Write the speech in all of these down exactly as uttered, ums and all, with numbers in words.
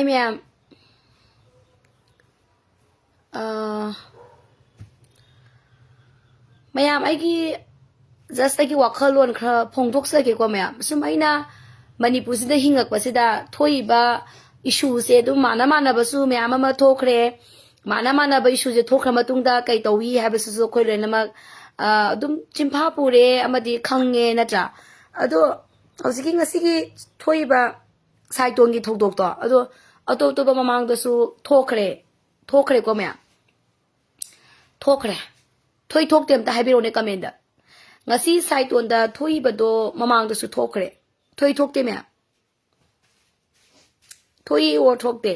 ꯃꯌꯥꯝ ꯑꯥ, ꯃꯌꯥꯝ, ꯑꯩꯒꯤ just ꯑꯩꯒꯤ ꯋꯥꯈꯜꯂꯣꯟ ꯈꯔ ꯐꯣꯡꯗꯣꯛꯆꯒꯦꯀꯣ ꯃꯌꯥꯝ꯫ ꯁꯨꯝ ꯑꯩꯅ ꯃꯅꯤꯄꯨꯔꯁꯤꯗ ꯍꯤꯡꯉꯛꯄꯁꯤꯗ ꯊꯣꯛꯏꯕ issueꯁꯦ ꯑꯗꯨꯝ ꯃꯥꯟꯅ ꯃꯥꯟꯅꯕꯁꯨ ꯃꯌꯥꯝ ꯑꯃ ꯊꯣꯛꯈ꯭ꯔꯦ꯫ ꯃꯥꯟꯅ ꯃꯥꯟꯅꯕ issueꯁꯦ ꯊꯣꯛꯈ꯭ꯔ ꯃꯇꯨꯡꯗ ꯀꯩ ꯇꯧꯏ ꯍꯥꯏꯕꯁꯤꯁꯨ ꯑꯩꯈꯣꯏ ꯂꯣꯏꯅꯃꯛ, ꯑ, ꯑꯗꯨꯝ ꯆꯤꯟꯐꯥ ꯄꯨꯔꯦ ꯑꯃꯗꯤ ꯈꯪꯉꯦ, ꯅꯠꯇ꯭ꯔꯥ? ꯑꯗꯣ ꯍꯧꯖꯤꯛꯀꯤ ꯉꯁꯤꯒꯤ ꯊꯣꯛꯏꯕ ꯁꯥꯏꯇꯣꯟꯒꯤ ꯊꯧꯗꯣꯛꯇꯣ, ꯑꯗꯣ ꯑꯇꯣꯞ ꯑꯇꯣꯞꯄ ꯃꯃꯥꯡꯗꯁꯨ ꯊꯣꯛꯈ꯭ꯔꯦ, ꯊꯣꯛꯈ꯭ꯔꯦꯀꯣ ꯃꯌꯥꯝ? ꯊꯣꯛꯈ꯭ꯔꯦ꯫ ꯊꯣꯛꯏ ꯊꯣꯛꯇꯦ ꯑꯝꯇ ꯍꯥꯏꯕꯤꯔꯛꯎꯅꯦ commentꯗ꯫ ꯉꯁꯤ ꯁꯥꯏꯇꯣꯟꯗ ꯊꯣꯛꯏꯕꯗꯣ ꯃꯃꯥꯡꯗꯁꯨ ꯊꯣꯛꯈ꯭ꯔꯦ꯫ ꯊꯣꯛꯏ ꯊꯣꯛꯇꯦ ꯃꯌꯥꯝ? ꯊꯣꯛꯏ or ꯊꯣꯛꯇꯦ?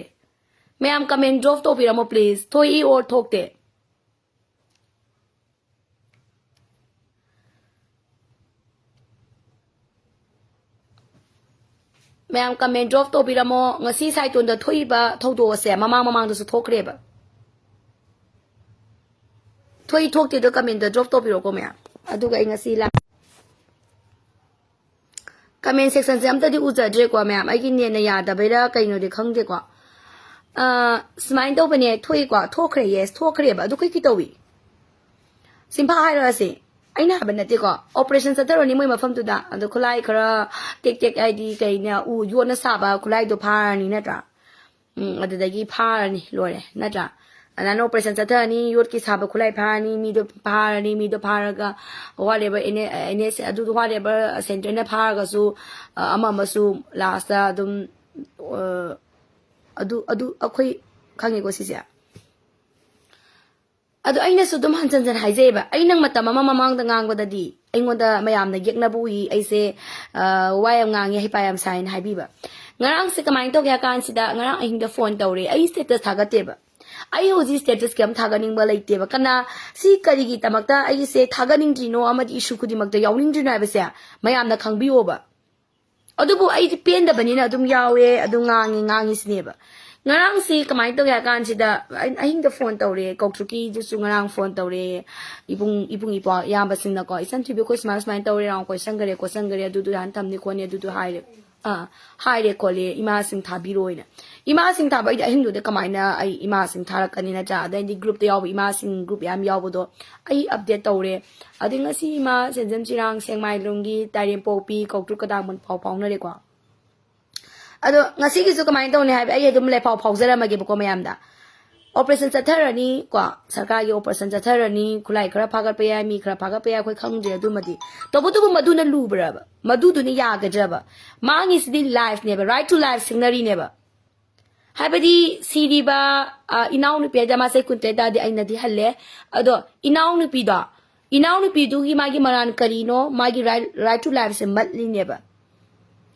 ꯃꯌꯥꯝ comment drop ꯇꯧꯕꯤꯔꯝꯃꯣ please꯫ ꯊꯣꯛꯏ or ꯊꯣꯛꯇꯦ? ꯃꯌꯥꯝ comment drop ꯇꯧꯕꯤꯔꯝꯃꯣ꯫ ꯉꯁꯤ ꯁꯥꯏꯇꯣꯟꯗ ꯊꯣꯛꯏꯕ ꯊꯧꯗꯣꯛ ꯑꯁꯦ ꯃꯃꯥꯡ ꯃꯃꯥꯡꯗꯁꯨ ꯊꯣꯛꯈ꯭ꯔꯦꯕ꯫ ꯊꯣꯛꯏ ꯊꯣꯛꯇꯦꯗꯣ commentꯇ drop ꯇꯧꯕꯤꯔꯣꯀꯣ ꯃꯌꯥꯝ꯫ ꯑꯗꯨꯒ ꯑꯩ ꯉꯁꯤ ꯂꯥ-, comment sectionꯁꯦ ꯑꯝꯇꯗꯤ ꯎꯖꯗ꯭ꯔꯦꯀꯣ ꯃꯌꯥꯝ꯫ ꯑꯩꯒꯤ netꯅ ꯌꯥꯗꯕꯩꯔꯥ ꯀꯩꯅꯣꯗꯤ ꯈꯪꯗꯦꯀꯣ꯫ ꯑ, ꯁꯨꯃꯥꯏꯅ ꯇꯧꯕꯅꯦ, ꯊꯣꯛꯏꯀꯣ, ꯊꯣꯛꯈ꯭ꯔꯦ, yes, ꯊꯣꯛꯈ꯭ꯔꯦꯕ꯫ ꯑꯗꯨ ꯀꯩ ꯀꯩ ꯇꯧꯏ? ꯁꯤꯝꯐꯥ ꯍꯥꯏꯔꯛꯑꯁꯤ꯫ ꯑꯩꯅ ꯍꯥꯏꯕ ꯅꯠꯇꯦꯀꯣ, operation ꯆꯠꯊꯔꯨꯔꯅꯤ ꯃꯣꯏ ꯃꯐꯝꯗꯨꯗ꯫ ꯑꯗꯣ ꯈꯨꯠꯂꯥꯏ ꯈꯔ ꯇꯦꯛ ꯇꯦꯛ, ꯍꯥꯏꯗꯤ ꯀꯩꯅ, ꯎ ꯌꯣꯠꯅ ꯁꯥꯕ ꯈꯨꯠꯂꯥꯏꯗꯣ ꯐꯥꯔꯅꯤ, ꯅꯠꯇ꯭ꯔꯥ? ꯎꯝ, ꯑꯗꯨꯗꯒꯤ ꯐꯥꯔꯅꯤ, ꯂꯣꯏꯔꯦ, ꯅꯠꯇ꯭ꯔꯥ? ꯑꯗꯨꯃꯥꯏꯅ operation ꯆꯠꯊꯔꯅꯤ, ꯌꯣꯠꯀꯤ ꯁꯥꯕ ꯈꯨꯠꯂꯥꯏ ꯐꯥꯔꯅꯤ, ꯃꯤꯗꯣ ꯐꯥꯔꯅꯤ, ꯃꯤꯗꯣ ꯐꯥꯔꯒ whatever, ꯑꯦꯟ ꯑꯦ-, ꯑꯦꯟ ꯑꯦꯁ ꯑꯗꯨ whatever centreꯅ ꯐꯥꯔꯒꯁꯨ, ꯑ, ꯑꯃ ꯑꯃꯁꯨ lastꯇ ꯑꯗꯨꯝ, ꯑ, ꯑꯗꯨ, ꯑꯗꯨ ꯑꯩꯈꯣꯏ ꯈꯪꯉꯦꯀꯣ ꯁꯤꯁꯦ꯫ ꯑꯗꯣ ꯑꯩꯅꯁꯨ ꯑꯗꯨꯝ ꯍꯟꯖꯟ ꯍꯟꯖꯟ ꯍꯥꯏꯖꯩꯕ, ꯑꯩ ꯅꯪ ꯃꯇꯝ ꯑꯃ ꯃꯃꯥꯡꯗ ꯉꯥꯡꯕꯗꯗꯤ ꯑꯩꯉꯣꯟꯗ ꯃꯌꯥꯝꯅ ꯌꯦꯛꯅꯕ ꯎꯏ, ꯑꯩꯁꯦ, ꯑ, ꯋꯥ ꯌꯥꯝ ꯉꯥꯡꯉꯤ, ꯍꯩꯄꯥ ꯌꯥꯝ ꯁꯥꯏꯅ ꯍꯥꯏꯕꯤꯕ꯫ ꯉꯔꯥꯡꯁꯦ ꯀꯃꯥꯏꯅ ꯇꯧꯒꯦ ꯍꯥꯏ ꯀꯥꯟꯁꯤꯗ, ꯉꯔꯥꯡ ꯑꯍꯤꯡꯗ phone ꯇꯧꯔꯦ, ꯑꯩ status ꯊꯥꯒꯠꯇꯦꯕ꯫ ꯑꯩ ꯍꯧꯖꯤꯛ status ꯀꯩꯝ ꯊꯥꯒꯠꯅꯤꯡꯕ ꯂꯩꯇꯦꯕ꯫ ꯀꯅꯥ, ꯁꯤ ꯀꯔꯤꯒꯤ ꯗꯃꯛꯇ ꯑꯩꯒꯤꯁꯦ ꯊꯥꯒꯠꯅꯤꯡꯗ꯭ꯔꯤꯅꯣ ꯑꯃꯗꯤ issue ꯈꯨꯗꯤꯡꯃꯛꯇ ꯌꯥꯎꯅꯤꯡꯗ꯭ꯔꯤꯅꯣ ꯍꯥꯏꯕꯁꯦ ꯃꯌꯥꯝꯅ ꯈꯪꯕꯤꯌꯣꯕ꯫ ꯑꯗꯨꯕꯨ ꯑꯩꯗꯤ ꯄꯦꯟꯗꯕꯅꯤꯅ ꯑꯗꯨꯝ ꯌꯥꯎꯋꯦ, ꯑꯗꯨꯝ ꯉꯥꯡꯉꯤ, ꯉꯥꯡꯉꯤꯁꯤꯅꯦꯕ꯫ ꯉꯔꯥꯡꯁꯤ ꯀꯃꯥꯏꯅ ꯇꯧꯒꯦ ꯍꯥꯏ ꯀꯥꯟꯁꯤꯗ, ꯑꯩ ꯑꯍꯤꯡꯗ phone ꯇꯧꯔꯦ, ꯀꯧꯇ꯭ꯔꯨꯀꯤꯗꯨꯁꯨ ꯉꯔꯥꯡ phone ꯇꯧꯔꯦ, ꯏꯕꯨꯡ, ꯏꯕꯨꯡ ꯏꯄ꯭ꯋꯥ ꯏꯌꯥꯝꯕꯁꯤꯡꯅꯀꯣ, "ꯏꯆꯟ ꯊꯣꯏꯕꯤ, ꯑꯩꯈꯣꯏ ꯁꯨꯃꯥꯏ ꯁꯨꯃꯥꯏꯅ ꯇꯧꯔꯦ, ꯔꯥꯎꯟ ꯀꯣꯏꯁꯟꯈꯔꯦ, ꯈꯣꯠꯆꯟꯈꯔꯦ, ꯑꯗꯨꯗꯨ ꯍꯥꯟꯅ ꯊꯝꯅꯤ ꯈꯣꯠꯅꯤ", ꯑꯗꯨꯗꯨ ꯍꯥꯏꯔꯦ꯫ ꯑꯥ, ꯍꯥꯏꯔꯦ ꯈꯣꯠꯂꯦ, ꯏꯃꯥꯁꯤꯡ ꯊꯥꯕꯤꯔꯣꯅ꯫ ꯏꯃꯥꯁꯤꯡ ꯊꯥꯕ ꯑꯩꯗꯤ ꯑꯍꯤꯡꯗꯨꯗ ꯀꯃꯥꯏꯅ ꯑꯩ ꯏꯃꯥꯁꯤꯡ ꯊꯥꯔꯛꯀꯅꯤ ꯅꯠꯇ꯭ꯔꯥ? ꯑꯗꯩꯗꯤ groupꯇ ꯌꯥꯎꯕ ꯏꯃꯥꯁꯤꯡ group ꯌꯥꯝ ꯌꯥꯎꯕꯗꯣ ꯑꯩ update ꯇꯧꯔꯦ꯫ ꯑꯗꯩ ꯉꯁꯤ ꯏꯃꯥ ꯁꯦꯟꯖꯝ ꯆꯤꯔꯥꯡ ꯁꯦꯡꯃꯥꯏꯂꯣꯡꯒꯤ ꯇꯥꯏꯔꯦꯝꯄꯣꯛꯄꯤ ꯀꯧꯇ꯭ꯔꯨꯛ ꯀꯗꯥꯡꯕꯟ ꯄꯥꯎ ꯐꯥꯎꯅꯔꯦꯀꯣ꯫ ꯑꯗꯣ ꯉꯁꯤꯒꯤꯁꯨ ꯀꯃꯥꯏꯅ ꯇꯧꯅꯤ ꯍꯥꯏꯕ ꯑꯩ ꯑꯗꯨꯝ ꯂꯩꯐꯥꯎ ꯐꯥꯎꯖꯔꯝꯃꯒꯦꯕꯀꯣ ꯃꯌꯥꯝꯗ꯫ Operation ꯆꯠꯊꯔꯅꯤ ꯀꯣ, ꯁꯔꯀꯥꯔꯒꯤ operation ꯆꯠꯊꯔꯅꯤ, ꯈꯨꯠꯂꯥꯏ ꯈꯔ ꯐꯥꯒꯠꯄ ꯌꯥꯏ, ꯃꯤ ꯈꯔ ꯐꯥꯒꯠꯄ ꯌꯥꯏ, ꯑꯩꯈꯣꯏ ꯈꯪꯗ꯭ꯔꯦ ꯑꯗꯨꯃꯗꯤ꯫ ꯇꯧꯕꯇꯕꯨ ꯃꯗꯨꯅ ꯂꯨꯕ꯭ꯔꯕ? ꯃꯗꯨꯗꯨꯅ ꯌꯥꯒꯗ꯭ꯔꯕ? ꯃꯥꯡꯉꯤꯁꯤꯗꯤ lifeꯅꯦꯕ, right to life ꯁꯤꯡꯅꯔꯤꯅꯦꯕ꯫ ꯍꯥꯏꯕꯗꯤ ꯁꯤꯔꯤꯕ, ꯑ, ꯏꯅꯥꯎꯅꯨꯄꯤ ꯍꯥꯏꯗ ꯃꯥꯁꯦ ꯀꯨꯟꯇꯔꯦꯠ ꯇꯥꯗꯤ ꯑꯩꯅꯗꯤ ꯍꯜꯂꯦ꯫ ꯑꯗꯣ ꯏꯅꯥꯎꯅꯨꯄꯤꯗꯣ, ꯏꯅꯥꯎꯅꯨꯄꯤꯗꯨꯒꯤ ꯃꯥꯒꯤ ꯃꯔꯥꯟ ꯀꯔꯤꯅꯣ? ꯃꯥꯒꯤ right, right to lifeꯁꯦ ꯃꯠꯂꯤꯅꯦꯕ꯫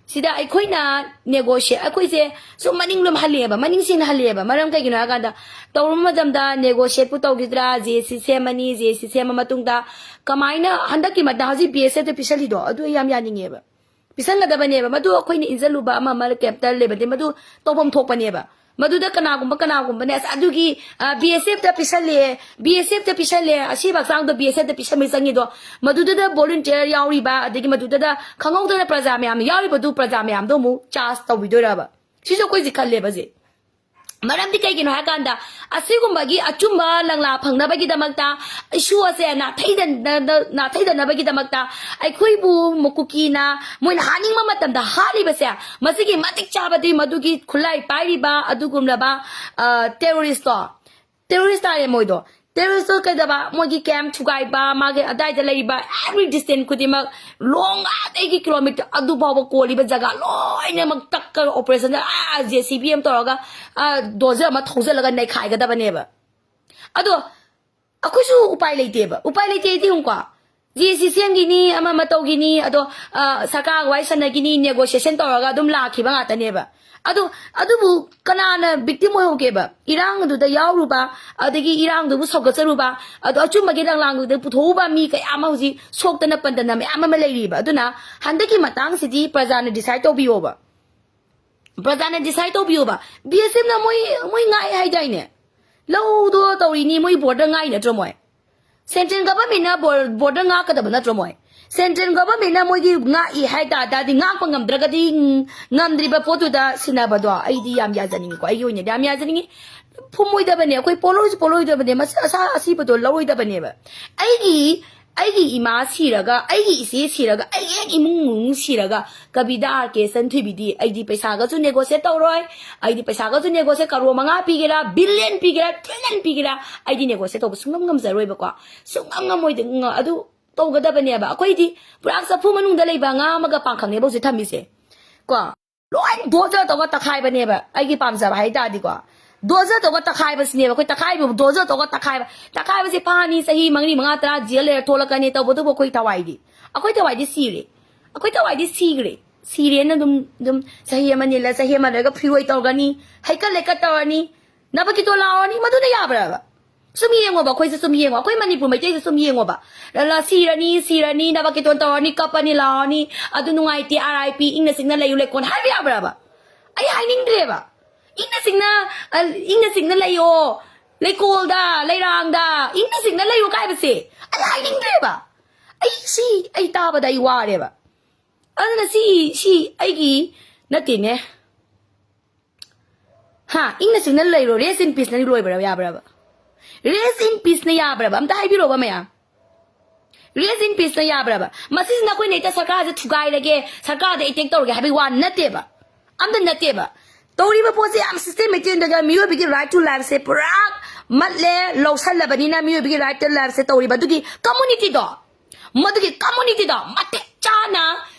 ꯁꯤꯗ ꯑꯩꯈꯣꯏꯅ negotiate, ꯑꯩꯈꯣꯏꯁꯦ ꯁꯨꯝ ꯃꯅꯤꯡ ꯂꯨꯝ ꯍꯜꯂꯛꯑꯦꯕ, ꯃꯅꯤꯡ ꯁꯦꯡꯅ ꯍꯜꯂꯛꯑꯦꯕ꯫ ꯃꯔꯝ ꯀꯩꯒꯤꯅꯣ ꯍꯥꯏ ꯀꯥꯟꯗ, ꯇꯧꯔꯨꯕ ꯃꯇꯝꯗ negotiateꯄꯨ ꯇꯧꯈꯤꯗ꯭ꯔꯥ, JAC ꯁꯦꯝꯃꯅꯤ, JAC ꯁꯦꯝꯃ ꯃꯇꯨꯡꯗ ꯀꯃꯥꯏꯅ ꯍꯟꯗꯛꯀꯤ ꯃꯇꯥꯡ ꯍꯧꯖꯤꯛ BSFꯇ ꯄꯤꯁꯜꯂꯤꯗꯣ, ꯑꯗꯨ ꯑꯩ ꯌꯥꯝ ꯌꯥꯅꯤꯡꯉꯦꯕ꯫ ꯄꯤꯁꯟꯒꯗꯕꯅꯦꯕ꯫ ꯃꯗꯨ ꯑꯩꯈꯣꯏꯅ ꯏꯟꯖꯜꯂꯨꯕ ꯑꯃ ꯑꯃ ꯀꯩꯝꯇ ꯂꯩꯕ ꯅꯠꯇꯦ꯫ ꯃꯗꯨ ꯇꯧꯐꯝ ꯊꯣꯛꯄꯅꯦꯕ꯫ ꯃꯗꯨꯗ ꯀꯅꯥꯒꯨꯝꯕ, ꯀꯅꯥꯒꯨꯝꯕꯅꯦ, "ꯑꯁ, ꯑꯗꯨꯒꯤ, ꯑ, BSFꯇ ꯄꯤꯁꯜꯂꯦ, BSFꯇ ꯄꯤꯁꯜꯂꯦ, ꯑꯁꯤꯕ ꯍꯛꯆꯥꯡꯗꯣ BSFꯇ ꯄꯤꯁꯟꯕ ꯆꯪꯉꯤꯗꯣ", ꯃꯗꯨꯗꯨꯗ volunteer ꯌꯥꯎꯔꯤꯕ, ꯑꯗꯒꯤ ꯃꯗꯨꯗꯨꯗ ꯈꯪꯍꯧꯗꯅ ꯄ꯭ꯔꯖꯥ ꯃꯌꯥꯝ ꯌꯥꯎꯔꯤꯕꯗꯨ, ꯄ꯭ꯔꯖꯥ ꯃꯌꯥꯝꯗꯣ ꯑꯃꯨꯛ charge ꯇꯧꯕꯤꯗꯣꯏꯔꯕ? ꯁꯤꯁꯨ ꯑꯩꯈꯣꯏꯁꯦ ꯈꯜꯂꯦꯕ ꯍꯧꯖꯤꯛ꯫ ꯃꯔꯝꯗꯤ ꯀꯩꯒꯤꯅꯣ ꯍꯥꯏ ꯀꯥꯟꯗ, ꯑꯁꯤꯒꯨꯝꯕꯒꯤ ꯑꯆꯨꯝꯕ ꯂꯪꯂꯥ ꯐꯪꯅꯕꯒꯤꯗꯃꯛꯇ, issue ꯑꯁꯦ ꯅꯥꯊꯩꯗꯅ-, ꯅꯥꯊꯩꯗꯅꯕꯒꯤꯗꯃꯛꯇ, ꯑꯩꯈꯣꯏꯕꯨ ꯀꯨꯀꯤꯅ ꯃꯣꯏꯅ ꯍꯥꯠꯅꯤꯡꯕ ꯃꯇꯝꯗ ꯍꯥꯠꯂꯤꯕꯁꯦ, ꯃꯁꯤꯒꯤ ꯃꯇꯤꯛ ꯆꯥꯕꯗꯤ ꯃꯗꯨꯒꯤ ꯈꯨꯠꯂꯥꯏ ꯄꯥꯏꯔꯤꯕ ꯑꯗꯨꯒꯨꯝꯂꯕ, ꯑ, terroristꯇꯣ, terrorist ꯇꯥꯔꯦ ꯃꯣꯏꯗꯣ꯫ Terroristꯇꯣ ꯀꯩꯗꯧꯕ? ꯃꯣꯏꯒꯤ camp ꯊꯨꯒꯥꯏꯕ, ꯃꯥꯒꯤ ꯑꯗꯥꯏꯗ ꯂꯩꯔꯤꯕ every distance ꯈꯨꯗꯤꯡꯃꯛ, long ꯑꯥꯗꯒꯤ kilometre ꯑꯗꯨ ꯐꯥꯎꯕ ꯀꯣꯜꯂꯤꯕ ꯖꯒꯥ ꯂꯣꯏꯅꯃꯛ ꯇꯛꯀ operation, ꯑꯥ, JCB ꯑꯃ ꯇꯧꯔꯒ, ꯑꯥ, dozer ꯑꯃ ꯊꯧꯖꯤꯜꯂꯒ ꯅꯩꯈꯥꯏꯒꯗꯕꯅꯦꯕ꯫ ꯑꯗꯣ ꯑꯩꯈꯣꯏꯁꯨ ꯎꯄꯥꯏ ꯂꯩꯇꯦꯕ꯫ ꯎꯄꯥꯏ ꯂꯩꯇꯦ ꯍꯥꯏꯗꯤ ꯌꯦꯡꯉꯨꯀꯣ, JAC ꯁꯦꯝꯈꯤꯅꯤ, ꯑꯃ ꯑꯃ ꯇꯧꯈꯤꯅꯤ, ꯑꯗꯣ, ꯑ, ꯁꯔꯀꯥꯔꯒ ꯋꯥꯔꯤ ꯁꯥꯟꯅꯈꯤꯅꯤ, negotiation ꯇꯧꯔꯒ ꯑꯗꯨꯝ ꯂꯥꯛꯈꯤꯕ ꯉꯥꯛꯇꯅꯦꯕ꯫ ꯑꯗꯨ, ꯑꯗꯨꯕꯨ ꯀꯅꯥꯅ victim ꯑꯣꯏꯍꯧꯒꯦꯕ? ꯏꯔꯥꯡꯗꯨꯗ ꯌꯥꯎꯔꯨꯕ, ꯑꯗꯒꯤ ꯏꯔꯥꯡꯗꯨꯕꯨ ꯁꯧꯒꯠꯆꯔꯨꯕ, ꯑꯗꯣ ꯑꯆꯨꯝꯕꯒꯤ ꯂꯪꯂꯥꯡꯗꯨꯗ ꯄꯨꯊꯣꯛꯎꯕ ꯃꯤ ꯀꯌꯥ ꯑꯃ ꯍꯧꯖꯤꯛ ꯁꯣꯛꯇꯅ ꯄꯟꯗꯅ ꯃꯌꯥꯝ ꯑꯃ ꯂꯩꯔꯤꯕ꯫ ꯑꯗꯨꯅ ꯍꯟꯗꯛꯀꯤ ꯃꯇꯥꯡꯁꯤꯗꯤ ꯄ꯭ꯔꯖꯥꯅ decide ꯇꯧꯕꯤꯌꯣꯕ꯫ ꯄ꯭ꯔꯖꯥꯅ decide ꯇꯧꯕꯤꯌꯣꯕ꯫ BSFꯅ ꯃꯣꯏ, ꯃꯣꯏ ꯉꯥꯛꯑꯦ ꯍꯥꯏꯗꯥꯏꯅꯦ? ꯂꯧꯗꯣ ꯇꯧꯔꯤꯅꯤ, ꯃꯣꯏ border ꯉꯥꯛꯏ ꯅꯠꯇ꯭ꯔꯣ ꯃꯣꯏ? Central governmentꯅ bor-, border ꯉꯥꯛꯀꯗꯕ ꯅꯠꯇ꯭ꯔꯣ ꯃꯣꯏ? Central governmentꯅ ꯃꯣꯏꯒꯤ ꯉꯥꯛꯏ ꯍꯥꯏ ꯇꯥꯔꯗꯤ, ꯉꯥꯛꯄ ꯉꯝꯗ꯭ꯔꯒꯗꯤ, ꯎꯝ, ꯉꯝꯗ꯭ꯔꯤꯕ ꯄꯣꯠꯇꯨꯗ ꯁꯤꯟꯅꯕꯗꯣ ꯑꯩꯗꯤ ꯌꯥꯝ ꯌꯥꯖꯅꯤꯡꯉꯤꯀꯣ꯫ ꯑꯩꯒꯤ ꯑꯣꯏꯅꯗꯤ ꯌꯥꯝ ꯌꯥꯖꯅꯤꯡꯉꯤ꯫ ꯐꯨꯝꯃꯣꯏꯗꯕꯅꯦ, ꯑꯩꯈꯣꯏ ꯄꯣꯜꯂꯣꯏꯁꯨ ꯄꯣꯜꯂꯣꯏꯗꯕꯅꯦ, ꯃꯁꯤ ꯑꯁꯥ ꯑꯁꯤꯕꯗꯣ ꯂꯧꯔꯣꯏꯗꯕꯅꯦꯕ꯫ ꯑꯩꯒꯤ ꯑꯩꯒꯤ ꯏꯃꯥ ꯁꯤꯔꯒ, ꯑꯩꯒꯤ ꯏꯆꯦ ꯁꯤꯔꯒ, ꯑꯩꯒꯤ ꯍꯦꯛ ꯏꯃꯨꯡ ꯃꯅꯨꯡ ꯁꯤꯔꯒ, ꯀꯕꯤꯗꯥ ꯑꯥꯔ ꯀꯦ ꯆꯟꯊꯣꯏꯕꯤꯗꯤ ꯑꯩꯗꯤ ꯄꯩꯁꯥꯒꯁꯨ negotiate ꯇꯧꯔꯣꯏ꯫ ꯑꯩꯗꯤ ꯄꯩꯁꯥꯒꯁꯨ negotiate, ꯀꯔꯣꯔ ꯃꯉꯥ ꯄꯤꯒꯦꯔꯥ, ꯕꯤꯂꯤꯌꯟ ꯄꯤꯒꯦꯔꯥ, ꯇ꯭ꯔꯤꯂꯤꯌꯟ ꯄꯤꯒꯦꯔꯥ, ꯑꯩꯗꯤ negotiate ꯇꯧꯕ ꯁꯨꯡꯉꯝ ꯉꯝꯖꯔꯣꯏꯕꯀꯣ꯫ ꯁꯨꯡꯉꯝ ꯉꯝꯃꯣꯏꯗ-, ꯉ-, ꯑꯗꯨ ꯇꯧꯒꯗꯕꯅꯦꯕ꯫ ꯑꯩꯈꯣꯏꯗꯤ ꯄꯨꯔꯥ ꯆꯐꯨ ꯃꯅꯨꯡꯗ ꯂꯩꯕ ꯉꯥ ꯑꯃꯒ ꯄꯥꯡꯈꯪꯅꯦꯕ ꯍꯧꯖꯤꯛ ꯊꯝꯃꯤꯁꯦ ꯀꯣ꯫ ꯂꯣꯏ ꯗꯣꯖꯔ ꯇꯧꯔꯒ ꯇꯛꯈꯥꯏꯕꯅꯦꯕ, ꯑꯩꯒꯤ ꯄꯥꯝꯖꯕ ꯍꯥꯏ ꯇꯥꯔꯗꯤꯀꯣ꯫ ꯗꯣꯖꯔ ꯇꯧꯔꯒ ꯇꯛꯈꯥꯏꯕꯁꯤꯅꯦꯕ ꯑꯩꯈꯣꯏ ꯇꯛꯈꯥꯏꯕ, ꯗꯣꯖꯔ ꯇꯧꯔꯒ ꯇꯛꯈꯥꯏꯕ꯫ ꯇꯛꯈꯥꯏꯕꯁꯦ ꯐꯥꯅꯤ, ꯆꯍꯤ ꯃꯔꯤ, ꯃꯉꯥ, ꯇꯔꯥ ꯖꯦꯜ ꯂꯩꯔ ꯊꯣꯛꯂꯛꯀꯅꯤ, ꯇꯧꯕꯇꯕꯨ ꯑꯩꯈꯣꯏ ꯊꯋꯥꯏꯗꯤ, ꯑꯩꯈꯣꯏ ꯊꯋꯥꯏꯗꯤ ꯁꯤꯔꯦ꯫ ꯑꯩꯈꯣꯏ ꯊꯋꯥꯏꯗꯤ ꯁꯤꯈ꯭ꯔꯦ꯫ ꯁꯤꯔꯦꯅ ꯑꯗꯨꯝ, ꯑꯗꯨꯝ ꯆꯍꯤ ꯑꯃꯅꯤ ꯂ-, ꯆꯍꯤ ꯑꯃ ꯂꯩꯔꯒ ꯐꯤꯔꯣꯏ ꯇꯧꯔꯒꯅꯤ, ꯍꯩꯀꯠ ꯂꯩꯀꯠ ꯇꯧꯔꯅꯤ, ꯅꯕꯀꯤꯇꯣ ꯂꯥꯎꯔꯅꯤ, ꯃꯗꯨꯅ ꯌꯥꯕ꯭ꯔꯕ? ꯁꯨꯝ ꯌꯦꯡꯉꯣꯕ, ꯑꯩꯈꯣꯏꯁꯦ ꯁꯨꯝ ꯌꯦꯡꯉꯣ, ꯑꯩꯈꯣꯏ ꯃꯅꯤꯄꯨꯔ ꯃꯩꯇꯩꯁꯦ ꯁꯨꯝ ꯌꯦꯡꯉꯣꯕ꯫ ꯂ-, ꯂ-, ꯁꯤꯔꯅꯤ, ꯁꯤꯔꯅꯤ, ꯅꯕꯀꯤꯇꯣꯟ ꯇꯧꯔꯅꯤ, ꯀꯞꯄꯅꯤ, ꯂꯥꯎꯔꯅꯤ, ꯑꯗꯨ ꯅꯨꯡꯉꯥꯏꯇꯦ, ꯑꯥꯔ ꯑꯥꯏ ꯄꯤ, ꯏꯪꯅ ꯆꯤꯛꯅ ꯂꯩꯌꯨ ꯂꯩꯀꯣꯜ ꯍꯥꯏꯕ ꯌꯥꯕ꯭ꯔꯕ? ꯑꯩ ꯍꯥꯏꯅꯤꯡꯗ꯭ꯔꯦꯕ꯫ ꯏꯪꯅ ꯆꯤꯛꯅ, ꯑ, ꯏꯪꯅ ꯆꯤꯛꯅ ꯂꯩꯌꯣ, ꯂꯩꯀꯣꯜꯗ, ꯂꯩꯔꯥꯡꯗ, ꯏꯪꯅ ꯆꯤꯛꯅ ꯂꯩꯌꯨ ꯀꯥꯏꯕꯁꯦ ꯑꯩ ꯍꯥꯏꯅꯤꯡꯗ꯭ꯔꯦꯕ꯫ ꯑꯩ ꯁꯤ, ꯑꯩ ꯇꯥꯕꯗ ꯑꯩ ꯋꯥꯔꯦꯕ꯫ ꯑꯗꯨꯅ ꯁꯤ, ꯁꯤ ꯑꯩꯒꯤ ꯅꯠꯇꯦꯅꯦ꯫ ꯍꯥ, ꯏꯪꯅ ꯆꯤꯛꯅ ꯂꯩꯔꯣ, rest in peaceꯅ ꯂꯣꯏꯕ꯭ꯔꯕ, ꯌꯥꯕ꯭ꯔꯕ? Rest in peaceꯅ ꯌꯥꯕ꯭ꯔꯕ? ꯑꯝꯇ ꯍꯥꯏꯕꯤꯔꯛꯑꯣꯕ ꯃꯌꯥꯝ꯫ Rest in peaceꯅ ꯌꯥꯕ꯭ꯔꯕ? ꯃꯁꯤꯁꯤꯅ ꯑꯩꯈꯣꯏꯅ ꯍꯦꯛꯇ ꯁꯔꯀꯥꯔꯁꯦ ꯊꯨꯒꯥꯏꯔꯒꯦ, ꯁꯔꯀꯥꯔꯗ attack ꯇꯧꯔꯒꯦ ꯍꯥꯏꯕꯒꯤ ꯋꯥ ꯅꯠꯇꯦꯕ꯫ ꯑꯝꯇ ꯅꯠꯇꯦꯕ꯫ ꯇꯧꯔꯤꯕ ꯄꯣꯠꯁꯦ ꯌꯥꯝ systematicꯗꯒ ꯃꯤꯑꯣꯏꯕꯒꯤ right to lifeꯁꯦ ꯄꯨꯔꯥ ꯃꯠꯂꯦ, ꯂꯧꯁꯜꯂꯕꯅꯤꯅ ꯃꯤꯑꯣꯏꯕꯒꯤ right to lifeꯁꯦ ꯇꯧꯔꯤꯕ ꯑꯗꯨꯒꯤ communityꯗꯣ, ꯃꯗꯨꯒꯤ communityꯗꯣ ꯃꯇꯤꯛ ꯆꯥꯅ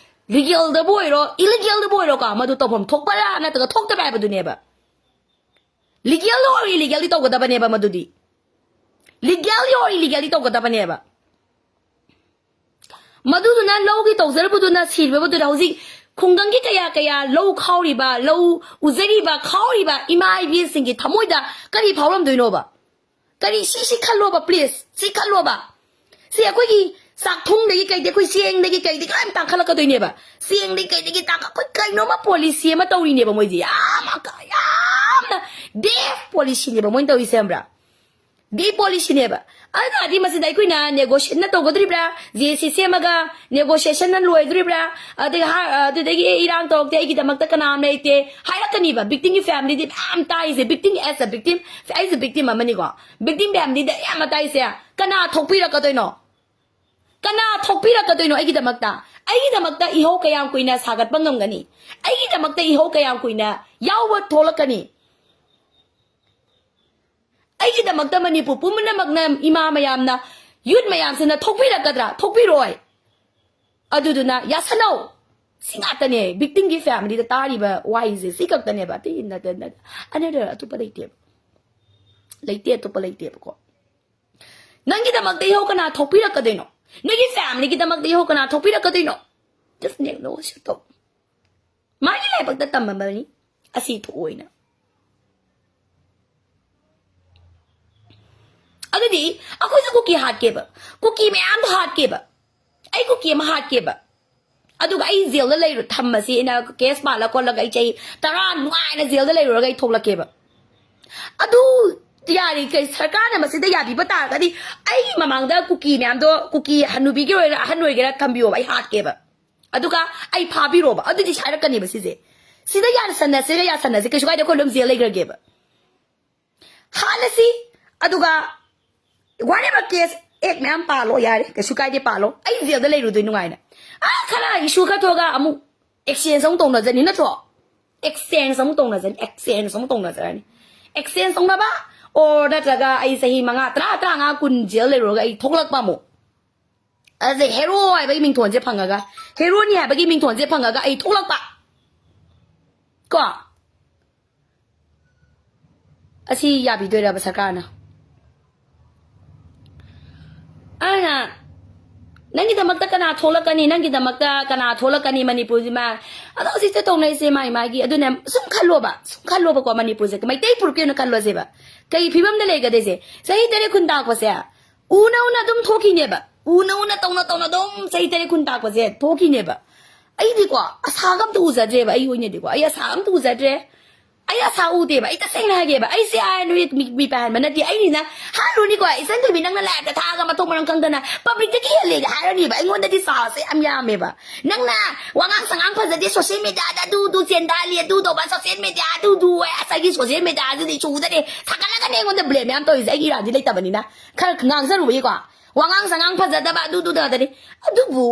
legalꯗꯕꯨ ꯑꯣꯏꯔꯣ, illegalꯗꯕꯨ ꯑꯣꯏꯔꯣꯀꯣ, ꯃꯗꯨ ꯇꯧꯐꯝ ꯊꯣꯛꯄꯔꯥ ꯅꯠꯇ꯭ꯔꯒ ꯊꯣꯛꯇꯕ꯭ꯔꯥ ꯍꯥꯏꯕꯗꯨꯅꯦꯕ꯫ Legal or illegalꯗꯤ ꯇꯧꯒꯗꯕꯅꯦꯕ ꯃꯗꯨꯗꯤ꯫ Legal or illegalꯗꯤ ꯇꯧꯒꯗꯕꯅꯦꯕ꯫ ꯃꯗꯨꯗꯨꯅ ꯂꯧꯒꯤ ꯇꯧꯖꯔꯨꯕꯗꯨꯅ ꯁꯤꯔꯤꯕꯗꯨꯅ ꯍꯧꯖꯤꯛ ꯈꯨꯡꯒꯪꯒꯤ ꯀꯌꯥ ꯀꯌꯥ ꯂꯧ ꯈꯥꯎꯔꯤꯕ, ꯂꯧ ꯎꯖꯔꯤꯕ, ꯈꯥꯎꯔꯤꯕ ꯏꯃꯥ ꯏꯕꯦꯟꯁꯤꯡꯒꯤ ꯊꯃꯣꯏꯗ ꯀꯔꯤ ꯐꯥꯎꯔꯝꯗꯣꯏꯅꯣꯕ? ꯀꯔꯤ, ꯁꯤ, ꯁꯤ ꯈꯜꯂꯣꯕ, please, ꯁꯤ ꯈꯜꯂꯣꯕ꯫ ꯁꯤ ꯑꯩꯈꯣꯏꯒꯤ ꯆꯥꯛꯊꯨꯡꯗꯒꯤ ꯀꯩꯗꯒꯤ, ꯑꯩꯈꯣꯏ ꯆꯦꯡꯗꯒꯤ ꯀꯩꯗꯒꯤ ꯂꯣꯏ ꯇꯥꯡꯈꯠꯂꯛꯀꯗꯣꯏꯅꯦꯕ꯫ ꯆꯦꯡꯗꯒꯤ ꯀꯩꯗꯒꯤ ꯇꯥꯡꯈꯠ-, ꯑꯩꯈꯣꯏ ꯀꯩꯅꯣꯝꯃ policy ꯑꯃ ꯇꯧꯔꯤꯅꯦꯕ ꯃꯣꯏꯁꯦ꯫ ꯌꯥꯝ ꯑꯀ-, ꯌꯥꯝꯅ deaf policyꯅꯦꯕ ꯃꯣꯏꯅ ꯇꯧꯔꯤꯁꯦ, ꯈꯪꯕ꯭ꯔꯥ? ꯕꯤ ꯄꯣꯂꯤꯁꯤꯅꯦꯕ꯫ ꯑꯗꯨꯅꯗꯤ ꯃꯁꯤꯗ ꯑꯩꯈꯣꯏꯅ ꯅꯦꯒꯣꯁꯤꯌꯦꯠꯅ ꯇꯧꯒꯗꯣꯔꯤꯕ꯭ꯔꯥ? ꯖꯦ ꯁꯤ ꯁꯦꯝꯃꯒ ꯅꯦꯒꯣꯁꯤꯌꯦꯁꯟꯅ ꯂꯣꯏꯗꯣꯔꯤꯕ꯭ꯔꯥ? ꯑꯗꯒꯤ ꯍꯥ-, ꯑꯗꯨꯗꯒꯤ "ꯑꯦ, ꯏꯔꯥꯡ ꯇꯧꯔꯛꯇꯦ, ꯑꯩꯒꯤꯗꯃꯛꯇ ꯀꯅꯥꯝ ꯂꯩꯇꯦ" ꯍꯥꯏꯔꯛꯀꯅꯤꯕ꯫ ꯕꯤꯛꯇꯤꯝꯒꯤ ꯐꯦꯃꯤꯂꯤꯗꯤ ꯃꯌꯥꯝ ꯇꯥꯏꯁꯦ, ꯕꯤꯛꯇꯤꯝ ꯑꯦꯁ ꯑ ꯕꯤꯛꯇꯤꯝ, ꯑꯩꯁꯦ ꯕꯤꯛꯇꯤꯝ ꯑꯃꯅꯤꯀꯣ꯫ ꯕꯤꯛꯇꯤꯝ ꯐꯦꯃꯤꯂꯤꯗ ꯑꯌꯥꯝꯕ ꯇꯥꯏꯁꯦ ꯀꯅꯥ ꯊꯣꯛꯄꯤꯔꯛꯀꯗꯣꯏꯅꯣ? ꯀꯅꯥ ꯊꯣꯛꯄꯤꯔꯛꯀꯗꯣꯏꯅꯣ ꯑꯩꯒꯤꯗꯃꯛꯇ? ꯑꯩꯒꯤꯗꯃꯛꯇ ꯏꯍꯧ ꯀꯌꯥꯝ ꯀꯨꯏꯅ ꯁꯥꯒꯠꯄ ꯉꯝꯒꯅꯤ? ꯑꯩꯒꯤꯗꯃꯛꯇ ꯏꯍꯧ ꯀꯌꯥꯝ ꯀꯨꯏꯅ ꯌꯥꯎꯕ ꯊꯣꯛꯂꯛꯀꯅꯤ? ꯑꯩꯒꯤꯗꯃꯛꯇ ꯃꯅꯤꯄꯨꯔ ꯄꯨꯝꯅꯃꯛꯅ, ꯏꯃꯥ ꯃꯌꯥꯝꯅ, ꯌꯨꯠ ꯃꯌꯥꯝꯁꯤꯅ ꯊꯣꯛꯄꯤꯔꯛꯀꯗ꯭ꯔꯥ? ꯊꯣꯛꯄꯤꯔꯣꯏ꯫ ꯑꯗꯨꯗꯨꯅ ꯌꯥꯁꯟꯅꯧ꯫ ꯁꯤ ꯉꯥꯛꯇꯅꯦ ꯕꯤꯛꯇꯤꯝꯒꯤ ꯐꯦꯃꯤꯂꯤꯗ ꯇꯥꯔꯤꯕ ꯋꯥꯍꯩꯁꯦ꯫ ꯁꯤ ꯈꯛꯇꯅꯦꯕ, ꯑꯇꯩ ꯅꯠꯇ-, ꯅꯠ-, another ꯑꯇꯣꯞꯄ ꯂꯩꯇꯦꯕ꯫ ꯂꯩꯇꯦ, ꯑꯇꯣꯞꯄ ꯂꯩꯇꯦꯕꯀꯣ꯫ ꯅꯪꯒꯤꯗꯃꯛꯇ ꯏꯍꯧ ꯀꯅꯥ ꯊꯣꯛꯄꯤꯔꯛꯀꯗꯣꯏꯅꯣ? ꯅꯣꯏꯒꯤ ꯐꯦꯃꯤꯂꯤꯒꯤꯗꯃꯛꯇ ꯏꯍꯧ ꯀꯅꯥ ꯊꯣꯛꯄꯤꯔꯛꯀꯗꯣꯏꯅꯣ? Just neglect ꯇꯧ꯫ ꯃꯥꯒꯤ ꯂꯥꯏꯕꯛꯇ ꯇꯝꯃꯕꯅꯤ ꯑꯁꯤ ꯊꯣꯛꯑꯣꯏꯅ꯫ ꯑꯗꯨꯗꯤ ꯑꯩꯈꯣꯏꯁꯨ ꯀꯨꯀꯤ ꯍꯥꯠꯀꯦꯕ, ꯀꯨꯀꯤ ꯃꯌꯥꯝꯗꯣ ꯍꯥꯠꯀꯦꯕ, ꯑꯩ ꯀꯨꯀꯤ ꯑꯃ ꯍꯥꯠꯀꯦꯕ, ꯑꯗꯨꯒ ꯑꯩ ꯖꯦꯜꯗ ꯂꯩꯔꯨ ꯊꯝꯃꯁꯤ, ꯑꯩꯅ ꯀꯦꯁ ꯄꯥꯜꯂ ꯈꯣꯠꯂꯒ ꯑꯩ ꯆꯍꯤ ꯇꯔꯥ ꯅꯨꯡꯉꯥꯏꯅ ꯖꯦꯜꯗ ꯂꯩꯔꯨꯔꯒ ꯑꯩ ꯊꯣꯛꯂꯛꯀꯦꯕ꯫ ꯑꯗꯨ ꯌꯥꯔꯤ, ꯀꯩ ꯁꯔꯀꯥꯔꯅ ꯃꯁꯤꯗ ꯌꯥꯕꯤꯕ ꯇꯥꯔꯒꯗꯤ, ꯑꯩꯒꯤ ꯃꯃꯥꯡꯗ ꯀꯨꯀꯤ ꯃꯌꯥꯝꯗꯣ, ꯀꯨꯀꯤ ꯍꯅꯨꯕꯤꯒꯤ ꯑꯣꯏꯒꯦꯔꯥ ꯑꯍꯟ ꯑꯣꯏꯒꯦꯔꯥ ꯊꯝꯕꯤꯌꯣꯕ, ꯑꯩ ꯍꯥꯠꯀꯦꯕ꯫ ꯑꯗꯨꯒ ꯑꯩ ꯐꯥꯕꯤꯔꯣꯕ, ꯑꯗꯨꯗꯤ ꯍꯥꯏꯔꯛꯀꯅꯦꯕ ꯁꯤꯁꯦ꯫ ꯁꯤꯗ ꯌꯥꯁꯟꯅꯁꯤꯒ ꯌꯥꯁꯟꯅꯁꯤ, ꯀꯩꯁꯨ ꯀꯥꯏꯗꯦ, ꯑꯩꯈꯣꯏ ꯂꯣꯏ ꯖꯦꯜ ꯂꯩꯈ꯭ꯔꯒꯦꯕ꯫ ꯍꯥꯠꯂꯁꯤ, ꯑꯗꯨꯒ whatever case, ꯑꯦꯛ ꯃꯌꯥꯝ ꯄꯥꯜꯂꯣ, ꯌꯥꯔꯦ, ꯀꯩꯁꯨ ꯀꯥꯏꯗꯦ, ꯄꯥꯜꯂꯣ꯫ ꯑꯩ ꯖꯦꯜꯗ ꯂꯩꯔꯨꯗꯣꯏ ꯅꯨꯡꯉꯥꯏꯅ꯫ ꯑꯥ, ꯈꯔ ꯏꯁꯨ ꯈꯔ ꯊꯣꯛꯑꯒ ꯑꯃꯨꯛ ꯑꯦꯛꯁꯆꯦꯟꯖ ꯑꯃꯨꯛ ꯇꯧꯅꯖꯅꯤ, ꯅꯠꯇ꯭ꯔꯣ? ꯑꯦꯛꯁꯆꯦꯟꯖ ꯑꯃꯨꯛ ꯇꯧꯅꯖꯅꯤ, ꯑꯦꯛꯁꯆꯦꯟꯖ ꯑꯃꯨꯛ ꯇꯧꯅꯖꯔꯅꯤ꯫ ꯑꯦꯛꯁꯆꯦꯟꯖ ꯇꯧꯅꯕ, ꯑꯣꯔ ꯅꯠꯇ꯭ꯔꯒ ꯑꯩ ꯆꯍꯤ ꯃꯉꯥ, ꯇꯔꯥ, ꯇꯔꯥꯃꯉꯥ, ꯀꯨꯟ ꯖꯦꯜ ꯂꯩꯔꯨꯔꯒ ꯑꯩ ꯊꯣꯛꯂꯛꯄ ꯑꯃꯨꯛ꯫ ꯑꯗꯨꯗꯩ ꯍꯦꯔꯣ ꯍꯥꯏꯕꯒꯤ ꯃꯤꯡꯊꯣꯟꯁꯦ ꯐꯪꯉꯒ, ꯍꯦꯔꯣꯅꯤ ꯍꯥꯏꯕꯒꯤ ꯃꯤꯡꯊꯣꯟꯁꯦ ꯐꯪꯉꯒ ꯑꯩ ꯊꯣꯛꯂꯛꯄ꯫ ꯀꯣ? ꯑꯁꯤ ꯌꯥꯕꯤꯗꯣꯏꯔꯕ ꯁꯔꯀꯥꯔꯅ? ꯑꯗꯨꯅ ꯅꯪꯒꯤꯗꯃꯛꯇ ꯀꯅꯥ ꯊꯣꯛꯂꯛꯀꯅꯤ? ꯅꯪꯒꯤꯗꯃꯛꯇ ꯀꯅꯥ ꯊꯣꯛꯂꯛꯀꯅꯤ ꯃꯅꯤꯄꯨꯔꯁꯤꯃ? ꯑꯗꯣ ꯍꯧꯖꯤꯛꯇ ꯇꯧꯅꯔꯤꯁꯦ ꯃꯥꯏ ꯃꯥꯒꯤ꯫ ꯑꯗꯨꯅ ꯁꯨꯝ ꯈꯜꯂꯣꯕ, ꯁꯨꯝ ꯈꯜꯂꯣꯕꯀꯣ, ꯃꯅꯤꯄꯨꯔꯁꯦ ꯃꯩꯇꯩ ꯐꯨꯔꯨꯞꯀꯤ ꯑꯣꯏꯅ ꯈꯜꯂꯣꯁꯦꯕ꯫ ꯀꯩ ꯐꯤꯕꯝꯗ ꯂꯩꯒꯗꯣꯏꯁꯦ? ꯆꯍꯤ ꯇꯔꯦꯠ ꯈꯨꯟ ꯇꯥꯛꯄꯁꯦ ꯎꯅ ꯎꯅ ꯑꯗꯨꯝ ꯊꯣꯛꯈꯤꯅꯦꯕ꯫ ꯎꯅ ꯎꯅ, ꯇꯧꯅ ꯇꯧꯅ ꯑꯗꯨꯝ ꯆꯍꯤ ꯇꯔꯦꯠ ꯈꯨꯟ ꯇꯥꯛꯄꯁꯦ ꯊꯣꯛꯈꯤꯅꯦꯕ꯫ ꯑꯩꯗꯤꯀꯣ, ꯑꯁꯥꯒ ꯑꯝꯇ ꯎꯖꯗ꯭ꯔꯦꯕ, ꯑꯩ ꯑꯣꯏꯅꯗꯤꯀꯣ꯫ ꯑꯩ ꯑꯁꯥ ꯑꯝꯇ ꯎꯖꯗ꯭ꯔꯦ꯫ ꯑꯩ ꯑꯁꯥ ꯎꯗꯦꯕ꯫ ꯑꯩ ꯇꯁꯦꯡꯅ ꯍꯥꯏꯒꯦꯕ, ꯑꯩꯁꯦ ꯑꯥꯏ ꯑꯦꯟ ꯑꯣ ꯃꯤ ꯃꯤ ꯄꯥꯏꯍꯟꯕ ꯅꯠꯇꯦ꯫ ꯑꯩꯅꯤꯅ ꯍꯥꯏꯔꯨꯅꯤꯀꯣ, ꯏꯆꯟ ꯊꯣꯏꯕꯤ, ꯅꯪꯅ ꯂꯥꯏꯐꯇ ꯊꯥꯛꯑꯒ ꯃꯊꯣꯡ ꯃꯔꯝ ꯈꯪꯗꯅ ꯄꯕ꯭ꯂꯤꯛꯇ ꯀꯤꯍꯜꯂꯦꯗꯤ ꯍꯥꯏꯔꯅꯤꯕ꯫ ꯑꯩꯉꯣꯟꯗꯗꯤ ꯆꯥꯔꯖꯁꯦ ꯌꯥꯝ ꯌꯥꯝꯃꯦꯕ꯫ ꯅꯪꯅ ꯋꯥꯉꯥꯡ ꯁꯉꯥꯡ ꯐꯖꯗꯦ, ꯁꯣꯁꯤꯌꯦꯜ ꯃꯦꯗꯤꯌꯥꯗ ꯑꯗꯨ ꯗꯨ, ꯆꯦꯟꯗꯥꯜꯂꯤ, ꯑꯗꯨ ꯇꯧꯕ, ꯁꯣꯁꯤꯌꯦꯜ ꯃꯦꯗꯤꯌꯥ ꯑꯗꯨ ꯗꯨ ꯍꯥꯏ, ꯉꯁꯥꯏꯒꯤ ꯁꯣꯁꯤꯌꯦꯜ ꯃꯦꯗꯤꯌꯥꯁꯤꯗꯤ ꯁꯨꯗꯅꯦ ꯊꯥꯒꯠꯂꯒꯅꯦ ꯑꯩꯉꯣꯟꯗ ꯕ꯭ꯂꯦꯝ ꯃꯌꯥꯝ ꯇꯧꯔꯤꯁꯦ꯫ ꯑꯩꯒꯤ ꯏꯔꯥꯟꯗꯤ ꯂꯩꯇꯕꯅꯤꯅ ꯈꯔ ꯉꯥꯡꯖꯔꯨꯕꯒꯤꯀꯣ, ꯋꯥꯉꯥꯡ ꯁꯉꯥꯡ ꯐꯖꯗꯕ ꯑꯗꯨꯗꯨꯗꯗꯅꯤ꯫ ꯑꯗꯨꯕꯨ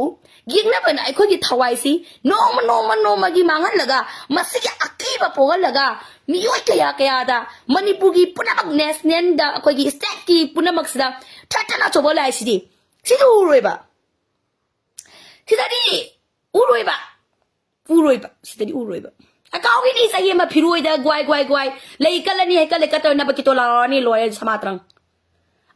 ꯌꯦꯛꯅꯕꯅ ꯑꯩꯈꯣꯏꯒꯤ ꯊꯋꯥꯏꯁꯤ ꯅꯣꯡꯃ ꯅꯣꯡꯃ ꯅꯣꯡꯃꯒꯤ ꯃꯥꯡꯍꯜꯂꯒ, ꯃꯁꯤꯒꯤ ꯑꯀꯤꯕ ꯄꯣꯛꯍꯜꯂꯒ, ꯃꯤꯑꯣꯏ ꯀꯌꯥ ꯀꯌꯥꯗ, ꯃꯅꯤꯄꯨꯔꯒꯤ ꯄꯨꯝꯅꯃꯛ ꯅꯦꯁꯅꯦꯜꯗ, ꯑꯩꯈꯣꯏꯒꯤ ꯁ꯭ꯇꯦꯠꯀꯤ ꯄꯨꯝꯅꯃꯛꯁꯤꯗ ꯊ꯭ꯔꯦꯇꯟ ꯑꯆꯧꯕ ꯂꯥꯛꯏꯁꯤꯗꯤ꯫ ꯁꯤꯗꯤ ꯎꯔꯣꯏꯕ꯫ ꯁꯤꯗꯗꯤ ꯎꯔꯣꯏꯕ꯫ ꯎꯔꯣꯏꯕ꯫ ꯁꯤꯗꯗꯤ ꯎꯔꯣꯏꯕ꯫ ꯑꯀꯥꯎꯒꯤꯗꯤ ꯆꯍꯤ ꯑꯃ ꯐꯤꯔꯣꯏꯗ ꯒ꯭ꯋꯥꯏ ꯒ꯭ꯋꯥꯏ ꯒ꯭ꯋꯥꯏ, ꯂꯩ ꯀꯠꯂꯅꯤ, ꯍꯩ ꯀꯠꯂꯦ ꯀꯠꯇꯧꯔ ꯅꯕ ꯀꯤꯇꯣ ꯂꯥꯎꯔꯅꯤ, ꯂꯣꯏꯔꯦ ꯁꯃꯥꯇ꯭ꯔꯪ꯫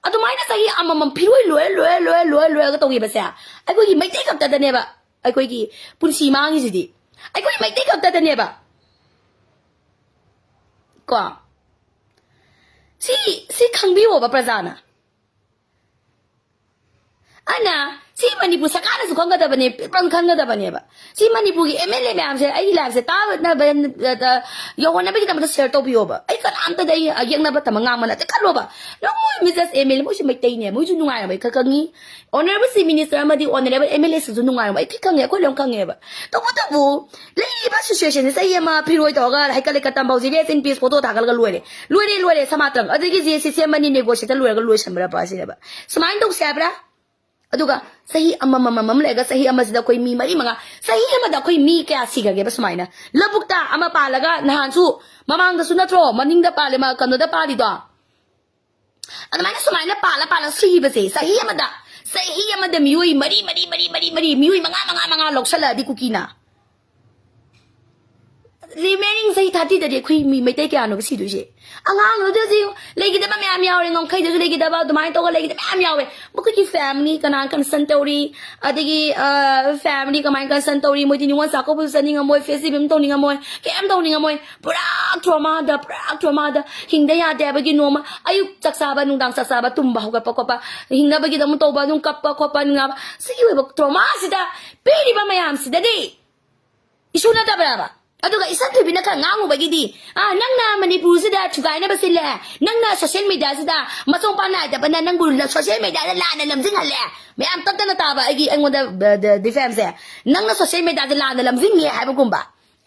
ꯑꯗꯨꯃꯥꯏꯅ ꯆꯍꯤ ꯑꯃꯃꯝ ꯐꯤꯔꯣꯏ ꯂꯣꯏꯔ ꯂꯣꯏꯔ ꯂꯣꯏꯔ ꯂꯣꯏꯔ ꯂꯣꯏꯔꯒ ꯇꯧꯈꯤꯕꯁꯦ ꯑꯩꯈꯣꯏꯒꯤ ꯃꯩꯇꯩ ꯈꯛꯇꯗꯅꯦꯕ꯫ ꯑꯩꯈꯣꯏꯒꯤ ꯄꯨꯟꯁꯤ ꯃꯥꯡꯉꯤꯁꯤꯗꯤ ꯑꯩꯈꯣꯏ ꯃꯩꯇꯩ ꯈꯛꯇꯗꯅꯦꯕ꯫ ꯀꯣ, ꯁꯤ ꯁꯤ ꯈꯪꯕꯤꯌꯣꯕ ꯄ꯭ꯔꯖꯥꯅ꯫ ꯑꯗꯨꯅ ꯁꯤ ꯃꯅꯤꯄꯨꯔ ꯁꯔꯀꯥꯔꯅꯁꯨ ꯈꯪꯒꯗꯕꯅꯦ, ꯄꯤꯄꯜ ꯈꯪꯒꯗꯕꯅꯦꯕ꯫ ꯁꯤ ꯃꯅꯤꯄꯨꯔꯒꯤ ꯑꯦꯝ ꯑꯦꯜ ꯑꯦ ꯃꯌꯥꯝꯁꯦ ꯑꯩꯒꯤ ꯂꯥꯏꯐꯁꯦ ꯇꯥꯅꯕ, ꯑ, ꯌꯧꯍꯟꯅꯕꯒꯤꯗꯃꯛꯇ ꯁꯤꯌꯔ ꯇꯧꯕꯤꯌꯣꯕ꯫ ꯑꯩ ꯀꯅꯥꯝꯇꯗ ꯑꯩ ꯌꯦꯛꯅꯕ ꯇꯝꯕ ꯉꯥꯡꯕ ꯅꯠꯇꯦ꯫ ꯈꯜꯂꯣꯕ, ꯅꯪ ꯃꯣꯏ ꯃꯤꯁꯦꯁ ꯑꯦꯝ ꯑꯦꯜ ꯑꯦ, ꯃꯣꯏꯁꯨ ꯃꯩꯇꯩꯅꯦ, ꯃꯣꯏꯁꯨ ꯅꯨꯡꯉꯥꯏꯔꯝꯃꯣꯏ ꯈꯔ ꯈꯪꯉꯤ꯫ ꯑꯣꯅꯔꯦꯕꯜ ꯆꯤꯐ ꯃꯤꯅꯤꯁꯇꯔ ꯑꯃꯗꯤ ꯑꯣꯅꯔꯦꯕꯜ ꯑꯦꯝ ꯑꯦꯜ ꯑꯦꯁꯤꯡꯁꯨ ꯅꯨꯡꯉꯥꯏꯔꯝꯃꯣꯏ, ꯑꯩ ꯈꯪꯉꯦ, ꯑꯩꯈꯣꯏ ꯂꯣꯏꯅ ꯈꯪꯉꯦꯕ꯫ ꯇꯧꯕꯇꯕꯨ ꯂꯩꯔꯤꯕ ꯁꯤꯆꯨꯋꯦꯁꯟꯁꯦ ꯆꯍꯤ ꯑꯃ ꯐꯤꯔꯣꯏ ꯇꯧꯔꯒ ꯍꯩꯀꯠ ꯂꯩꯀꯠ ꯇꯝꯕ ꯍꯧꯖꯤꯛ ꯔꯦꯁ ꯏꯟ ꯄꯤꯁ ꯐꯣꯇꯣ ꯊꯥꯒꯠꯂꯒ ꯂꯣꯏꯔꯦ꯫ ꯂꯣꯏꯔꯦ, ꯂꯣꯏꯔꯦ, ꯁꯃꯥꯇ꯭ꯔꯪ꯫ ꯑꯗꯒꯤ ꯖꯦ ꯁꯤ ꯁꯦꯝꯃꯅꯤ, ꯅꯦꯒꯣꯁꯤꯌꯦꯁꯟ ꯂꯣꯏꯔꯒ ꯂꯣꯏꯁꯟꯕ꯭ꯔꯕ ꯑꯁꯤꯅꯦꯕ꯫ ꯁꯨꯃꯥꯏꯅ ꯇꯧꯁꯦ ꯍꯥꯏꯕ꯭ꯔꯥ? ꯑꯗꯨꯒ ꯆꯍꯤ ꯑꯃꯃꯝ ꯑꯃꯃꯝ ꯂꯩꯔꯒ ꯆꯍꯤ ꯑꯃꯁꯤꯗ ꯑꯩꯈꯣꯏ ꯃꯤ ꯃꯔꯤ ꯃꯉꯥ, ꯆꯍꯤ ꯑꯃꯗ ꯑꯩꯈꯣꯏ ꯃꯤ ꯀꯌꯥ ꯁꯤꯈ꯭ꯔꯒꯦꯕ ꯁꯨꯃꯥꯏꯅ? ꯂꯧꯕꯨꯛꯇ ꯑꯃ ꯄꯥꯜꯂꯒ ꯅꯍꯥꯟꯁꯨ, ꯃꯃꯥꯡꯗꯁꯨ ꯅꯠꯇ꯭ꯔꯣ, ꯃꯅꯤꯡꯗ ꯄꯥꯜꯂꯦ, ꯃ-, ꯀꯩꯅꯣꯗ ꯄꯥꯜꯂꯤꯗꯣ? ꯑꯗꯨꯃꯥꯏꯅ ꯁꯨꯃꯥꯏꯅ ꯄꯥꯜꯂ ꯄꯥꯜꯂ ꯁꯤꯕꯁꯦ ꯆꯍꯤ ꯑꯃꯗ, ꯆꯍꯤ ꯑꯃꯗ ꯃꯤꯑꯣꯏ ꯃꯔꯤ, ꯃꯔꯤ, ꯃꯔꯤ, ꯃꯔꯤ, ꯃꯔꯤ, ꯃꯤꯑꯣꯏ ꯃꯉꯥ, ꯃꯉꯥ, ꯃꯉꯥ ꯂꯧꯁꯜꯂꯛꯑꯗꯤ ꯀꯨꯀꯤꯅ, ꯔꯤꯃꯦꯅꯤꯡ ꯆꯍꯤ ꯊꯥꯔꯇꯤꯗꯗꯤ ꯑꯩꯈꯣꯏ ꯃꯤ ꯃꯩꯇꯩ ꯀꯌꯥꯅꯣꯕ ꯁꯤꯗꯣꯏꯁꯦ? ꯑꯉꯥꯡꯗꯨꯗꯁꯨ ꯌꯦꯡꯉꯨ, ꯂꯩꯈꯤꯗꯕ ꯃꯌꯥꯝ ꯌꯥꯎꯔꯦ, ꯉꯝꯈꯩꯗꯁꯨ ꯂꯩꯈꯤꯗꯕ, ꯑꯗꯨꯃꯥꯏꯅ ꯇꯧꯔꯒ ꯂꯩꯈꯤꯗꯕ ꯃꯌꯥꯝ ꯌꯥꯎꯋꯦ꯫ ꯃꯈꯣꯏꯒꯤ ꯐꯦꯃꯤꯂꯤ ꯀꯅꯥ ꯀꯟꯁꯔꯟ ꯇꯧꯔꯤ, ꯑꯗꯒꯤ, ꯑ, ꯐꯦꯃꯤꯂꯤ ꯀꯃꯥꯏꯅ ꯀꯟꯁꯔꯟ ꯇꯧꯔꯤ, ꯃꯣꯏꯗꯤ ꯅꯤꯉꯣꯜ ꯆꯥꯛꯀꯧꯕꯁꯨ ꯆꯠꯅꯤꯡꯉꯝꯃꯣꯏ, ꯐꯦꯁꯇꯤꯚꯦꯜ ꯇꯧꯅꯤꯡꯉꯝꯃꯣꯏ, ꯀꯩꯝ ꯇꯧꯅꯤꯡꯉꯝꯃꯣꯏ꯫ ꯄꯨꯔꯥ ꯇ꯭ꯔꯣꯃꯥꯗ, ꯄꯨꯔꯥ ꯇ꯭ꯔꯣꯃꯥꯗ ꯍꯤꯡꯗ ꯌꯥꯗꯦ ꯍꯥꯏꯕꯒꯤ ꯅꯣꯡꯃ, ꯑꯌꯨꯛ ꯆꯥꯛ ꯆꯥꯕ, ꯅꯨꯡꯗꯥꯡ ꯆꯥꯛ ꯆꯥꯕ, ꯇꯨꯝꯕ ꯍꯧꯒꯠꯄ ꯈꯣꯠꯄ, ꯍꯤꯡꯅꯕꯒꯤꯗꯃꯛ ꯇꯧꯕ, ꯑꯗꯨꯝ ꯀꯞꯄ ꯈꯣꯠꯄ, ꯅꯨꯡꯉꯥꯏꯕ, ꯁꯤꯒꯤ ꯑꯣꯏꯕ ꯇ꯭ꯔꯣꯃꯥꯁꯤꯗ ꯄꯤꯔꯤꯕ ꯃꯌꯥꯝꯁꯤꯗꯗꯤ ꯏꯁꯨ ꯅꯠꯇꯕ꯭ꯔꯕ? ꯑꯗꯨꯒ ꯏꯁꯟ ꯊꯣꯏꯕꯤꯅ ꯈꯔ ꯉꯥꯡꯉꯨꯕꯒꯤꯗꯤ, ꯑ, ꯅꯪꯅ ꯃꯅꯤꯄꯨꯔꯁꯤꯗ ꯊꯨꯒꯥꯏꯅꯕ ꯁꯤꯜꯂꯦ, ꯅꯪꯅ ꯁꯣꯁꯤꯌꯦꯜ ꯃꯤꯗꯤꯌꯥꯁꯤꯗ ꯃꯆꯣꯡ ꯄꯥꯟ ꯅꯥꯏꯗꯕꯅ ꯅꯪꯕꯨ ꯁꯣꯁꯤꯌꯦꯜ ꯃꯤꯗꯤꯌꯥꯗ ꯂꯥꯟꯅ ꯂꯝꯖꯤꯡꯍꯜꯂꯦ, ꯃꯌꯥꯝ ꯇꯠꯇꯅ ꯇꯥꯕ ꯑꯩꯒꯤ, ꯑꯩꯉꯣꯟꯗ ꯗꯤꯐꯦꯝꯁꯦ, ꯅꯪꯅ ꯁꯣꯁꯤꯌꯦꯜ ꯃꯤꯗꯤꯌꯥꯗ ꯂꯥꯟꯅ ꯂꯝꯖꯤꯡꯉꯦ ꯍꯥꯏꯕꯒꯨꯝꯕ꯫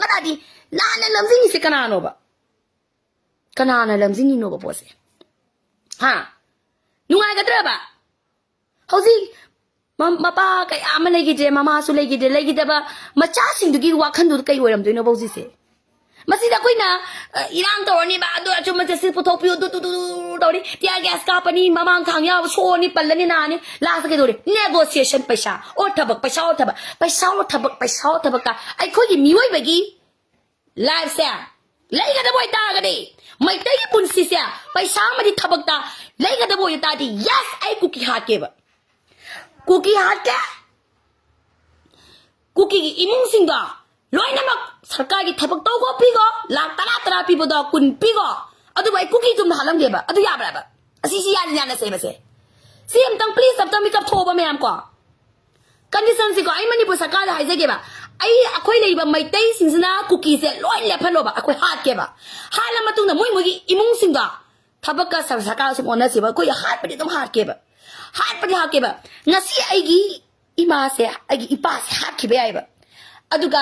ꯑꯗꯨꯗꯤ ꯂꯥꯟꯅ ꯂꯝꯖꯤꯡꯉꯤꯁꯦ ꯀꯅꯥꯅꯣꯕ? ꯀꯅꯥꯅ ꯂꯝꯖꯤꯡꯉꯤꯅꯣꯕ ꯄꯣꯠꯁꯦ? ꯍꯥ? ꯅꯨꯡꯉꯥꯏꯒꯗ꯭ꯔꯕ? ꯍꯧꯖꯤꯛ ꯃ-, ꯃꯄꯥ ꯀꯌꯥ ꯑꯃ ꯂꯩꯈꯤꯗ꯭ꯔꯦ, ꯃꯃꯥꯁꯨ ꯂꯩꯈꯤꯗ꯭ꯔꯦ, ꯂꯩꯈꯤꯗꯕ ꯃꯆꯥꯁꯤꯡꯗꯨꯒꯤ ꯋꯥꯈꯜꯗꯨ ꯀꯩ ꯑꯣꯏꯔꯝꯗꯣꯏꯅꯣꯕ ꯍꯧꯖꯤꯛꯁꯦ? ꯃꯁꯤꯗ ꯑꯩꯈꯣꯏꯅ, ꯑ, ꯏꯔꯥꯡ ꯇꯧꯔꯅꯤꯕ, ꯑꯗꯨ ꯑꯆꯨꯝꯕ ꯖꯁꯇꯤꯁ ꯄꯨꯊꯣꯛꯄꯤꯌꯨ, ꯑꯗꯨ, ꯑꯗꯨ, ꯑꯗꯨ, ꯑꯗꯨ ꯇꯧꯔꯅꯤ, ꯇꯤꯌꯥꯔ ꯒ꯭ꯌꯥꯁ ꯀꯥꯞꯄꯅꯤ, ꯃꯃꯥꯡ ꯊꯥꯡ ꯌꯥꯎꯕ ꯁꯣꯛꯑꯅꯤ, ꯄꯜꯂꯅꯤ, ꯅꯥꯅꯤ, ꯂꯥꯁꯇ ꯀꯩꯗꯧꯔꯤ? ꯅꯦꯒꯣꯁꯤꯌꯦꯁꯟ ꯄꯩꯁꯥ ꯑꯣ ꯊꯕꯛ, ꯄꯩꯁꯥ ꯑꯣ ꯊꯕꯛ, ꯄꯩꯁꯥ ꯑꯣ ꯊꯕꯛ, ꯄꯩꯁꯥ ꯑꯣ ꯊꯕꯛꯇ ꯑꯩꯈꯣꯏꯒꯤ ꯃꯤꯑꯣꯏꯕꯒꯤ ꯂꯥꯏꯐꯁꯦ ꯂꯩꯒꯗꯕ ꯑꯣꯏꯇꯥꯔꯒꯗꯤ, ꯃꯩꯇꯩꯒꯤ ꯄꯨꯟꯁꯤꯁꯦ ꯄꯩꯁꯥ ꯑꯃꯗꯤ ꯊꯕꯛꯇ ꯂꯩꯒꯗꯕ ꯑꯣꯏꯇꯥꯔꯗꯤ, ꯌꯦꯁ, ꯑꯩ ꯀꯨꯀꯤ ꯍꯥꯠꯀꯦꯕ꯫ ꯀꯨꯀꯤ ꯍꯥꯠꯀꯦ꯫ ꯀꯨꯀꯤꯒꯤ ꯏꯃꯨꯡꯁꯤꯡꯗꯣ ꯂꯣꯏꯅꯃꯛ ꯁꯔꯀꯥꯔꯒꯤ ꯊꯕꯛ ꯇꯧꯈꯣ, ꯄꯤꯈꯣ, ꯂꯥꯛ ꯇꯔꯥ ꯇꯔꯥ ꯄꯤꯕꯗꯣ ꯀꯨꯟ ꯄꯤꯈꯣ, ꯑꯗꯨꯕꯨ ꯑꯩ ꯀꯨꯀꯤ ꯇꯨꯝꯅ ꯍꯥꯠꯂꯝꯒꯦꯕ꯫ ꯑꯗꯨ ꯌꯥꯕ꯭ꯔꯕ? ꯑꯁꯤꯁꯤ ꯌꯥꯅꯤ, ꯌꯥꯅꯁꯦ ꯃꯁꯦ꯫ ꯁꯤ ꯑꯝꯇꯪ please ꯑꯝꯇꯪ ꯃꯤꯀꯞ ꯊꯣꯛꯑꯣꯕ ꯃꯌꯥꯝ ꯀꯣ꯫ ꯀꯟꯗꯤꯁꯟꯁꯤꯀꯣ, ꯑꯩ ꯃꯅꯤꯄꯨꯔ ꯁꯔꯀꯥꯔꯗ ꯍꯥꯏꯖꯒꯦꯕ, ꯑꯩ, ꯑꯩꯈꯣꯏ ꯂꯩꯔꯤꯕ ꯃꯩꯇꯩꯁꯤꯡꯁꯤꯅ ꯀꯨꯀꯤꯁꯦ ꯂꯣꯏ ꯂꯦꯞꯍꯜꯂꯣꯕ, ꯑꯩꯈꯣꯏ ꯍꯥꯠꯀꯦꯕ꯫ ꯍꯥꯠꯂ ꯃꯇꯨꯡꯗ ꯃꯣꯏ ꯃꯣꯏꯒꯤ ꯏꯃꯨꯡꯁꯤꯡꯗꯣ ꯊꯕꯛꯀ ꯁꯔ-, ꯁꯔꯀꯥꯔ ꯁꯨꯝ ꯑꯣꯟꯅꯁꯦꯕ, ꯑꯩꯈꯣꯏ ꯍꯥꯠꯄꯗꯤ ꯑꯗꯨꯝ ꯍꯥꯠꯀꯦꯕ, ꯍꯥꯠꯄꯗꯤ ꯍꯥꯠꯀꯦꯕ꯫ ꯉꯁꯤ ꯑꯩꯒꯤ ꯏꯃꯥꯁꯦ, ꯑꯩꯒꯤ ꯏꯄꯥꯁꯦ ꯍꯥꯠꯈꯤꯕ ꯌꯥꯏꯕ, ꯑꯗꯨꯒ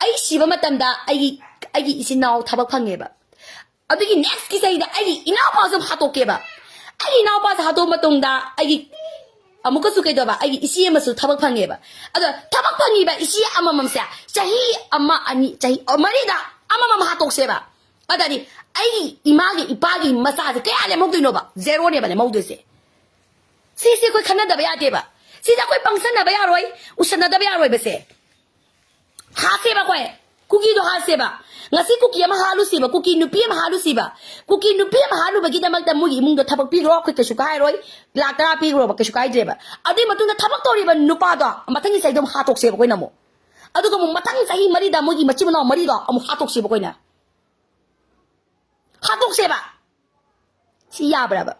ꯑꯩ ꯁꯤꯕ ꯃꯇꯝꯗ ꯑꯩꯒꯤ, ꯑꯩꯒꯤ ꯏꯆꯤꯟ ꯏꯅꯥꯎ ꯊꯕꯛ ꯐꯪꯉꯦꯕ꯫ ꯑꯗꯨꯒꯤ ꯅꯦꯛꯁꯀꯤ ꯆꯍꯤꯗ ꯑꯩꯒꯤ ꯏꯅꯥꯎꯄꯥꯁꯨ ꯍꯥꯠꯇꯣꯛꯀꯦꯕ꯫ ꯑꯩꯒꯤ ꯏꯅꯥꯎꯄꯥꯁꯦ ꯍꯥꯠꯇꯣꯛꯄ ꯃꯇꯨꯡꯗ ꯑꯩꯒꯤ ꯑꯃꯨꯛꯀꯁꯨ ꯀꯩꯗꯧꯕ, ꯑꯩꯒꯤ ꯏꯆꯦ ꯑꯃꯁꯨ ꯊꯕꯛ ꯐꯪꯉꯦꯕ꯫ ꯑꯗꯣ ꯊꯕꯛ ꯐꯪꯉꯤꯕ ꯏꯆꯦ ꯑꯃꯃꯝꯁꯦ ꯆꯍꯤ ꯑꯃ, ꯑꯅꯤ, ꯆꯍꯤ ꯃꯔꯤꯗ ꯑꯃꯃꯝ ꯍꯥꯠꯇꯣꯛꯁꯦꯕ꯫ ꯑꯗꯨꯗꯤ ꯑꯩꯒꯤ ꯏꯃꯥꯒꯤ ꯏꯄꯥꯒꯤ ꯃꯆꯥꯁꯦ ꯀꯌꯥ ꯂꯦꯝꯍꯧꯗꯣꯏꯅꯣꯕ? ꯖꯦꯔꯣꯅꯦꯕ ꯂꯦꯝꯍꯧꯗꯣꯏꯁꯦ꯫ ꯁꯤꯁꯦ ꯑꯩꯈꯣꯏ ꯈꯟꯅꯗꯕ ꯌꯥꯗꯦꯕ꯫ ꯁꯤꯗ ꯑꯩꯈꯣꯏ ꯄꯪꯁꯟꯅꯕ ꯌꯥꯔꯣꯏ, ꯎꯁꯟꯅꯗꯕ ꯌꯥꯔꯣꯏꯕꯁꯦ꯫ ꯍꯥꯠꯁꯦꯕ ꯑꯩꯈꯣꯏ꯫ ꯀꯨꯀꯤꯗꯣ ꯍꯥꯠꯁꯦꯕ꯫ ꯉꯁꯤ ꯀꯨꯀꯤ ꯑꯃ ꯍꯥꯠꯂꯨꯁꯤꯕ, ꯀꯨꯀꯤ ꯅꯨꯄꯤ ꯑꯃ ꯍꯥꯠꯂꯨꯁꯤꯕ꯫ ꯀꯨꯀꯤ ꯅꯨꯄꯤ ꯑꯃ ꯍꯥꯠꯂꯨꯕꯒꯤꯗꯃꯛꯇ ꯃꯣꯏꯒꯤ ꯏꯃꯨꯡꯗꯣ ꯊꯕꯛ ꯄꯤꯈ꯭ꯔꯣ, ꯑꯩꯈꯣꯏ ꯀꯩꯁꯨ ꯀꯥꯏꯔꯣꯏ꯫ ꯂꯥꯛ ꯇꯔꯥ ꯄꯤꯈ꯭ꯔꯣꯕ, ꯀꯩꯁꯨ ꯀꯥꯏꯗ꯭ꯔꯦꯕ꯫ ꯑꯗꯨꯏ ꯃꯇꯨꯡꯗ ꯊꯕꯛ ꯇꯧꯔꯤꯕ ꯅꯨꯄꯥꯗꯣ ꯃꯊꯪꯒꯤ ꯆꯍꯤꯗꯣ ꯑꯃꯨꯛ ꯍꯥꯠꯇꯣꯛꯁꯦꯕ ꯑꯩꯈꯣꯏꯅ ꯑꯃꯨꯛ꯫ ꯑꯗꯨꯒ ꯑꯃꯨꯛ ꯃꯊꯪ ꯆꯍꯤ ꯃꯔꯤꯗ ꯃꯣꯏꯒꯤ ꯃꯆꯤꯟ ꯃꯅꯥꯎ ꯃꯔꯤꯗꯣ ꯑꯃꯨꯛ ꯍꯥꯠꯇꯣꯛꯁꯦꯕ ꯑꯩꯈꯣꯏꯅ꯫ ꯍꯥꯠꯇꯣꯛꯁꯦꯕ꯫ ꯁꯤ ꯌꯥꯕ꯭ꯔꯕ?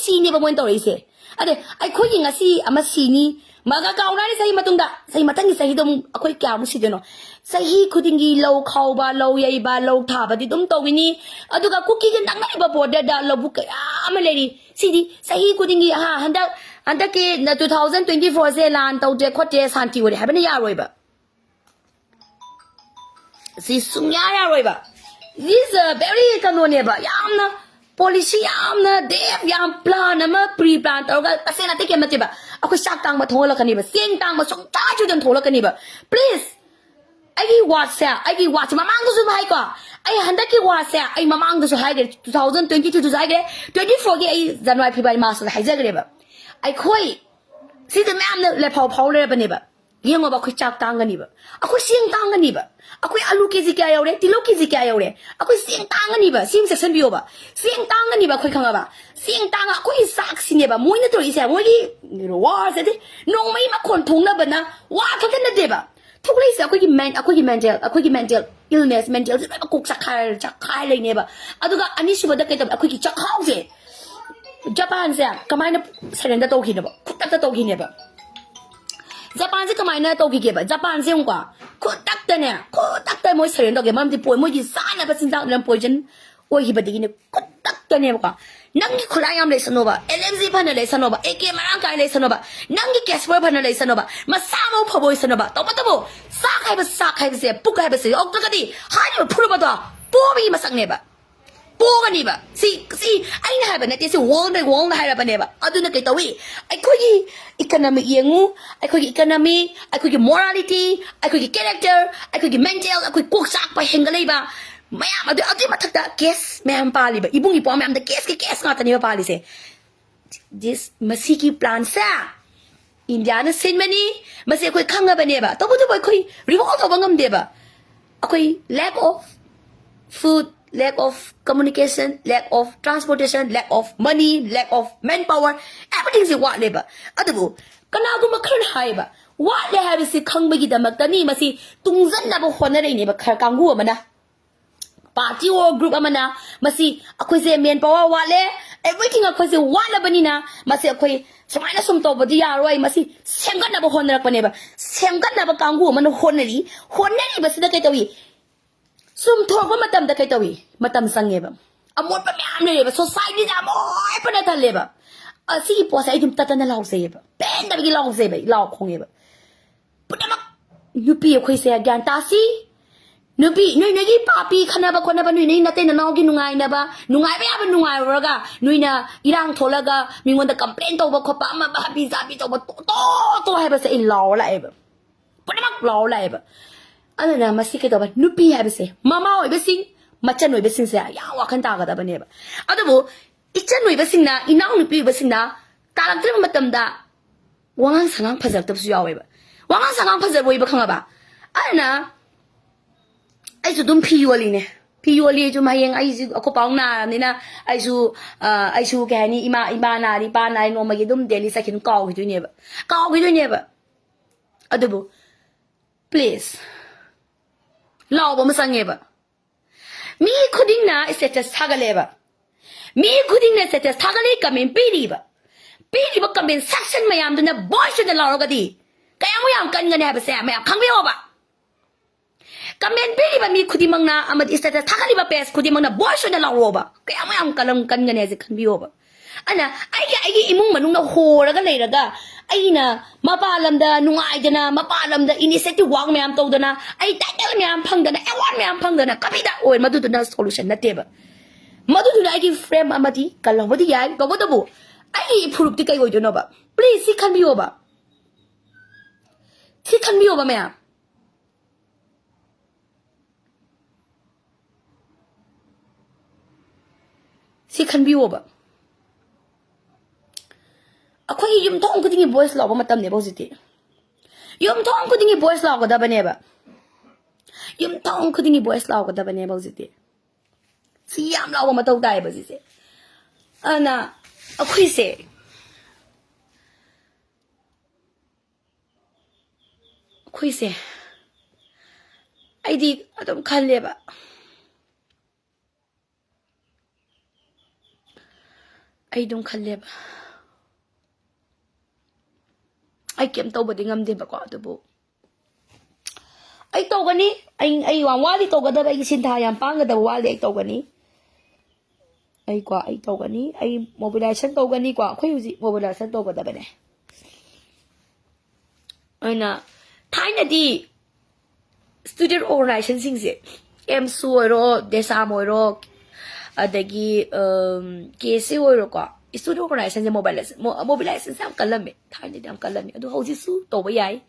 ꯁꯤꯅꯦꯕ ꯃꯣꯏꯅ ꯇꯧꯔꯛꯏꯁꯦ꯫ ꯑꯗꯩ ꯑꯩꯈꯣꯏꯒꯤ ꯉꯁꯤ ꯑꯃ ꯁꯤꯅꯤ, ꯃꯒ ꯀꯥꯎꯅꯔꯤ ꯆꯍꯤ ꯃꯇꯨꯡꯗ, ꯆꯍꯤ ꯃꯊꯪꯒꯤ ꯆꯍꯤꯗ ꯑꯃꯨꯛ ꯑꯩꯈꯣꯏ ꯀꯌꯥꯃꯨꯛ ꯁꯤꯗꯣꯏꯅꯣ? ꯆꯍꯤ ꯈꯨꯗꯤꯡꯒꯤ ꯂꯧ ꯈꯥꯎꯕ, ꯂꯧ ꯌꯩꯕ, ꯂꯧ ꯊꯥꯕꯗꯤ ꯑꯗꯨꯝ ꯇꯧꯈꯤꯅꯤ꯫ ꯑꯗꯨꯒ ꯀꯨꯀꯤꯒ ꯅꯛꯅꯔꯤꯕ borderꯗ ꯂꯧꯕꯨꯛ ꯀꯌꯥ ꯑꯃ ꯂꯩꯔꯤ꯫ ꯁꯤꯗꯤ ꯆꯍꯤ ꯈꯨꯗꯤꯡꯒꯤ, ꯍꯥ, ꯍꯟꯗꯛ, ꯍꯟꯗꯛꯀꯤ two thousand twenty fourꯁꯦ ꯂꯥꯟ ꯇꯧꯗ꯭ꯔꯦ ꯈꯣꯠꯇ꯭ꯔꯦ, ꯁꯥꯟꯇꯤ ꯑꯣꯏꯔꯦ ꯍꯥꯏꯕꯅ ꯌꯥꯔꯣꯏꯕ꯫ ꯁꯤ ꯁꯨꯡꯌꯥ ꯌꯥꯔꯣꯏꯕ꯫ This is a very ꯀꯩꯅꯣꯅꯦꯕ, ꯌꯥꯝꯅ policy ꯌꯥꯝꯅ deep, ꯌꯥꯝ plan ꯑꯃ pre plan ꯇꯧꯔꯒ, ꯇꯁꯦꯡꯅ ꯑꯇꯩ ꯀꯩꯝ ꯅꯠꯇꯦꯕ꯫ ꯑꯩꯈꯣꯏ ꯆꯥꯛ ꯇꯥꯡꯕ ꯊꯣꯛꯍꯜꯂꯛꯀꯅꯤꯕ, ꯆꯦꯡ ꯇꯥꯡꯕ ꯁꯨꯡꯆꯥꯏ ꯆꯨꯗꯅ ꯊꯣꯛꯂꯛꯀꯅꯤꯕ꯫ Please, ꯑꯩꯒꯤ ꯋꯥꯁꯦ, ꯑꯩꯒꯤ ꯋꯥꯁꯦ ꯃꯃꯥꯡꯗꯁꯨ ꯍꯥꯏꯀꯣ, ꯑꯩ ꯍꯟꯗꯛꯀꯤ ꯋꯥꯁꯦ ꯑꯩ ꯃꯃꯥꯡꯗꯁꯨ ꯍꯥꯏꯈ꯭ꯔꯦ, two thousand twenty twoꯗꯁꯨ ꯍꯥꯏꯈ꯭ꯔꯦ, twenty fourꯒꯤ ꯑꯩ January, February, Marchꯇ ꯍꯥꯏꯖꯈ꯭ꯔꯦꯕ꯫ ꯑꯩꯈꯣꯏ ꯁꯤꯗ ꯃꯌꯥꯝꯅ ꯂꯦꯐꯥꯎ ꯐꯥꯎ ꯂꯩꯔꯕꯅꯦꯕ꯫ ꯌꯦꯡꯉꯣꯕ, ꯑꯩꯈꯣꯏ ꯆꯥꯛ ꯇꯥꯡꯒꯅꯤꯕ, ꯑꯩꯈꯣꯏ ꯆꯦꯡ ꯇꯥꯡꯒꯅꯤꯕ, ꯑꯩꯈꯣꯏ ꯑꯂꯨ ꯀꯦꯖꯤ ꯀꯌꯥ ꯌꯧꯔꯦ, ꯇꯤꯜꯍꯧ ꯀꯦꯖꯤ ꯀꯌꯥ ꯌꯧꯔꯦ, ꯑꯩꯈꯣꯏ ꯆꯦꯡ ꯇꯥꯡꯒꯅꯤꯕ꯫ ꯁꯤ ꯑꯃ ꯆꯦꯛꯁꯤꯟꯕꯤꯌꯣꯕ, ꯆꯦꯡ ꯇꯥꯡꯒꯅꯤꯕ꯫ ꯑꯩꯈꯣꯏ ꯈꯪꯉꯕ? ꯆꯦꯡ ꯇꯥꯡꯉ ꯑꯩꯈꯣꯏꯒꯤ ꯆꯥꯛꯁꯤꯅꯦꯕ ꯃꯣꯏꯅ ꯇꯧꯔꯤꯁꯦ, ꯃꯣꯏꯒꯤ warꯁꯦ, ꯅꯣꯡꯃꯩ ꯃꯈꯣꯟ ꯊꯣꯛꯅꯕꯅ ꯋꯥ ꯈꯛꯇ ꯅꯠꯇꯦꯕ ꯊꯣꯛꯂꯛꯏꯁꯦ꯫ ꯑꯩꯈꯣꯏꯒꯤ men, ꯑꯩꯈꯣꯏꯒꯤ mental, ꯑꯩꯈꯣꯏꯒꯤ mental illness, mentalꯁꯦ ꯂꯣꯏꯅꯃꯛ ꯀꯣꯛ ꯆꯈꯥꯏ ꯆꯈꯥꯏ ꯂꯩꯅꯦꯕ꯫ ꯑꯗꯨꯒ ꯑꯅꯤꯁꯨꯕꯗ ꯀꯩ ꯇꯧꯕ, ꯑꯩꯈꯣꯏꯒꯤ ꯆꯈꯥꯎꯁꯦ, ꯖꯄꯥꯟꯁꯦ ꯀꯃꯥꯏꯅ surrender ꯇꯧꯈꯤꯅꯕ? ꯈꯨꯗꯛꯇ ꯇꯧꯈꯤꯅꯦꯕ꯫ ꯖꯄꯥꯟꯁꯦ ꯀꯃꯥꯏꯅ ꯇꯧꯈꯤꯒꯦꯕ? ꯖꯄꯥꯟꯁꯦ ꯌꯦꯡꯉꯨꯀꯣ, ꯈꯨꯗꯛꯇꯅꯦ, ꯈꯨꯗꯛꯇ ꯃꯣꯏ surrender ꯇꯧꯒꯦ꯫ ꯃꯔꯝꯗꯤ ꯄꯣꯏ-, ꯃꯣꯏꯒꯤ ꯆꯥꯅꯕ ꯆꯤꯟꯖꯥꯛꯅ poison ꯑꯣꯏꯈꯤꯕꯗꯒꯤꯅꯦ, ꯈꯨꯗꯛꯇꯅꯦꯕꯀꯣ꯫ ꯅꯪꯒꯤ ꯈꯨꯠꯂꯥꯏ ꯌꯥꯝ ꯂꯩꯁꯅꯣꯕ, LMG ꯐꯅ ꯂꯩꯁꯅꯣꯕ, AK ꯃꯔꯥꯡ ꯀꯥꯏ ꯂꯩꯁꯅꯣꯕ, ꯅꯪꯒꯤ cash flow ꯐꯅ ꯂꯩꯁꯅꯣꯕ, ꯃꯁꯥ ꯃꯎ ꯐꯕ ꯑꯣꯏꯁꯅꯣꯕ, ꯇꯧꯕꯇꯕꯨ ꯆꯥꯛ ꯍꯥꯏꯕ, ꯆꯥꯛ ꯍꯥꯏꯕꯁꯦ, ꯄꯨꯛ ꯍꯥꯏꯕꯁꯦ ꯌꯧꯗ꯭ꯔꯒꯗꯤ ꯍꯥꯏꯔꯤꯕ ꯐꯨꯔꯨꯞ ꯑꯗꯣ ꯄꯣꯕꯒꯤ ꯃꯁꯛꯅꯦꯕ꯫ ꯄꯣꯒꯅꯤꯕ꯫ ꯁꯤ, ꯁꯤ ꯑꯩꯅ ꯍꯥꯏꯕ ꯅꯠꯇꯦ, ꯁꯤ world by worldꯅ ꯍꯥꯏꯔꯕꯅꯦꯕ꯫ ꯑꯗꯨꯅ ꯀꯩ ꯇꯧꯏ? ꯑꯩꯈꯣꯏꯒꯤ economic ꯌꯦꯡꯉꯨ, ꯑꯩꯈꯣꯏꯒꯤ economy, ꯑꯩꯈꯣꯏꯒꯤ morality, ꯑꯩꯈꯣꯏꯒꯤ character, ꯑꯩꯈꯣꯏꯒꯤ mental, ꯑꯩꯈꯣꯏ ꯀꯣꯛ ꯆꯥꯛꯄ ꯍꯦꯟꯒꯠꯂꯛꯏꯕ ꯃꯌꯥꯝ ꯑꯗꯨ, ꯑꯗꯨꯒꯤ ꯃꯊꯛꯇ case ꯃꯌꯥꯝ ꯄꯥꯜꯂꯤꯕ, ꯏꯕꯨꯡ ꯏꯄ꯭ꯋꯥ ꯃꯌꯥꯝꯗ caseꯀꯤ case ꯉꯥꯛꯇꯅꯦꯕ ꯄꯥꯜꯂꯤꯁꯦ꯫ This, ꯃꯁꯤꯒꯤ planꯁꯦ ꯏꯟꯗꯤꯌꯥꯅ ꯁꯤꯟꯕꯅꯤ, ꯃꯁꯤ ꯑꯩꯈꯣꯏ ꯈꯪꯉꯕꯅꯦꯕ꯫ ꯇꯧꯕꯇꯕꯨ ꯑꯩꯈꯣꯏ revolt ꯇꯧꯕ ꯉꯝꯗꯦꯕ꯫ ꯑꯩꯈꯣꯏ lack of food, lack of communication, lack of transportation, lack of money, lack of manpower, everythingꯁꯦ ꯋꯥꯠꯂꯦꯕ꯫ ꯑꯗꯨꯕꯨ ꯀꯅꯥꯒꯨꯝꯕ ꯈꯔꯅ ꯍꯥꯏꯌꯦꯕ, ꯋꯥꯠꯂꯦ ꯍꯥꯏꯕꯁꯤ ꯈꯪꯕꯒꯤꯗꯃꯛꯇꯅꯤ ꯃꯁꯤ ꯇꯨꯡꯁꯤꯟꯅꯕ ꯍꯣꯠꯅꯔꯛꯏꯅꯦꯕ ꯈꯔ ꯀꯥꯡꯕꯨ ꯑꯃꯅ꯫ Party or group ꯑꯃꯅ ꯃꯁꯤ ꯑꯩꯈꯣꯏꯁꯦ manpower ꯋꯥꯠꯂꯦ, Everything ꯑꯩꯈꯣꯏꯁꯦ ꯋꯥꯠꯂꯕꯅꯤꯅ ꯃꯁꯤ ꯑꯩꯈꯣꯏ ꯁꯨꯃꯥꯏꯅ ꯁꯨꯝ ꯇꯧꯕꯗꯤ ꯌꯥꯔꯣꯏ, ꯃꯁꯤ ꯁꯦꯝꯒꯠꯅꯕ ꯍꯣꯠꯅꯔꯛꯄꯅꯦꯕ꯫ ꯁꯦꯝꯒꯠꯅꯕ ꯀꯥꯡꯕꯨ ꯑꯃꯅ ꯍꯣꯠꯅꯔꯤ꯫ ꯍꯣꯠꯅꯔꯤꯕꯁꯤꯗ ꯀꯩ ꯇꯧꯏ? ꯆꯨꯝꯊꯣꯔꯛꯄ ꯃꯇꯝꯗ ꯀꯩ ꯇꯧꯏ? ꯃꯇꯝ ꯆꯪꯉꯦꯕ꯫ ꯑꯃꯣꯠꯄ ꯃꯌꯥꯝ ꯂꯩꯔꯦꯕ, ꯁꯣꯁꯥꯏꯇꯤꯁꯦ ꯑꯃꯣꯠꯄꯅ ꯊꯜꯂꯦꯕ꯫ ꯑꯁꯤꯒꯤ ꯄꯣꯠꯁꯦ ꯑꯩ ꯑꯗꯨꯝ ꯇꯠꯇꯅ ꯂꯥꯎꯖꯩꯌꯦꯕ, ꯄꯦꯟꯗꯕꯒꯤ ꯂꯥꯎꯖꯩꯕ, ꯑꯩ ꯂꯥꯎ ꯈꯣꯡꯉꯦꯕ꯫ ꯄꯨꯝꯅꯃꯛ ꯅꯨꯄꯤ ꯑꯩꯈꯣꯏꯁꯦ ꯒ꯭ꯌꯥꯟ ꯇꯥꯁꯤ꯫ ꯅꯨꯄꯤ, ꯅꯣꯏ ꯅꯣꯏꯒꯤ ꯄꯥꯄꯤ ꯈꯠꯅꯕ ꯈꯣꯠꯅꯕ, ꯅꯣꯏ ꯅꯣꯏ ꯅꯇꯩ ꯅꯅꯥꯎꯒꯤ ꯅꯨꯡꯉꯥꯏꯅꯕ, ꯅꯨꯡꯉꯥꯏꯕ ꯌꯥꯕ ꯅꯨꯡꯉꯥꯏꯔꯨꯔꯒ, ꯅꯣꯏꯅ ꯏꯔꯥꯡ ꯊꯣꯛꯂꯒ ꯃꯤꯉꯣꯟꯗ ꯀꯝꯄ꯭ꯂꯦꯟ ꯇꯧꯕ ꯈꯣꯠꯄ, ꯑꯃ ꯍꯥꯕꯤ ꯖꯥꯕꯤ ꯇꯧꯕ, ꯇꯣ ꯇꯣ ꯇꯣ ꯍꯥꯏꯕꯁꯦ ꯑꯩ ꯂꯥꯎꯔ ꯂꯥꯛꯑꯦꯕ꯫ ꯄꯨꯝꯅꯃꯛ ꯂꯥꯎꯔ ꯂꯥꯛꯑꯦꯕ꯫ ꯑꯗꯨꯅ ꯃꯁꯤ ꯀꯩꯗꯧꯕ? ꯅꯨꯄꯤ ꯍꯥꯏꯕꯁꯦ ꯃꯃꯥ ꯑꯣꯏꯕꯁꯤꯡ, ꯃꯆꯟ ꯑꯣꯏꯕꯁꯤꯡꯁꯦ ꯌꯥꯝ ꯋꯥꯈꯜ ꯇꯥꯒꯗꯕꯅꯦꯕ꯫ ꯑꯗꯨꯕꯨ ꯏꯆꯟ ꯑꯣꯏꯕꯁꯤꯡꯅ, ꯏꯅꯥꯎꯅꯨꯄꯤ ꯑꯣꯏꯕꯁꯤꯡꯅ ꯇꯥꯔꯛꯇ꯭ꯔꯤꯕ ꯃꯇꯝꯗ ꯋꯥꯉꯥꯡ ꯁꯉꯥꯡ ꯐꯖꯔꯛꯇꯕꯁꯨ ꯌꯥꯎꯋꯦꯕ꯫ ꯋꯥꯉꯥꯡ ꯁꯉꯥꯡ ꯐꯖꯔꯣꯏꯕ, ꯈꯪꯉꯕ? ꯑꯗꯨꯅ ꯑꯩꯁꯨ ꯑꯗꯨꯝ ꯐꯤ ꯌꯣꯜꯂꯤꯅꯦ꯫ ꯐꯤ ꯌꯣꯜꯂꯤ ꯁꯨꯝ, ꯍꯌꯦꯡ ꯑꯩꯁꯨ ꯑꯩꯈꯣꯏ ꯄꯥꯎ ꯅꯥꯔꯕꯅꯤꯅ ꯑꯩꯁꯨ, ꯑ, ꯑꯩꯁꯨ ꯀꯩ ꯍꯥꯏꯅꯤ, ꯏꯃꯥ, ꯏꯃꯥ ꯅꯥꯔꯤ, ꯏꯄꯥ ꯅꯥꯔꯤ, ꯅꯣꯡꯃꯒꯤ ꯑꯗꯨꯝ ꯗꯦꯂꯤ ꯆꯠꯈꯤꯅ ꯀꯥꯎꯈꯤꯗꯣꯏꯅꯦꯕ꯫ ꯀꯥꯎꯈꯤꯗꯣꯏꯅꯦꯕ꯫ ꯑꯗꯨꯕꯨ please, ꯂꯥꯎꯕ ꯑꯃ ꯆꯪꯉꯦꯕ꯫ ꯃꯤ ꯈꯨꯗꯤꯡꯅ status ꯊꯥꯒꯠꯂꯦꯕ꯫ ꯃꯤ ꯈꯨꯗꯤꯡꯅ status ꯊꯥꯒꯠꯂꯤ, comment ꯄꯤꯔꯤꯕ꯫ ꯄꯤꯔꯤꯕ comment section ꯃꯌꯥꯝꯗꯨꯅ voice ꯑꯣꯏꯅ ꯂꯥꯎꯔꯒꯗꯤ ꯀꯌꯥꯃꯨꯛ ꯌꯥꯝ ꯀꯟꯒꯅꯤ ꯍꯥꯏꯕꯁꯦ ꯃꯌꯥꯝ ꯈꯪꯕꯤꯌꯣꯕ꯫ Comment ꯄꯤꯔꯤꯕ ꯃꯤ ꯈꯨꯗꯤꯡꯃꯛꯅ ꯑꯃꯗꯤ status ꯊꯥꯒꯠꯂꯤꯕ page ꯈꯨꯗꯤꯡꯃꯛꯅ voice ꯑꯣꯏꯅ ꯂꯥꯎꯔꯛꯑꯣꯕ꯫ ꯀꯌꯥꯃꯨꯛ ꯌꯥꯝ ꯀꯂꯝ ꯀꯟꯒꯅꯤ ꯍꯥꯏꯁꯦ ꯈꯟꯕꯤꯌꯣꯕ꯫ ꯑꯗꯨꯅ ꯑꯩꯒꯤ, ꯑꯩꯒꯤ ꯏꯃꯨꯡ ꯃꯅꯨꯡꯅ ꯍꯣꯔꯒ ꯂꯩꯔꯒ ꯑꯩꯅ ꯃꯄꯥꯟ ꯂꯝꯗ ꯅꯨꯡꯉꯥꯏꯗꯅ, ꯃꯄꯥꯟ ꯂꯝꯗ initiative work ꯃꯌꯥꯝ ꯇꯧꯗꯅ, ꯑꯩ title ꯃꯌꯥꯝ ꯐꯪꯗꯅ, award ꯃꯌꯥꯝ ꯐꯪꯗꯅ ꯀꯕꯤꯗ ꯑꯣꯏ, ꯃꯗꯨꯗꯨꯅ solution ꯅꯠꯇꯦꯕ꯫ ꯃꯗꯨꯗꯨꯅ ꯑꯩꯒꯤ frame ꯑꯃꯗꯤ ꯀꯜꯍꯧꯕꯗꯤ ꯌꯥꯏ, ꯇꯧꯕꯇꯕꯨ ꯑꯩꯒꯤ ꯏꯐꯨꯔꯨꯞꯇꯤ ꯀꯩ ꯑꯣꯏꯗꯣꯏꯅꯣꯕ? Please, ꯁꯤ ꯈꯟꯕꯤꯌꯣꯕ꯫ ꯁꯤ ꯈꯟꯕꯤꯌꯣꯕ ꯃꯌꯥꯝ꯫ ꯁꯤ ꯈꯟꯕꯤꯌꯣꯕ꯫ ꯑꯩꯈꯣꯏꯒꯤ ꯌꯨꯝꯊꯣꯡ ꯈꯨꯗꯤꯡꯒꯤ voice ꯂꯥꯎꯕ ꯃꯇꯝꯅꯦꯕ ꯍꯧꯖꯤꯛꯇꯤ꯫ ꯌꯨꯝꯊꯣꯡ ꯈꯨꯗꯤꯡꯒꯤ voice ꯂꯥꯎꯒꯗꯕꯅꯦꯕ꯫ ꯌꯨꯝꯊꯣꯡ ꯈꯨꯗꯤꯡꯒꯤ voice ꯂꯥꯎꯒꯗꯕꯅꯦꯕ ꯍꯧꯖꯤꯛꯇꯤ꯫ ꯁꯤ ꯌꯥꯝ ꯂꯥꯎꯕ ꯃꯊꯧ ꯇꯥꯏꯌꯦꯕ ꯍꯧꯖꯤꯛꯁꯦ꯫ ꯑꯗꯨꯅ ꯑꯩꯈꯣꯏꯁꯦ, ꯑꯩꯈꯣꯏꯁꯦ, ꯑꯩꯗꯤ ꯑꯗꯨꯝ ꯈꯜꯂꯦꯕ, ꯑꯩ ꯑꯗꯨꯝ ꯈꯜꯂꯦꯕ, ꯑꯩ ꯀꯩꯝ ꯇꯧꯕꯗꯤ ꯉꯝꯗꯦꯕꯀꯣ, ꯑꯗꯨꯕꯨ ꯑꯩ ꯇꯧꯒꯅꯤ꯫ ꯑꯩ ꯑꯩ ꯌꯥꯝ ꯋꯥꯠꯂꯤ ꯇꯧꯒꯗꯕ, ꯑꯩꯒꯤ ꯁꯤꯟꯊꯥ ꯌꯥꯝ ꯄꯥꯡꯒꯗꯕ ꯋꯥꯠꯂꯤ꯫ ꯑꯩ ꯇꯧꯒꯅꯤ꯫ ꯑꯩꯀꯣ, ꯑꯩ ꯇꯧꯒꯅꯤ꯫ ꯑꯩ mobilization ꯇꯧꯒꯅꯤꯀꯣ꯫ ꯑꯩꯈꯣꯏ ꯍꯧꯖꯤꯛ mobilization ꯇꯧꯒꯗꯕꯅꯦ꯫ ꯑꯩꯅ ꯊꯥꯏꯅꯗꯤ student organizationꯁꯤꯡꯁꯦ, ꯑꯦꯝꯁꯨ ꯑꯣꯏꯔꯣ, ꯗꯦꯁꯥꯝ ꯑꯣꯏꯔꯣ, ꯑꯗꯒꯤ ꯀꯦ ꯑꯦꯁ ꯑꯦ ꯑꯣꯏꯔꯣꯀꯣ, student organizationꯁꯦ mobilization mobilizationꯁꯦ ꯌꯥꯝ ꯀꯜꯂꯝꯃꯦ, ꯊꯥꯏꯅꯗꯤ ꯌꯥꯝ ꯀꯜꯂꯝꯃꯦ꯫ ꯑꯗꯣ ꯍꯧꯖꯤꯛꯁꯨ ꯇꯧꯕ ꯌꯥꯏ,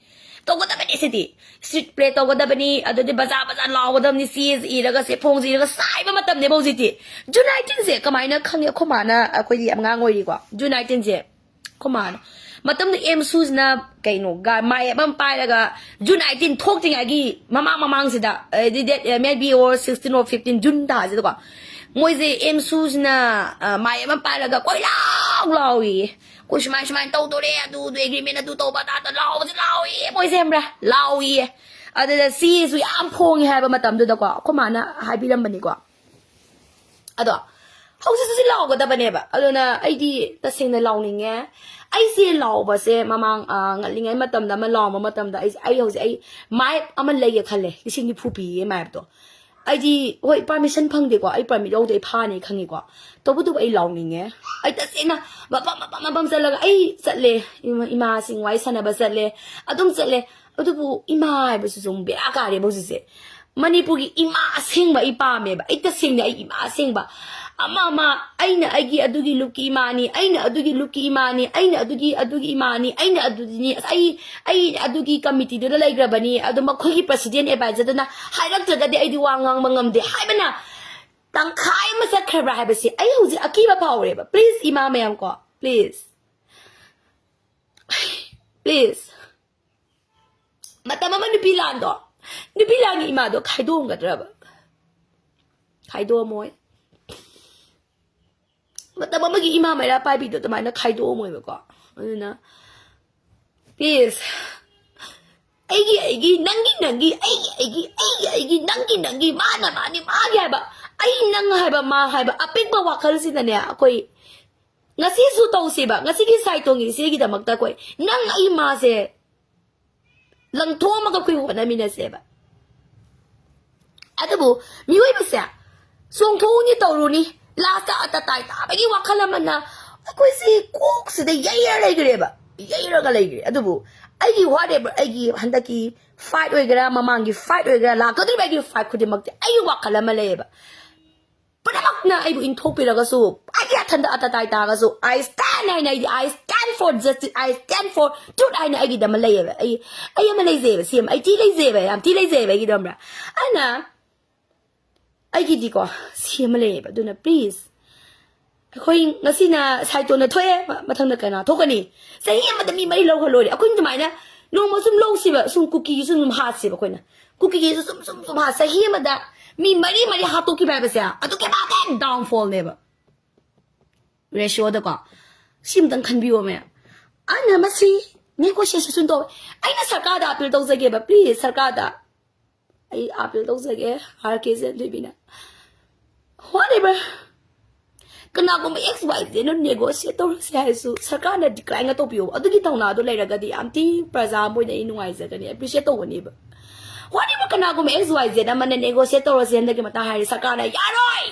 ꯇꯧꯒꯗꯕꯅꯤ꯫ ꯁꯤꯗꯤ street play ꯇꯧꯒꯗꯕꯅꯤ, ꯑꯗꯨꯗꯤ ꯕꯖꯥꯔ ꯕꯖꯥꯔ ꯂꯥꯎꯒꯗꯕꯅꯤ, ꯆꯦꯁ ꯏꯔꯒ, ꯆꯦꯐꯣꯡꯁꯦ ꯏꯔꯒ ꯆꯥꯏꯕ ꯃꯇꯝꯅꯦꯕ ꯍꯧꯖꯤꯛꯇꯤ꯫ June nineteenꯁꯦ ꯀꯃꯥꯏꯅ ꯈꯪꯉꯦ? ꯑꯩꯈꯣꯏ ꯃꯥꯅ, ꯑꯩꯈꯣꯏꯗꯤ ꯌꯥꯝ ꯑꯉꯥꯡ ꯑꯣꯏꯔꯤꯀꯣ, June nineteenꯁꯦ ꯑꯩꯈꯣꯏ ꯃꯥꯅ, ꯃꯇꯝꯗꯨ ꯑꯦꯝꯁꯨꯁꯤꯅ ꯀꯩꯅꯣ, ꯒ-, ꯃꯥꯏ ꯑꯃ ꯄꯥꯏꯔꯒ, June nineteen ꯊꯣꯛꯇ꯭ꯔꯤꯉꯩꯒꯤ ꯃꯃꯥꯡ ꯃꯃꯥꯡꯁꯤꯗ, ꯍꯥꯏꯗꯤ date, maybe or sixteen or fifteen, June ꯊꯥꯁꯤꯗꯀꯣ, ꯃꯣꯏꯁꯦ ꯑꯦꯝꯁꯨꯁꯤꯅ, ꯑ, ꯃꯥꯏ ꯑꯃ ꯄꯥꯏꯔꯒ ꯀꯣꯏ ꯂꯥꯎ ꯂꯥꯎꯏꯌꯦ꯫ ꯑꯩꯈꯣꯏ ꯁꯨꯃꯥꯏ ꯁꯨꯃꯥꯏꯅ ꯇꯧꯗꯣꯔꯦ, ꯑꯗꯨ ꯑꯗꯨ agreement ꯑꯗꯨ ꯇꯧꯕ ꯑꯗꯥ ꯇꯧ ꯂꯥꯎꯕꯁꯦ ꯂꯥꯎꯏꯌꯦ, ꯃꯣꯏꯁꯦ ꯈꯪꯕ꯭ꯔꯥ? ꯂꯥꯎꯏꯌꯦ꯫ ꯑꯗꯨꯗ ꯆꯦꯁꯨ ꯌꯥꯝ ꯐꯣꯡꯉꯦ ꯍꯥꯏꯕ ꯃꯇꯝꯗꯨꯗꯀꯣ, ꯑꯩꯈꯣꯏ ꯃꯥꯅ ꯍꯥꯏꯕꯤꯔꯝꯕꯅꯤꯀꯣ꯫ ꯑꯗꯣ ꯍꯧꯖꯤꯛꯁꯨ ꯁꯤ ꯂꯥꯎꯒꯗꯕꯅꯦꯕ꯫ ꯑꯗꯨꯅ ꯑꯩꯗꯤ ꯇꯁꯦꯡꯅ ꯂꯥꯎꯅꯤꯡꯉꯦ꯫ ꯑꯩꯁꯦ ꯂꯥꯎꯕꯁꯦ ꯃꯃꯥꯡ, ꯑ, ꯉꯜꯂꯤꯉꯩ ꯃꯇꯝꯗ ꯑꯃ ꯂꯥꯎꯕ ꯃꯇꯝꯗ ꯑꯩꯁꯦ, ꯑꯩ ꯍꯧꯖꯤꯛ ꯑꯩ ꯃꯥꯏꯞ ꯑꯃ ꯂꯩꯒꯦ ꯈꯜꯂꯦ, ꯂꯤꯁꯤꯡ ꯅꯤꯐꯨ ꯄꯤꯌꯦ ꯃꯥꯏꯞꯇꯣ꯫ ꯑꯩꯗꯤ ꯍꯣꯏ, permission ꯐꯪꯗꯦꯀꯣ, ꯑꯩ permit ꯂꯧꯗꯦ, ꯑꯩ ꯐꯥꯅꯤ ꯈꯪꯉꯤꯀꯣ꯫ ꯇꯧꯕꯇꯕꯨ ꯑꯩ ꯂꯥꯎꯅꯤꯡꯉꯦ꯫ ꯑꯩ ꯇꯁꯦꯡꯅ ꯃꯐꯝ ꯃꯐꯝ ꯃꯐꯝ ꯆꯠꯂꯒ ꯑꯩ ꯆꯠꯂꯦ, ꯏꯃꯥ-, ꯏꯃꯥꯁꯤꯡ ꯋꯥꯔꯤ ꯁꯥꯟꯅꯕ ꯆꯠꯂꯦ, ꯑꯗꯨꯝ ꯆꯠꯂꯦ꯫ ꯑꯗꯨꯕꯨ ꯏꯃꯥ ꯍꯥꯏꯕꯁꯤꯁꯨ ꯑꯃꯨꯛ ꯕꯦꯔꯥ ꯀꯥꯔꯦꯕ ꯍꯧꯖꯤꯛꯁꯦ꯫ ꯃꯅꯤꯄꯨꯔꯒꯤ ꯏꯃꯥ ꯑꯁꯦꯡꯕ ꯑꯩ ꯄꯥꯝꯃꯦꯕ꯫ ꯑꯩ ꯇꯁꯦꯡꯅ ꯑꯩ ꯏꯃꯥ ꯑꯁꯦꯡꯕ꯫ ꯑꯃ ꯑꯃ, ꯑꯩꯅ ꯑꯩꯒꯤ ꯑꯗꯨꯒꯤ ꯂꯨꯞꯀꯤ ꯏꯃꯥꯅꯤ, ꯑꯩꯅ ꯑꯗꯨꯒꯤ ꯂꯨꯞꯀꯤ ꯏꯃꯥꯅꯤ, ꯑꯩꯅ ꯑꯗꯨꯒꯤ, ꯑꯗꯨꯒꯤ ꯏꯃꯥꯅꯤ, ꯑꯩꯅ ꯑꯗꯨꯗꯤꯅꯤ, ꯑꯁ, ꯑꯩ, ꯑꯩ ꯑꯗꯨꯒꯤ committeeꯗꯨꯗ ꯂꯩꯈ꯭ꯔꯕꯅꯤ, ꯑꯗꯣ ꯃꯈꯣꯏꯒꯤ president advisorꯗꯨꯅ ꯍꯥꯏꯔꯛꯇ꯭ꯔꯒꯗꯤ ꯑꯩꯗꯤ ꯋꯥ ꯉꯥꯡꯕ ꯉꯝꯗꯦ ꯍꯥꯏꯕꯅ ꯇꯪꯈꯥꯏ ꯑꯃ ꯆꯠꯈ꯭ꯔꯕ꯭ꯔꯥ ꯍꯥꯏꯕꯁꯤ ꯑꯩ ꯍꯧꯖꯤꯛ ꯑꯀꯤꯕ ꯐꯥꯎꯔꯦꯕ꯫ Please, ꯏꯃꯥ ꯃꯌꯥꯝ ꯀꯣ, please꯫ Please꯫ ꯃꯇꯝ ꯑꯃ ꯅꯨꯄꯤ ꯂꯥꯟꯗꯣ, ꯅꯨꯄꯤ ꯂꯥꯟꯒꯤ ꯏꯃꯥꯗꯣ ꯈꯥꯏꯗꯣꯛꯑꯝꯒꯗ꯭ꯔꯕ? ꯈꯥꯏꯗꯣꯛꯑꯝꯃꯣꯏ꯫ ꯃꯇꯝ ꯑꯃꯒꯤ ꯏꯃꯥ ꯃꯩꯔꯥ ꯄꯥꯏꯕꯤꯗꯣ ꯑꯗꯨꯃꯥꯏꯅ ꯈꯥꯏꯗꯣꯛꯑꯝꯃꯣꯏꯕꯀꯣ꯫ ꯑꯗꯨꯅ, please, ꯑꯩꯒꯤ, ꯑꯩꯒꯤ, ꯅꯪꯒꯤ, ꯅꯪꯒꯤ, ꯑꯩꯒꯤ, ꯑꯩꯒꯤ, ꯑꯩꯒꯤ, ꯑꯩꯒꯤ, ꯅꯪꯒꯤ, ꯅꯪꯒꯤ, ꯃꯥꯅ, ꯃꯥꯅꯤ, ꯃꯥꯒꯤ ꯍꯥꯏꯕ, ꯑꯩ, ꯅꯪ ꯍꯥꯏꯕ, ꯃꯥ ꯍꯥꯏꯕ ꯑꯄꯤꯛꯄ ꯋꯥꯈꯜꯁꯤꯅꯅꯦ, ꯑꯩꯈꯣꯏ ꯉꯁꯤꯁꯨ ꯇꯧꯁꯦꯕ, ꯉꯁꯤꯒꯤ ꯁꯥꯏꯇꯣꯟꯒꯤ ꯏꯆꯦꯒꯤꯗꯃꯛꯇ ꯑꯩꯈꯣꯏ ꯅꯪ ꯑꯩ ꯃꯥꯁꯦ ꯂꯪꯊꯣꯛꯑꯝꯃꯒ ꯑꯩꯈꯣꯏ ꯍꯣꯠꯅꯃꯤꯟꯅꯁꯦꯕ꯫ ꯑꯗꯨꯕꯨ ꯃꯤꯑꯣꯏꯕꯁꯦ ꯆꯣꯡꯊꯣꯛꯎꯅꯤ ꯇꯧꯔꯨꯅꯤ, ꯂꯥꯁꯇ ꯑꯇꯇꯥꯏ ꯇꯥꯕꯒꯤ ꯋꯥꯈꯜ ꯑꯃꯅ ꯑꯩꯈꯣꯏꯁꯤ ꯀꯣꯛꯁꯤꯗ ꯌꯩꯔ ꯂꯩꯈ꯭ꯔꯦꯕ, ꯌꯩꯔꯒ ꯂꯩꯈ꯭ꯔꯦ꯫ ꯑꯗꯨꯕꯨ ꯑꯩꯒꯤ whatever, ꯑꯩꯒꯤ ꯍꯟꯗꯛꯀꯤ ꯐꯥꯏꯠ ꯑꯣꯏꯒꯦꯔꯥ, ꯃꯃꯥꯡꯒꯤ ꯐꯥꯏꯠ ꯑꯣꯏꯒꯦꯔꯥ, ꯂꯥꯛꯀꯗꯧꯔꯤꯕ ꯑꯩꯒꯤ ꯐꯥꯏꯠ ꯈꯨꯗꯤꯡꯃꯛꯇꯤ ꯑꯩꯒꯤ ꯋꯥꯈꯜ ꯑꯃ ꯂꯩꯌꯦꯕ꯫ ꯄꯨꯝꯅꯃꯛꯅ ꯑꯩꯕꯨ ꯏꯟꯊꯣꯛꯄꯤꯔꯒꯁꯨ, ꯑꯩꯒꯤ ꯑꯊꯟꯗ ꯑꯇꯇꯥꯏ ꯇꯥꯔꯒꯁꯨ, "I stand" ꯍꯥꯏꯅ ꯑꯩꯗꯤ, "I stand for justice, I stand for truth" ꯍꯥꯏꯅ ꯑꯩꯒꯤꯗꯃꯛ ꯂꯩꯌꯦꯕ꯫ ꯑꯩ, ꯑꯩ ꯑꯃ ꯂꯩꯖꯩꯕ, ꯁꯤ ꯑꯃ ꯑꯩ ꯊꯤ ꯂꯩꯖꯩꯕ, ꯌꯥꯝ ꯊꯤ ꯂꯩꯖꯩꯕ ꯑꯩꯒꯤꯗꯃꯛ꯫ ꯑꯗꯨꯅ ꯑꯩꯒꯤꯗꯤꯀꯣ ꯁꯤ ꯑꯃ ꯂꯩꯌꯦꯕ꯫ ꯑꯗꯨꯅ please, ꯑꯩꯈꯣꯏ ꯉꯁꯤꯅ ꯁꯥꯏꯇꯣꯟꯅ ꯊꯣꯛꯑꯦ, ꯃ-, ꯃꯊꯪꯗ ꯀꯅꯥ ꯊꯣꯛꯀꯅꯤ? ꯆꯍꯤ ꯑꯃꯗ ꯃꯤ ꯃꯔꯤ ꯂꯧꯈ꯭ꯔ ꯂꯣꯏꯔꯦ꯫ ꯑꯩꯈꯣꯏꯅ ꯑꯗꯨꯃꯥꯏꯅ ꯅꯣꯡꯃ ꯁꯨꯝ ꯂꯧꯁꯤꯕ, ꯁꯨꯝ ꯀꯨꯀꯤꯒꯤꯁꯨ ꯑꯗꯨꯝ ꯍꯥꯠꯁꯦꯕ ꯑꯩꯈꯣꯏꯅ꯫ ꯀꯨꯀꯤꯒꯤꯁꯨ ꯁꯨꯝ, ꯁꯨꯝ, ꯁꯨꯝ ꯍꯥꯠ-, ꯆꯍꯤ ꯑꯃꯗ ꯃꯤ ꯃꯔꯤ ꯃꯔꯤ ꯍꯥꯠꯇꯣꯛꯈꯤꯕ ꯍꯥꯏꯕꯁꯦ ꯑꯗꯨꯛꯀꯤ ꯃꯇꯤꯛ downfallꯅꯦꯕ꯫ Ratioꯗꯀꯣ꯫ ꯁꯤ ꯑꯝꯇꯪ ꯈꯟꯕꯤꯌꯣꯃꯦ꯫ ꯑꯩꯅ ꯃꯁꯤ negotiation ꯇꯧꯋꯦ꯫ ꯑꯩꯅ ꯁꯔꯀꯥꯔꯗ appeal ꯇꯧꯖꯒꯦꯕ, please, ꯁꯔꯀꯥꯔꯗ꯫ ꯑꯩ appeal ꯇꯧꯖꯒꯦ, ꯑꯥꯔ ꯀꯦ ꯖꯦꯟꯊꯣꯏꯕꯤꯅ꯫ Whatever. ꯀꯅꯥꯒꯨꯝꯕ X Y Zꯅ negotiate ꯇꯧꯔꯁꯦ ꯍꯥꯏꯔꯁꯨ ꯁꯔꯀꯥꯔꯅ declineꯒ ꯇꯧꯕꯤꯌꯣ꯫ ꯑꯗꯨꯒꯤ ꯊꯧꯅꯥꯗꯣ ꯂꯩꯔꯒꯗꯤ ꯌꯥꯝ ꯊꯤ ꯄ꯭ꯔꯖꯥ ꯑꯃ ꯑꯣꯏꯅ ꯑꯩ ꯅꯨꯡꯉꯥꯏꯖꯒꯅꯤ, appreciate ꯇꯧꯒꯅꯤꯕ꯫ Whatever, ꯀꯅꯥꯒꯨꯝꯕ X Y Z ꯑꯃꯅ negotiate ꯇꯧꯔꯁꯦ ꯍꯟꯗꯛꯀꯤ ꯃꯇꯥꯡ ꯍꯥꯏꯔꯗꯤ ꯁꯔꯀꯥꯔꯅ ꯌꯥꯔꯣꯏ!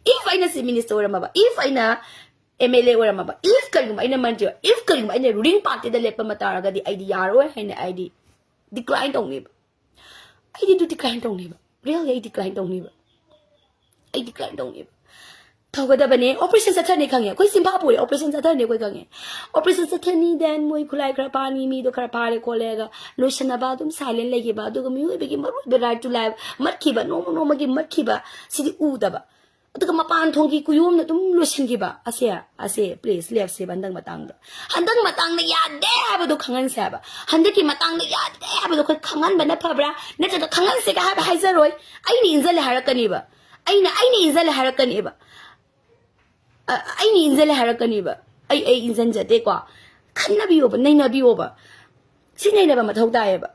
If ꯑꯩꯅ chief minister ꯑꯣꯏꯔꯝꯃꯕ, if ꯑꯩꯅ M L A ꯑꯣꯏꯔꯝꯃꯕ, if ꯀꯔꯤꯒꯨꯝꯕ ꯑꯩꯅ ꯃꯟꯇ꯭ꯔꯤ ꯑꯣꯏ-, if ꯀꯔꯤꯒꯨꯝꯕ ꯑꯩꯅ ruling partyꯗ ꯂꯦꯞꯄ ꯃꯇꯥꯔꯒꯗꯤ ꯑꯩꯗꯤ ꯌꯥꯔꯣꯏ ꯍꯥꯏꯅ ꯑꯩꯗꯤ decline ꯇꯧꯅꯦꯕ꯫ ꯑꯩꯗꯤ ꯑꯗꯨ decline ꯇꯧꯅꯦꯕ꯫ Really, ꯑꯩ decline ꯇꯧꯅꯦꯕ꯫ ꯑꯩ decline ꯇꯧꯅꯦꯕ꯫ ꯇꯧꯒꯗꯕꯅꯦ꯫ Operation ꯆꯠꯊꯅꯤ ꯈꯪꯉꯦ꯫ ꯑꯩꯈꯣꯏ ꯆꯤꯝꯐꯥ ꯄꯨꯔꯦ꯫ Operation ꯆꯠꯊꯅꯤ ꯑꯩꯈꯣꯏ ꯈꯪꯉꯦ꯫ Operation ꯆꯠꯊꯅꯤ, then ꯃꯣꯏ ꯈꯨꯠꯂꯥꯏ ꯈꯔ ꯄꯥꯅꯤ, ꯃꯤꯗꯣ ꯈꯔ ꯐꯥꯔꯦ ꯈꯣꯠꯂꯦꯒ ꯂꯣꯏꯁꯟꯅꯕ, ꯑꯗꯨꯝ silent ꯂꯩꯈꯤꯕ, ꯑꯗꯨꯒ ꯃꯤꯑꯣꯏꯕꯒꯤ ꯃꯔꯨꯑꯣꯏꯕ right to life ꯃꯠꯈꯤꯕ, ꯅꯣꯡꯃ ꯅꯣꯡꯃꯒꯤ ꯃꯠꯈꯤꯕ, ꯁꯤꯗꯤ ꯎꯗꯕ꯫ ꯑꯗꯨꯒ ꯃꯄꯥꯟ ꯊꯣꯡꯒꯤ ꯀꯨꯌꯣꯝꯅ ꯑꯗꯨꯝ ꯂꯣꯏꯁꯤꯟꯈꯤꯕ ꯑꯁꯦ, ꯑꯁꯦ please ꯂꯦꯞꯁꯦꯕ ꯍꯟꯗꯛ ꯃꯇꯥꯡꯗ꯫ ꯍꯟꯗꯛ ꯃꯇꯥꯡꯗ ꯌꯥꯗꯦ ꯍꯥꯏꯕꯗꯣ ꯈꯪꯍꯟꯁꯦ ꯍꯥꯏꯕ꯫ ꯍꯟꯗꯛꯀꯤ ꯃꯇꯥꯡꯗ ꯌꯥꯗꯦ ꯍꯥꯏꯕꯗꯣ ꯑꯩꯈꯣꯏ ꯈꯪꯍꯟꯕꯅ ꯐꯕ꯭ꯔꯥ? ꯅꯠꯇ꯭ꯔꯒ ꯈꯪꯍꯟꯁꯦꯒ ꯍꯥꯏꯕ ꯍꯥꯏꯖꯔꯣꯏ꯫ ꯑꯩꯅ ꯏꯟꯖꯜꯂꯦ ꯍꯥꯏꯔꯛꯀꯅꯤꯕ꯫ ꯑꯩꯅ, ꯑꯩꯅ ꯏꯟꯖꯜꯂꯦ ꯍꯥꯏꯔꯛꯀꯅꯤꯕ꯫ ꯑ-, ꯑꯩꯅ ꯏꯟꯖꯜꯂꯦ ꯍꯥꯏꯔꯛꯀꯅꯤꯕ꯫ ꯑꯩ, ꯑꯩ ꯏꯟꯖꯟꯖꯗꯦꯀꯣ꯫ ꯈꯟꯅꯕꯤꯌꯣꯕ, ꯅꯩꯅꯕꯤꯌꯣꯕ꯫ ꯁꯤ ꯅꯩꯅꯕ ꯃꯊꯧ ꯇꯥꯏꯌꯦꯕ꯫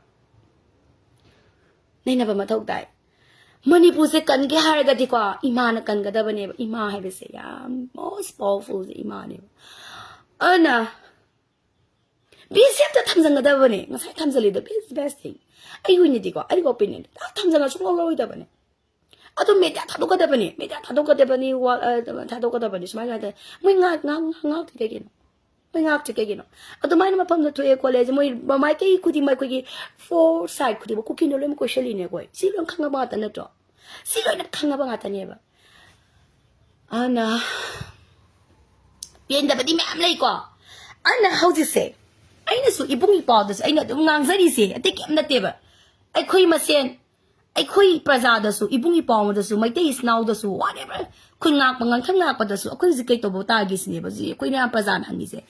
ꯅꯩꯅꯕ ꯃꯊꯧ ꯇꯥꯏ꯫ ꯃꯅꯤꯄꯨꯔꯁꯦ ꯀꯟꯒꯦ ꯍꯥꯏꯔꯒꯗꯤꯀꯣ, ꯏꯃꯥꯅ ꯀꯟꯒꯗꯕꯅꯦꯕ꯫ ꯏꯃꯥ ꯍꯥꯏꯕꯁꯦ ꯌꯥꯝ most powerful ꯁꯦ ꯏꯃꯥꯅꯦꯕ꯫ ꯑꯗꯨꯅ ꯕꯤ ꯑꯦꯁ ꯑꯦꯐꯇ ꯊꯝꯖꯟꯒꯗꯕꯅꯦ꯫ ꯉꯁꯥꯏ ꯊꯝꯖꯜꯂꯤꯗꯣ, best, best thing꯫ ꯑꯩꯒꯤ ꯑꯣꯏꯅꯗꯤꯀꯣ, ꯑꯩꯒꯤ opinion ꯗ ꯊꯝꯖꯜꯂ ꯁꯨꯡꯂꯧ ꯂꯧꯔꯣꯏꯗꯕꯅꯦ꯫ ꯑꯗꯨ ꯃꯦꯗꯤꯌꯥ ꯊꯥꯗꯣꯛꯀꯗꯕꯅꯦ, ꯃꯦꯗꯤꯌꯥ ꯊꯥꯗꯣꯛꯀꯗꯕꯅꯤ, ꯋꯥ-, ꯑ, ꯊꯥꯗꯣꯛꯀꯗꯕꯅꯤ꯫ ꯁꯨꯃꯥꯏꯅ ꯍꯥꯏꯇꯥꯔꯦ, ꯃꯣꯏ ꯉꯥꯛ-, ꯉꯥꯛ-, ꯉꯥꯛꯇꯤ ꯀꯩꯒꯤꯅꯣ? ꯃꯣꯏ ꯉꯥꯛꯇꯤ ꯀꯩꯒꯤꯅꯣ? ꯑꯗꯨꯃꯥꯏꯅ ꯃꯐꯝꯗ ꯊꯣꯛꯑꯦ ꯈꯣꯠꯂꯦ ꯍꯥꯏꯁꯦ, ꯃꯣꯏ ꯃꯥꯏꯀꯩ ꯈꯨꯗꯤꯡꯃꯛ, ꯑꯩꯈꯣꯏꯒꯤ four side ꯈꯨꯗꯤꯡꯃꯛ ꯀꯨꯀꯤꯅ ꯂꯣꯏꯅ ꯀꯣꯏꯁꯜꯂꯤꯅꯦ ꯑꯩꯈꯣꯏ꯫ ꯁꯤ ꯂꯣꯏ ꯈꯪꯉꯕ ꯉꯥꯛꯇ ꯅꯠꯇ꯭ꯔꯣ? ꯁꯤ ꯂꯣꯏꯅ ꯈꯪꯉꯕ ꯉꯥꯛꯇꯅꯦꯕ꯫ ꯑꯗꯨꯅ ꯄꯦꯟꯗꯕꯗꯤ ꯃꯌꯥꯝ ꯂꯩꯀꯣ꯫ ꯑꯗꯨꯅ ꯍꯧꯖꯤꯛꯁꯦ ꯑꯩꯅꯁꯨ ꯏꯕꯨꯡ ꯏꯄ꯭ꯋꯥꯗꯁꯨ ꯑꯩꯅ ꯑꯗꯨꯝ ꯉꯥꯡꯖꯔꯤꯁꯦ, ꯑꯇꯩ ꯀꯩꯝ ꯅꯠꯇꯦꯕ꯫ ꯑꯩꯈꯣꯏ ꯃꯁꯦꯟ, ꯑꯩꯈꯣꯏ ꯄ꯭ꯔꯖꯥꯗꯁꯨ, ꯏꯕꯨꯡ ꯏꯄ꯭ꯋꯥꯗꯁꯨ, ꯃꯩꯇꯩ ꯏꯆꯤꯟ ꯏꯅꯥꯎꯗꯁꯨ, whatever, ꯈꯨꯟ ꯉꯥꯛꯄ, ꯉꯥꯡꯊꯪ ꯉꯥꯛꯄꯗꯁꯨ ꯑꯩꯈꯣꯏ ꯍꯧꯖꯤꯛ ꯀꯩ ꯇꯧꯕ ꯇꯥꯒꯦ ꯁꯤꯅꯦꯕ ꯍꯧꯖꯤꯛ ꯑꯩꯈꯣꯏ ꯃꯌꯥꯝ ꯄ꯭ꯔꯖꯥꯅ ꯍꯪꯉꯤꯁꯦ꯫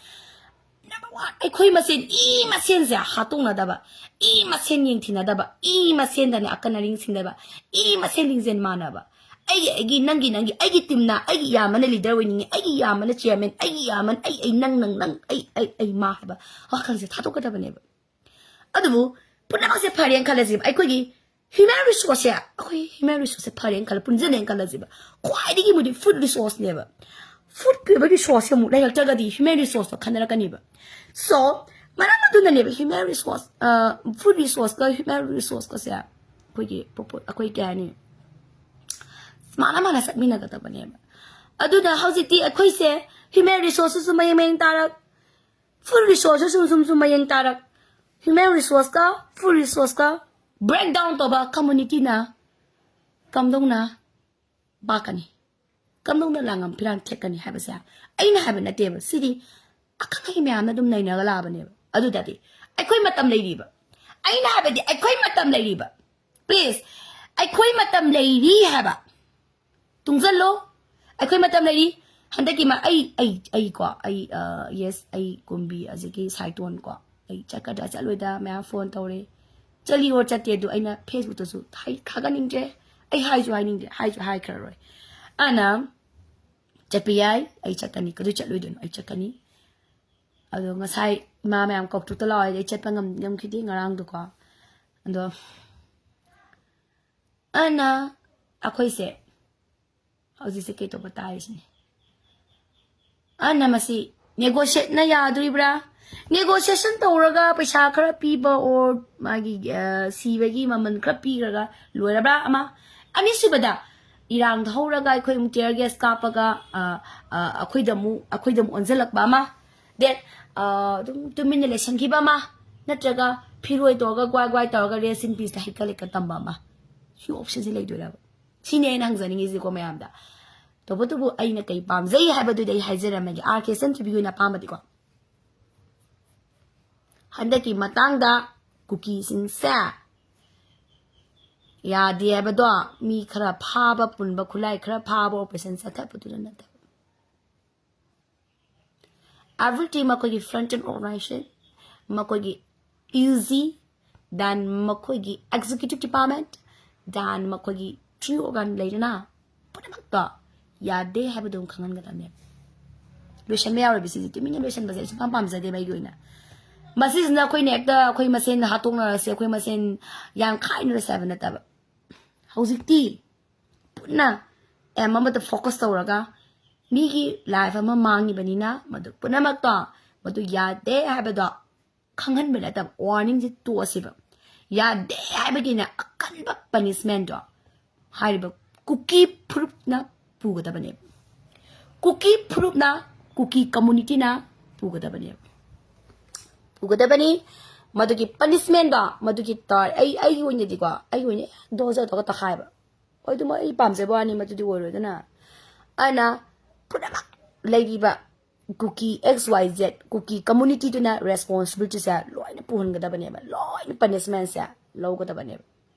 Number one, ꯑꯩꯈꯣꯏ ꯃꯁꯦꯟ ꯏ ꯃꯁꯦꯟꯁꯦ ꯍꯥꯠꯇꯣꯛꯅꯗꯕ, ꯏ ꯃꯁꯦꯟ ꯌꯦꯡꯊꯤꯅꯗꯕ, ꯏ ꯃꯁꯦꯟꯗꯅꯦ ꯑꯀꯟ ꯑꯔꯤꯡ ꯁꯤꯡꯗꯕ, ꯏ ꯃꯁꯦꯟ ꯂꯤꯡꯖꯦꯜ ꯃꯥꯟꯅꯕ꯫ ꯑꯩꯒꯤ, ꯑꯩꯒꯤ, ꯅꯪꯒꯤ, ꯅꯪꯒꯤ, ꯑꯩꯒꯤ ꯇꯤꯝꯅ ꯑꯩꯒꯤ ꯏꯌꯥꯝꯕꯅ ꯂꯤꯗꯔ ꯑꯣꯏꯅꯤꯡꯉꯤ, ꯑꯩꯒꯤ ꯏꯌꯥꯝꯕꯅ ꯆꯤꯌꯔꯃꯦꯟ, ꯑꯩꯒꯤ ꯏꯌꯥꯝꯕꯅ ꯑꯩ, ꯑꯩ, ꯅꯪ, ꯅꯪ, ꯅꯪ, ꯑꯩ, ꯑꯩ, ꯑꯩ, ꯃꯥ ꯍꯥꯏꯕ ꯋꯥꯈꯜꯁꯦ ꯊꯥꯗꯣꯛꯀꯗꯕꯅꯦꯕ꯫ ꯑꯗꯨꯕꯨ ꯄꯨꯝꯅꯃꯛꯁꯦ ꯐꯔꯦꯅ ꯈꯜꯂꯁꯦꯕ, ꯑꯩꯈꯣꯏꯒꯤ human resource ꯁꯦ, ꯑꯩꯈꯣꯏ human resource ꯁꯦ ꯐꯔꯦꯅ ꯈꯜꯂ, ꯄꯨꯟꯁꯤꯜꯂꯦꯅ ꯈꯜꯂꯁꯦꯕ, ꯈ꯭ꯋꯥꯏꯗꯒꯤ ꯃꯔꯨꯗꯤ food resource ꯅꯦꯕ꯫ Food ꯀꯤ ꯑꯣꯏꯕ resource ꯁꯦ ꯑꯃꯨꯛ ꯂꯩꯔꯛꯇ꯭ꯔꯒꯗꯤ human resource ꯇꯣ ꯈꯟꯅꯔꯛꯀꯅꯤꯕ꯫ So ꯃꯔꯝ ꯑꯗꯨꯅꯅꯦꯕ human resource, ꯑ, food resource ꯀ human resource ꯀꯁꯦ ꯑꯩꯈꯣꯏꯒꯤ ꯄꯣꯄꯣ-, ꯑꯩꯈꯣꯏ ꯀꯩ ꯍꯥꯏꯅꯤ, ꯃꯥꯅ ꯃꯥꯅ ꯆꯠꯃꯤꯟꯅꯒꯗꯕꯅꯦꯕ꯫ ꯑꯗꯨꯅ ꯍꯧꯖꯤꯛꯇꯤ ꯑꯩꯈꯣꯏꯁꯦ human resource ꯁꯨ ꯃꯌꯦꯡ ꯃꯌꯦꯡ ꯇꯥꯔꯛ, food resource ꯁꯨ ꯁꯨꯝ ꯁꯨꯝ ꯁꯨꯝ ꯃꯌꯦꯡ ꯇꯥꯔꯛ, human resource ꯀ food resource ꯀ breakdown ꯇꯧꯕ community ꯅ ꯀꯝꯗꯧꯅ ꯄꯥꯛꯀꯅꯤ? ꯀꯝꯗꯧꯅ ꯂꯥꯡꯉꯝ ꯐꯤꯔꯥꯡ ꯊꯦꯛꯀꯅꯤ ꯍꯥꯏꯕꯁꯦ ꯑꯩꯅ ꯍꯥꯏꯕ ꯅꯠꯇꯦꯕ꯫ ꯁꯤꯗꯤ ꯑꯈꯪ ꯑꯍꯩ ꯃꯌꯥꯝꯅ ꯑꯗꯨꯝ ꯅꯩꯅꯔꯒ ꯂꯥꯛꯑꯕꯅꯦꯕ꯫ ꯑꯗꯨꯗꯗꯤ ꯑꯩꯈꯣꯏ ꯃꯇꯝ ꯂꯩꯔꯤꯕ, ꯑꯩꯅ ꯍꯥꯏꯕꯗꯤ ꯑꯩꯈꯣꯏ ꯃꯇꯝ ꯂꯩꯔꯤꯕ, please, ꯑꯩꯈꯣꯏ ꯃꯇꯝ ꯂꯩꯔꯤ ꯍꯥꯏꯕ꯫ ꯇꯨꯡꯁꯤꯜꯂꯣ, ꯑꯩꯈꯣꯏ ꯃꯇꯝ ꯂꯩꯔꯤ꯫ ꯍꯟꯗꯛꯀꯤ ꯃ-, ꯑꯩ, ꯑꯩ, ꯑꯩ ꯀꯣ, ꯑꯩ, ꯑ, yes, ꯑꯩ ꯀꯨꯝꯕꯤ, ꯑꯗꯒꯤ ꯁꯥꯏꯇꯣꯟ ꯀꯣ, ꯑꯩ ꯆꯠꯀꯗ꯭ꯔꯥ ꯆꯠꯂꯣꯏꯗ꯭ꯔꯥ ꯃꯌꯥꯝ phone ꯇꯧꯔꯦ꯫ ꯆꯠꯂꯤ or ꯆꯠꯇꯦ ꯑꯗꯨ ꯑꯩꯅ Facebook ꯇꯁꯨ ꯍꯥꯏ-, ꯊꯥꯒꯠꯅꯤꯡꯗ꯭ꯔꯦ꯫ ꯑꯩ ꯍꯥꯏꯁꯨ ꯍꯥꯏꯅꯤꯡꯗ꯭ꯔꯦ, ꯍꯥꯏꯁꯨ ꯍꯥꯏꯈ꯭ꯔꯔꯣꯏ꯫ ꯑꯅ ꯆꯠꯄ ꯌꯥꯏ, ꯑꯩ ꯆꯠꯀꯅꯤ꯫ ꯀꯩꯗꯧ ꯆꯠꯂꯣꯏꯗꯣꯏꯅꯣ? ꯑꯩ ꯆꯠꯀꯅꯤ꯫ ꯑꯗꯣ ꯉꯁꯥꯏ ꯏꯃꯥ ꯃꯌꯥꯝ ꯀꯧꯊꯣꯛꯇ ꯂꯥꯛꯑꯣ ꯍꯥꯏꯗꯤ ꯑꯩ ꯆꯠꯄ ꯉꯝ-, ꯉꯝꯈꯤꯗꯦ ꯉꯔꯥꯡꯗꯣꯀꯣ꯫ ꯑꯗꯣ ꯑꯅ ꯑꯩꯈꯣꯏꯁꯦ ꯍꯧꯖꯤꯛꯁꯦ ꯀꯩ ꯇꯧꯕ ꯇꯥꯔꯤꯁꯤꯅꯦ꯫ ꯑꯅ ꯃꯁꯤ negotiateꯅ ꯌꯥꯗꯣꯔꯤꯕ꯭ꯔꯥ? Negotiation ꯇꯧꯔꯒ ꯄꯩꯁꯥ ꯈꯔ ꯄꯤꯕ or ꯃꯥꯒꯤ ꯑ, ꯁꯤꯕꯒꯤ ꯃꯃꯜ ꯈꯔ ꯄꯤꯈ꯭ꯔꯒ ꯂꯣꯏꯔꯕ꯭ꯔꯥ? ꯑꯃ꯫ ꯑꯅꯤꯁꯨꯕꯗ, ꯏꯔꯥꯡꯗ ꯍꯧꯔꯒ ꯑꯩꯈꯣꯏ ꯑꯃꯨꯛ tear gas ꯀꯥꯞꯄꯒ ꯑ, ꯑ, ꯑꯩꯈꯣꯏꯗ ꯑꯃꯨꯛ ꯑꯩꯈꯣꯏꯗ ꯑꯃꯨꯛ ꯑꯣꯟꯁꯤꯜꯂꯛꯄ ꯑꯃ꯫ Then ꯑ, ꯑꯗꯨꯝ ꯇꯨꯃꯤꯟꯅ ꯂꯩꯁꯟꯈꯤꯕ ꯑꯃ, ꯅꯠꯇ꯭ꯔꯒ ꯐꯤꯔꯣꯏ ꯇꯧꯔꯒ ꯒ꯭ꯋꯥꯏ ꯒ꯭ꯋꯥꯏ ꯇꯧꯔꯒ rest in peaceꯇ ꯍꯩꯀꯠ ꯂꯩꯀꯠ ꯇꯝꯕ ꯑꯃ꯫ ꯁꯤ optionꯁꯦ ꯂꯩꯗꯣꯏꯔꯕ? ꯁꯤꯅꯦ ꯑꯩꯅ ꯍꯪꯖꯅꯤꯡꯉꯤꯁꯤꯀꯣ ꯃꯌꯥꯝꯗ꯫ ꯇꯧꯕꯇꯕꯨ ꯑꯩꯅ ꯀꯩ ꯄꯥꯝꯖꯩ ꯍꯥꯏꯕꯗꯨꯗꯤ ꯑꯩ ꯍꯥꯏꯖꯔꯝꯃꯒꯦ, ꯑꯥꯔ ꯀꯦ ꯁꯟꯊꯣꯏꯕꯤꯒꯤ ꯑꯣꯏꯅ ꯑꯄꯥꯝꯕꯗꯤꯀꯣ꯫ ꯍꯟꯗꯛꯀꯤ ꯃꯇꯥꯡꯗ ꯀꯨꯀꯤꯁꯤꯡꯁꯦ ꯌꯥꯗꯦ ꯍꯥꯏꯕꯗꯣ ꯃꯤ ꯈꯔ ꯐꯥꯕ ꯄꯨꯟꯕ, ꯈꯨꯠꯂꯥꯏ ꯈꯔ ꯐꯥꯕ operation ꯆꯠꯊꯕꯗꯨꯅ ꯅꯠꯇꯕ, everything ꯃꯈꯣꯏꯒꯤ frontal organization, ꯃꯈꯣꯏꯒꯤ ꯏ ꯖꯤ, then ꯃꯈꯣꯏꯒꯤ executive department, then ꯃꯈꯣꯏꯒꯤ three organ ꯂꯩꯗꯅ, ꯄꯨꯝꯅꯃꯛꯇꯣ ꯌꯥꯗꯦ ꯍꯥꯏꯕꯗꯣ ꯑꯃꯨꯛ ꯈꯪꯍꯟꯒꯗꯕꯅꯦꯕ꯫ ꯂꯣꯏꯁꯟꯕ ꯌꯥꯔꯣꯏꯕ ꯁꯤꯁꯦ, ꯇꯨꯃꯤꯟꯅ ꯂꯣꯏꯁꯟꯕꯁꯦ ꯑꯩ ꯁꯨꯡꯄꯥꯝ ꯄꯥꯝꯖꯗꯦꯕ ꯑꯩꯒꯤ ꯑꯣꯏꯅ꯫ ꯃꯁꯤꯁꯤꯅ ꯑꯩꯈꯣꯏꯅ ꯍꯦꯛꯇ ꯑꯩꯈꯣꯏ ꯃꯁꯦꯟ ꯍꯥꯠꯇꯣꯛꯅꯔꯁꯦ, ꯑꯩꯈꯣꯏ ꯃꯁꯦꯟ ꯌꯥꯝ ꯈꯥꯏꯅꯔꯁꯦ ꯍꯥꯏꯕ ꯅꯠꯇꯕ, ꯍꯧꯖꯤꯛꯇꯤ ꯄꯨꯟꯅ aim ꯑꯃꯗ focus ꯇꯧꯔꯒ ꯃꯤꯒꯤ life ꯑꯃ ꯃꯥꯡꯉꯤꯕꯅꯤꯅ ꯃꯗꯨ ꯄꯨꯝꯅꯃꯛꯇꯣ ꯃꯗꯨ ꯌꯥꯗꯦ ꯍꯥꯏꯕꯗꯣ ꯈꯪꯍꯟꯕ ꯅꯠꯇꯕ, warningꯁꯦ ꯇꯣꯛꯑꯁꯦꯕ꯫ ꯌꯥꯗꯦ ꯍꯥꯏꯕꯒꯤꯅ ꯑꯀꯟꯕ punishmentꯇꯣ ꯍꯥꯏꯔꯤꯕ ꯀꯨꯀꯤ ꯐꯨꯔꯨꯞꯅ ꯄꯨꯒꯗꯕꯅꯦꯕ꯫ ꯀꯨꯀꯤ ꯐꯨꯔꯨꯞꯅ, ꯀꯨꯀꯤ communityꯅ ꯄꯨꯒꯗꯕꯅꯦꯕ꯫ ꯄꯨꯒꯗꯕꯅꯤ꯫ ꯃꯗꯨꯒꯤ punishmentꯗꯣ, ꯃꯗꯨꯒꯤ ꯇꯥꯔ-, ꯑꯩ, ꯑꯩꯒꯤ ꯑꯣꯏꯅꯗꯤꯀꯣ, ꯑꯩꯒꯤ ꯑꯣꯏꯅ ꯗꯣꯖꯔ ꯇꯧꯔꯒ ꯇꯛꯈꯥꯏꯕ꯫ ꯍꯣꯏ, ꯑꯗꯨꯃꯛ ꯑꯩ ꯄꯥꯝꯖꯕ ꯋꯥꯅꯤ, ꯃꯗꯨꯗꯤ ꯑꯣꯏꯔꯣꯏꯗꯅ꯫ ꯑꯗꯨꯅ ꯄꯨꯝꯅꯃꯛ ꯂꯩꯔꯤꯕ ꯀꯨꯀꯤ X Y Z, ꯀꯨꯀꯤ communityꯗꯨꯅ responsibilityꯁꯦ ꯂꯣꯏꯅ ꯄꯨꯍꯟꯒꯗꯕꯅꯦꯕ, ꯂꯣꯏꯅ punishmentꯁꯦ ꯂꯧꯒꯗꯕꯅꯦꯕ,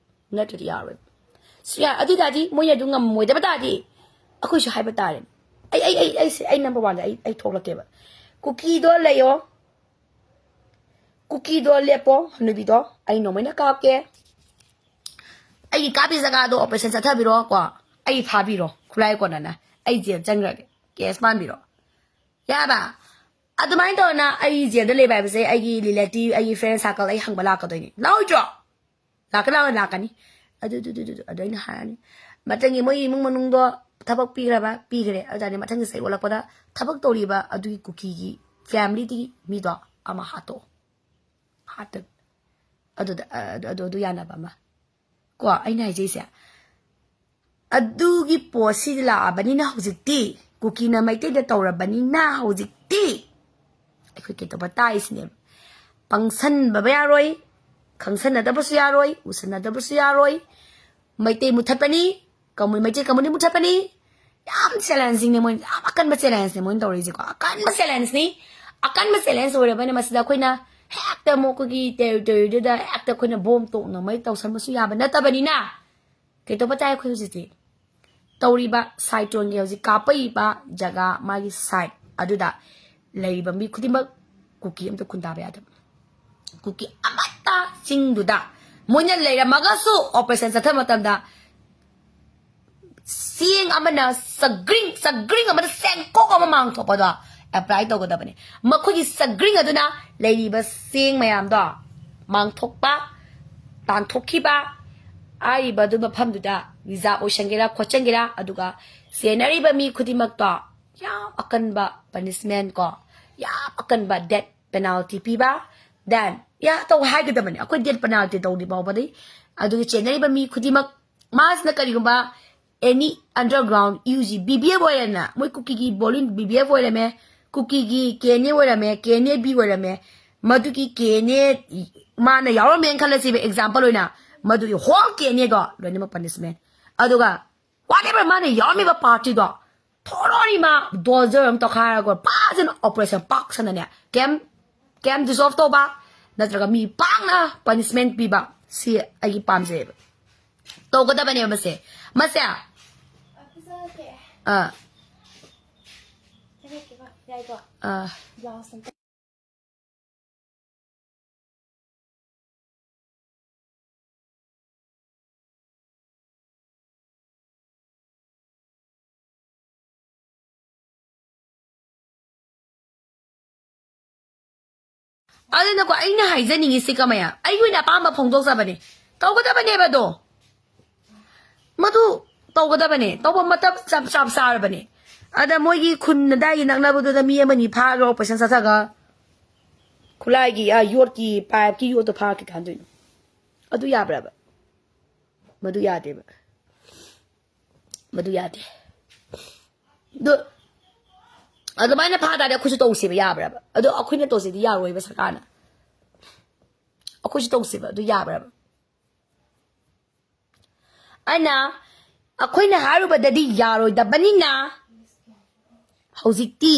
ꯅꯠꯇ꯭ꯔꯗꯤ ꯌꯥꯔꯣꯏ꯫ ꯁꯤ ꯌꯥ-, ꯑꯗꯨ ꯇꯥꯔꯗꯤ ꯃꯣꯏꯅ ꯑꯗꯨ ꯉꯝꯃꯣꯏꯗꯕ ꯇꯥꯔꯗꯤ ꯑꯩꯈꯣꯏꯁꯨ ꯍꯥꯏꯕ ꯇꯥꯔꯦ꯫ ꯑꯩ, ꯑꯩ, ꯑꯩ, ꯑꯩꯁꯦ, ꯑꯩ number oneꯗ ꯑꯩ, ꯑꯩ ꯊꯣꯛꯂꯛꯀꯦꯕ꯫ ꯀꯨꯀꯤꯗꯣ ꯂꯩꯌꯣ, ꯀꯨꯀꯤꯗꯣ ꯂꯦꯞꯄꯣ, ꯍꯅꯨꯕꯤꯗꯣ ꯑꯩ ꯅꯣꯡꯃꯩꯅ ꯀꯥꯞꯀꯦ꯫ ꯑꯩꯒꯤ ꯀꯥꯞꯄꯤ ꯖꯒꯥꯗꯣ operation ꯆꯠꯊꯕꯤꯔꯣ ꯀꯣ, ꯑꯩ ꯐꯥꯕꯤꯔꯣ, ꯈꯨꯠꯂꯥꯏ ꯀꯣꯟꯅꯅ ꯑꯩ ꯖꯦꯜ ꯆꯪꯈ꯭ꯔꯒꯦ, ꯀꯦꯁ ꯄꯥꯟꯕꯤꯔꯣ, ꯌꯥꯕ? ꯑꯗꯨꯃꯥꯏꯅ ꯇꯧꯗꯅ ꯑꯩ ꯖꯦꯜꯗ ꯂꯩꯕ ꯍꯥꯏꯕꯁꯦ ꯑꯩꯒꯤ relative, ꯑꯩꯒꯤ friend circle ꯑꯩ ꯍꯪꯕ ꯂꯥꯛꯀꯗꯣꯏꯅꯤ, ꯂꯥꯛꯑꯣꯏꯗ꯭ꯔꯣ? ꯂꯥꯛꯀ ꯂꯥꯛꯑꯣꯏ, ꯂꯥꯛꯀꯅꯤ꯫ ꯑꯗꯨ ꯑꯗꯨ ꯑꯗꯨ ꯑꯗꯨ ꯑꯗꯨ ꯑꯩꯅ ꯍꯥꯏꯔꯅꯤ꯫ ꯃꯊꯪꯒꯤ ꯃꯣꯏꯒꯤ ꯏꯃꯨꯡ ꯃꯅꯨꯡꯗꯣ ꯊꯕꯛ ꯄꯤꯈ꯭ꯔꯕ? ꯄꯤꯈ꯭ꯔꯦ꯫ ꯑꯗꯨ ꯇꯥꯔꯗꯤ ꯃꯊꯪꯒꯤ ꯆꯍꯤ ꯑꯣꯜꯂꯛꯄꯗ ꯊꯕꯛ ꯇꯧꯔꯤꯕ ꯑꯗꯨꯒꯤ ꯀꯨꯀꯤꯒꯤ ꯐꯦꯃꯤꯂꯤꯗꯨꯒꯤ ꯃꯤꯗꯣ ꯑꯃ ꯍꯥꯠꯇꯣꯛꯑꯣ꯫ ꯍꯥꯠꯇ ꯑꯗꯨꯗ ꯑꯗꯨ ꯑꯗꯨ ꯑꯗꯨ ꯌꯥꯅꯕ ꯑꯃ꯫ ꯀꯣ ꯑꯩꯅ ꯍꯥꯏꯖꯩꯁꯦ, ꯑꯗꯨꯒꯤ ꯄꯣꯠꯁꯤꯗꯤ ꯂꯥꯛꯑꯕꯅꯤꯅ ꯍꯧꯖꯤꯛꯇꯤ, ꯀꯨꯀꯤꯅ ꯃꯩꯇꯩꯗ ꯇꯧꯔꯕꯅꯤꯅ ꯍꯧꯖꯤꯛꯇꯤ ꯑꯩꯈꯣꯏ ꯀꯩꯗꯧꯕ ꯇꯥꯏꯁꯤꯅꯦꯕ꯫ ꯄꯪꯁꯟꯕꯕ ꯌꯥꯔꯣꯏ, ꯈꯪꯁꯟꯅꯗꯕꯁꯨ ꯌꯥꯔꯣꯏ, ꯎꯁꯟꯅꯗꯕꯁꯨ ꯌꯥꯔꯣꯏ꯫ ꯃꯩꯇꯩ ꯃꯨꯊꯠꯄꯅꯤ, ꯀꯃꯨ-, ꯃꯩꯇꯩ ꯀꯃꯨꯅꯤ ꯃꯨꯊꯠꯄꯅꯤ꯫ ꯌꯥꯝ ꯆꯦꯂꯦꯟꯖꯤꯡꯅꯦ ꯃꯣꯏ, ꯌꯥꯝ ꯑꯀꯟꯕ ꯆꯦꯂꯦꯟꯖꯅꯦ ꯃꯣꯏꯅ ꯇꯧꯔꯤꯁꯦꯀꯣ꯫ ꯑꯀꯟꯕ ꯆꯦꯂꯦꯟꯖꯅꯤ꯫ ꯑꯀꯟꯕ ꯆꯦꯂꯦꯟꯖ ꯑꯣꯏꯔꯕꯅꯤꯅ ꯃꯁꯤꯗ ꯑꯩꯈꯣꯏꯅ ꯍꯦꯛꯇ ꯑꯃꯨꯛ ꯑꯩꯈꯣꯏꯒꯤ ꯇꯦꯔꯤꯇꯣꯔꯤꯗꯨꯗ ꯍꯦꯛꯇ ꯑꯩꯈꯣꯏꯅ ꯕꯣꯝ ꯇꯣꯛꯅ ꯃꯩ ꯇꯧꯁꯟꯕꯁꯨ ꯌꯥꯕ ꯅꯠꯇꯕꯅꯤꯅ ꯀꯩꯗꯧꯕ ꯇꯥꯏ ꯑꯩꯈꯣꯏ ꯍꯧꯖꯤꯛꯇꯤ? ꯇꯧꯔꯤꯕ ꯁꯥꯏꯇꯣꯟꯒꯤ ꯍꯧꯖꯤꯛ ꯀꯥꯞꯄꯛꯏꯕ ꯖꯒꯥ, ꯃꯥꯒꯤ ꯁꯥꯏꯠ ꯑꯗꯨꯗ ꯂꯩꯔꯤꯕ ꯃꯤ ꯈꯨꯗꯤꯡꯃꯛ ꯀꯨꯀꯤ ꯑꯝꯇ ꯈꯨꯟꯗꯥꯕ ꯌꯥꯗꯕ꯫ ꯀꯨꯀꯤ ꯑꯃꯠꯇ ꯆꯤꯡꯗꯨꯗ ꯃꯣꯏꯅ ꯂꯩꯔꯝꯃꯒꯁꯨ ꯑꯣꯄꯔꯦꯁꯟ ꯆꯠꯊꯕ ꯃꯇꯝꯗ ꯆꯦꯡ ꯑꯃꯅ ꯆꯒ꯭ꯔꯤꯡ, ꯆꯒ꯭ꯔꯤꯡ ꯑꯃꯅ ꯆꯦꯡꯀꯣꯛ ꯑꯃ ꯃꯥꯡꯊꯣꯛꯄꯗꯣ ꯑꯦꯄ꯭ꯂꯥꯏ ꯇꯧꯒꯗꯕꯅꯤ꯫ ꯃꯈꯣꯏꯒꯤ ꯆꯒ꯭ꯔꯤꯡ ꯑꯗꯨꯅ ꯂꯩꯔꯤꯕ ꯆꯦꯡ ꯃꯌꯥꯝꯗꯣ ꯃꯥꯡꯊꯣꯛꯄ, ꯇꯥꯟꯊꯣꯛꯈꯤꯕ, ꯍꯥꯏꯔꯤꯕ ꯑꯗꯨ ꯃꯐꯝꯗꯨꯗ ꯔꯤꯖꯥꯔꯕ ꯑꯣꯏꯁꯟꯒꯦꯔꯥ ꯈꯣꯠꯆꯟꯒꯦꯔꯥ, ꯑꯗꯨꯒ ꯆꯦꯟꯅꯔꯤꯕ ꯃꯤ ꯈꯨꯗꯤꯡꯃꯛꯇꯣ ꯌꯥꯝ ꯑꯀꯟꯕ ꯄꯅꯤꯁꯃꯦꯟ ꯀꯣ, ꯌꯥꯝ ꯑꯀꯟꯕ ꯗꯦꯠ ꯄꯦꯅꯥꯜꯇꯤ ꯄꯤꯕ, ꯗꯦꯟ ꯌꯥ ꯇꯧ ꯍꯥꯏꯒꯗꯕꯅꯤ꯫ ꯑꯩꯈꯣꯏ ꯗꯦꯠ ꯄꯦꯅꯥꯜꯇꯤ ꯇꯧꯗ꯭ꯔꯤ ꯐꯥꯎꯕꯗꯤ꯫ ꯑꯗꯨꯒ ꯆꯦꯟꯅꯔꯤꯕ ꯃꯤ ꯈꯨꯗꯤꯡꯃꯛ, ꯃꯥꯁꯤꯅ ꯀꯔꯤꯒꯨꯝꯕ any underground U G B B F ꯑꯣꯏꯔꯦꯅ, ꯃꯣꯏ ꯀꯨꯀꯤꯒꯤ ꯕꯣꯂꯤꯡ ꯕꯤ ꯕꯤ ꯑꯦꯐ ꯑꯣꯏꯔꯝꯃꯦ, ꯀꯨꯀꯤꯒꯤ ꯀꯦ ꯑꯦꯟ ꯑꯦ ꯑꯣꯏꯔꯝꯃꯦ, ꯀꯦ ꯑꯦꯟ ꯑꯦ ꯕꯤ ꯑꯣꯏꯔꯝꯃꯦ, ꯃꯗꯨꯒꯤ ꯀꯦ ꯑꯦꯟ ꯑꯦ ꯃꯥꯅ ꯌꯥꯎꯔꯝꯃꯦꯅ ꯈꯜꯂꯁꯤꯕ, ꯑꯦꯛꯖꯥꯝꯄꯜ ꯑꯣꯏꯅ, ꯃꯗꯨꯒꯤ ꯍꯣꯜ ꯀꯦ ꯑꯦꯟ ꯑꯦꯗꯣ ꯂꯣꯏꯅꯃꯛ ꯄꯅꯤꯁꯃꯦꯟ꯫ ꯑꯗꯨꯒ whatever ꯃꯥꯅ ꯌꯥꯎꯔꯝꯃꯤꯕ ꯄꯥꯔꯇꯤꯗꯣ ꯊꯣꯔꯣꯅꯤ ꯃꯥ ꯗꯣꯖꯔ ꯑꯃ ꯇꯧꯈꯥꯏꯔꯒ ꯐꯖꯅ ꯑꯣꯄꯔꯦꯁꯟ ꯄꯥꯛ ꯁꯟꯅꯅꯦ ꯀꯦꯝ ꯀꯦꯝ ꯗꯤꯖꯣꯜꯚ ꯇꯧꯕ ꯅꯠꯇ꯭ꯔꯒ ꯃꯤ ꯄꯥꯛꯅ ꯄꯅꯤꯁꯃꯦꯟ ꯄꯤꯕ, ꯁꯤ ꯑꯩꯒꯤ ꯄꯥꯝꯖꯩꯌꯦꯕ꯫ ꯇꯧꯒꯗꯕꯅꯦꯕ ꯃꯁꯦ꯫ ꯃꯁꯦ ꯑꯥ ꯑꯥ ꯑꯗꯨꯅꯀꯣ ꯑꯩꯅ ꯍꯥꯏꯖꯅꯤꯡꯉꯤꯁꯤ ꯀꯃꯥꯏꯅ, ꯑꯩꯒꯤ ꯑꯣꯏꯅ ꯑꯄꯥꯝꯕ ꯐꯣꯡꯗꯣꯛꯆꯕꯅꯦ꯫ ꯇꯧꯒꯗꯕꯅꯦꯕ ꯑꯗꯣ꯫ ꯃꯗꯨ ꯇꯧꯒꯗꯕꯅꯦ, ꯇꯧꯕ ꯃꯇꯝ ꯆꯞ ꯆꯞ ꯆꯥꯔꯕꯅꯦ꯫ ꯑꯗ ꯃꯣꯏꯒꯤ ꯈꯨꯟ ꯑꯗꯥꯏꯒꯤ ꯅꯛꯅꯕꯗꯨꯗ ꯃꯤ ꯑꯃꯅꯤ ꯐꯥꯈ꯭ꯔꯣ, ꯑꯣꯄꯔꯦꯁꯟ ꯆꯠꯊꯒ ꯈꯨꯠꯂꯥꯏꯒꯤ, ꯑ, ꯌꯣꯠꯀꯤ ꯄꯥꯏꯞꯀꯤ ꯌꯣꯠꯇꯣ ꯐꯥꯔ ꯀꯩ ꯀꯥꯟꯗꯣꯏꯅꯣ? ꯑꯗꯨ ꯌꯥꯕ꯭ꯔꯕ? ꯃꯗꯨ ꯌꯥꯗꯦꯕ꯫ ꯃꯗꯨ ꯌꯥꯗꯦ꯫ ꯑꯗꯨ ꯑꯗꯨꯃꯥꯏꯅ ꯐꯥ ꯇꯥꯔꯗꯤ ꯑꯩꯈꯣꯏꯁꯨ ꯇꯧꯁꯦꯕ, ꯌꯥꯕ꯭ꯔꯕ? ꯑꯗꯣ ꯑꯩꯈꯣꯏꯅ ꯇꯧꯁꯦꯗꯤ ꯌꯥꯔꯣꯏꯕ ꯁꯔꯀꯥꯔꯅ꯫ ꯑꯩꯈꯣꯏꯁꯨ ꯇꯧꯁꯦꯕ, ꯑꯗꯨ ꯌꯥꯕ꯭ꯔꯕ? ꯑꯩꯅ, ꯑꯩꯈꯣꯏꯅ ꯍꯥꯏꯔꯨꯕꯗꯗꯤ ꯌꯥꯔꯣꯏꯗꯕꯅꯤꯅ ꯍꯧꯖꯤꯛꯇꯤ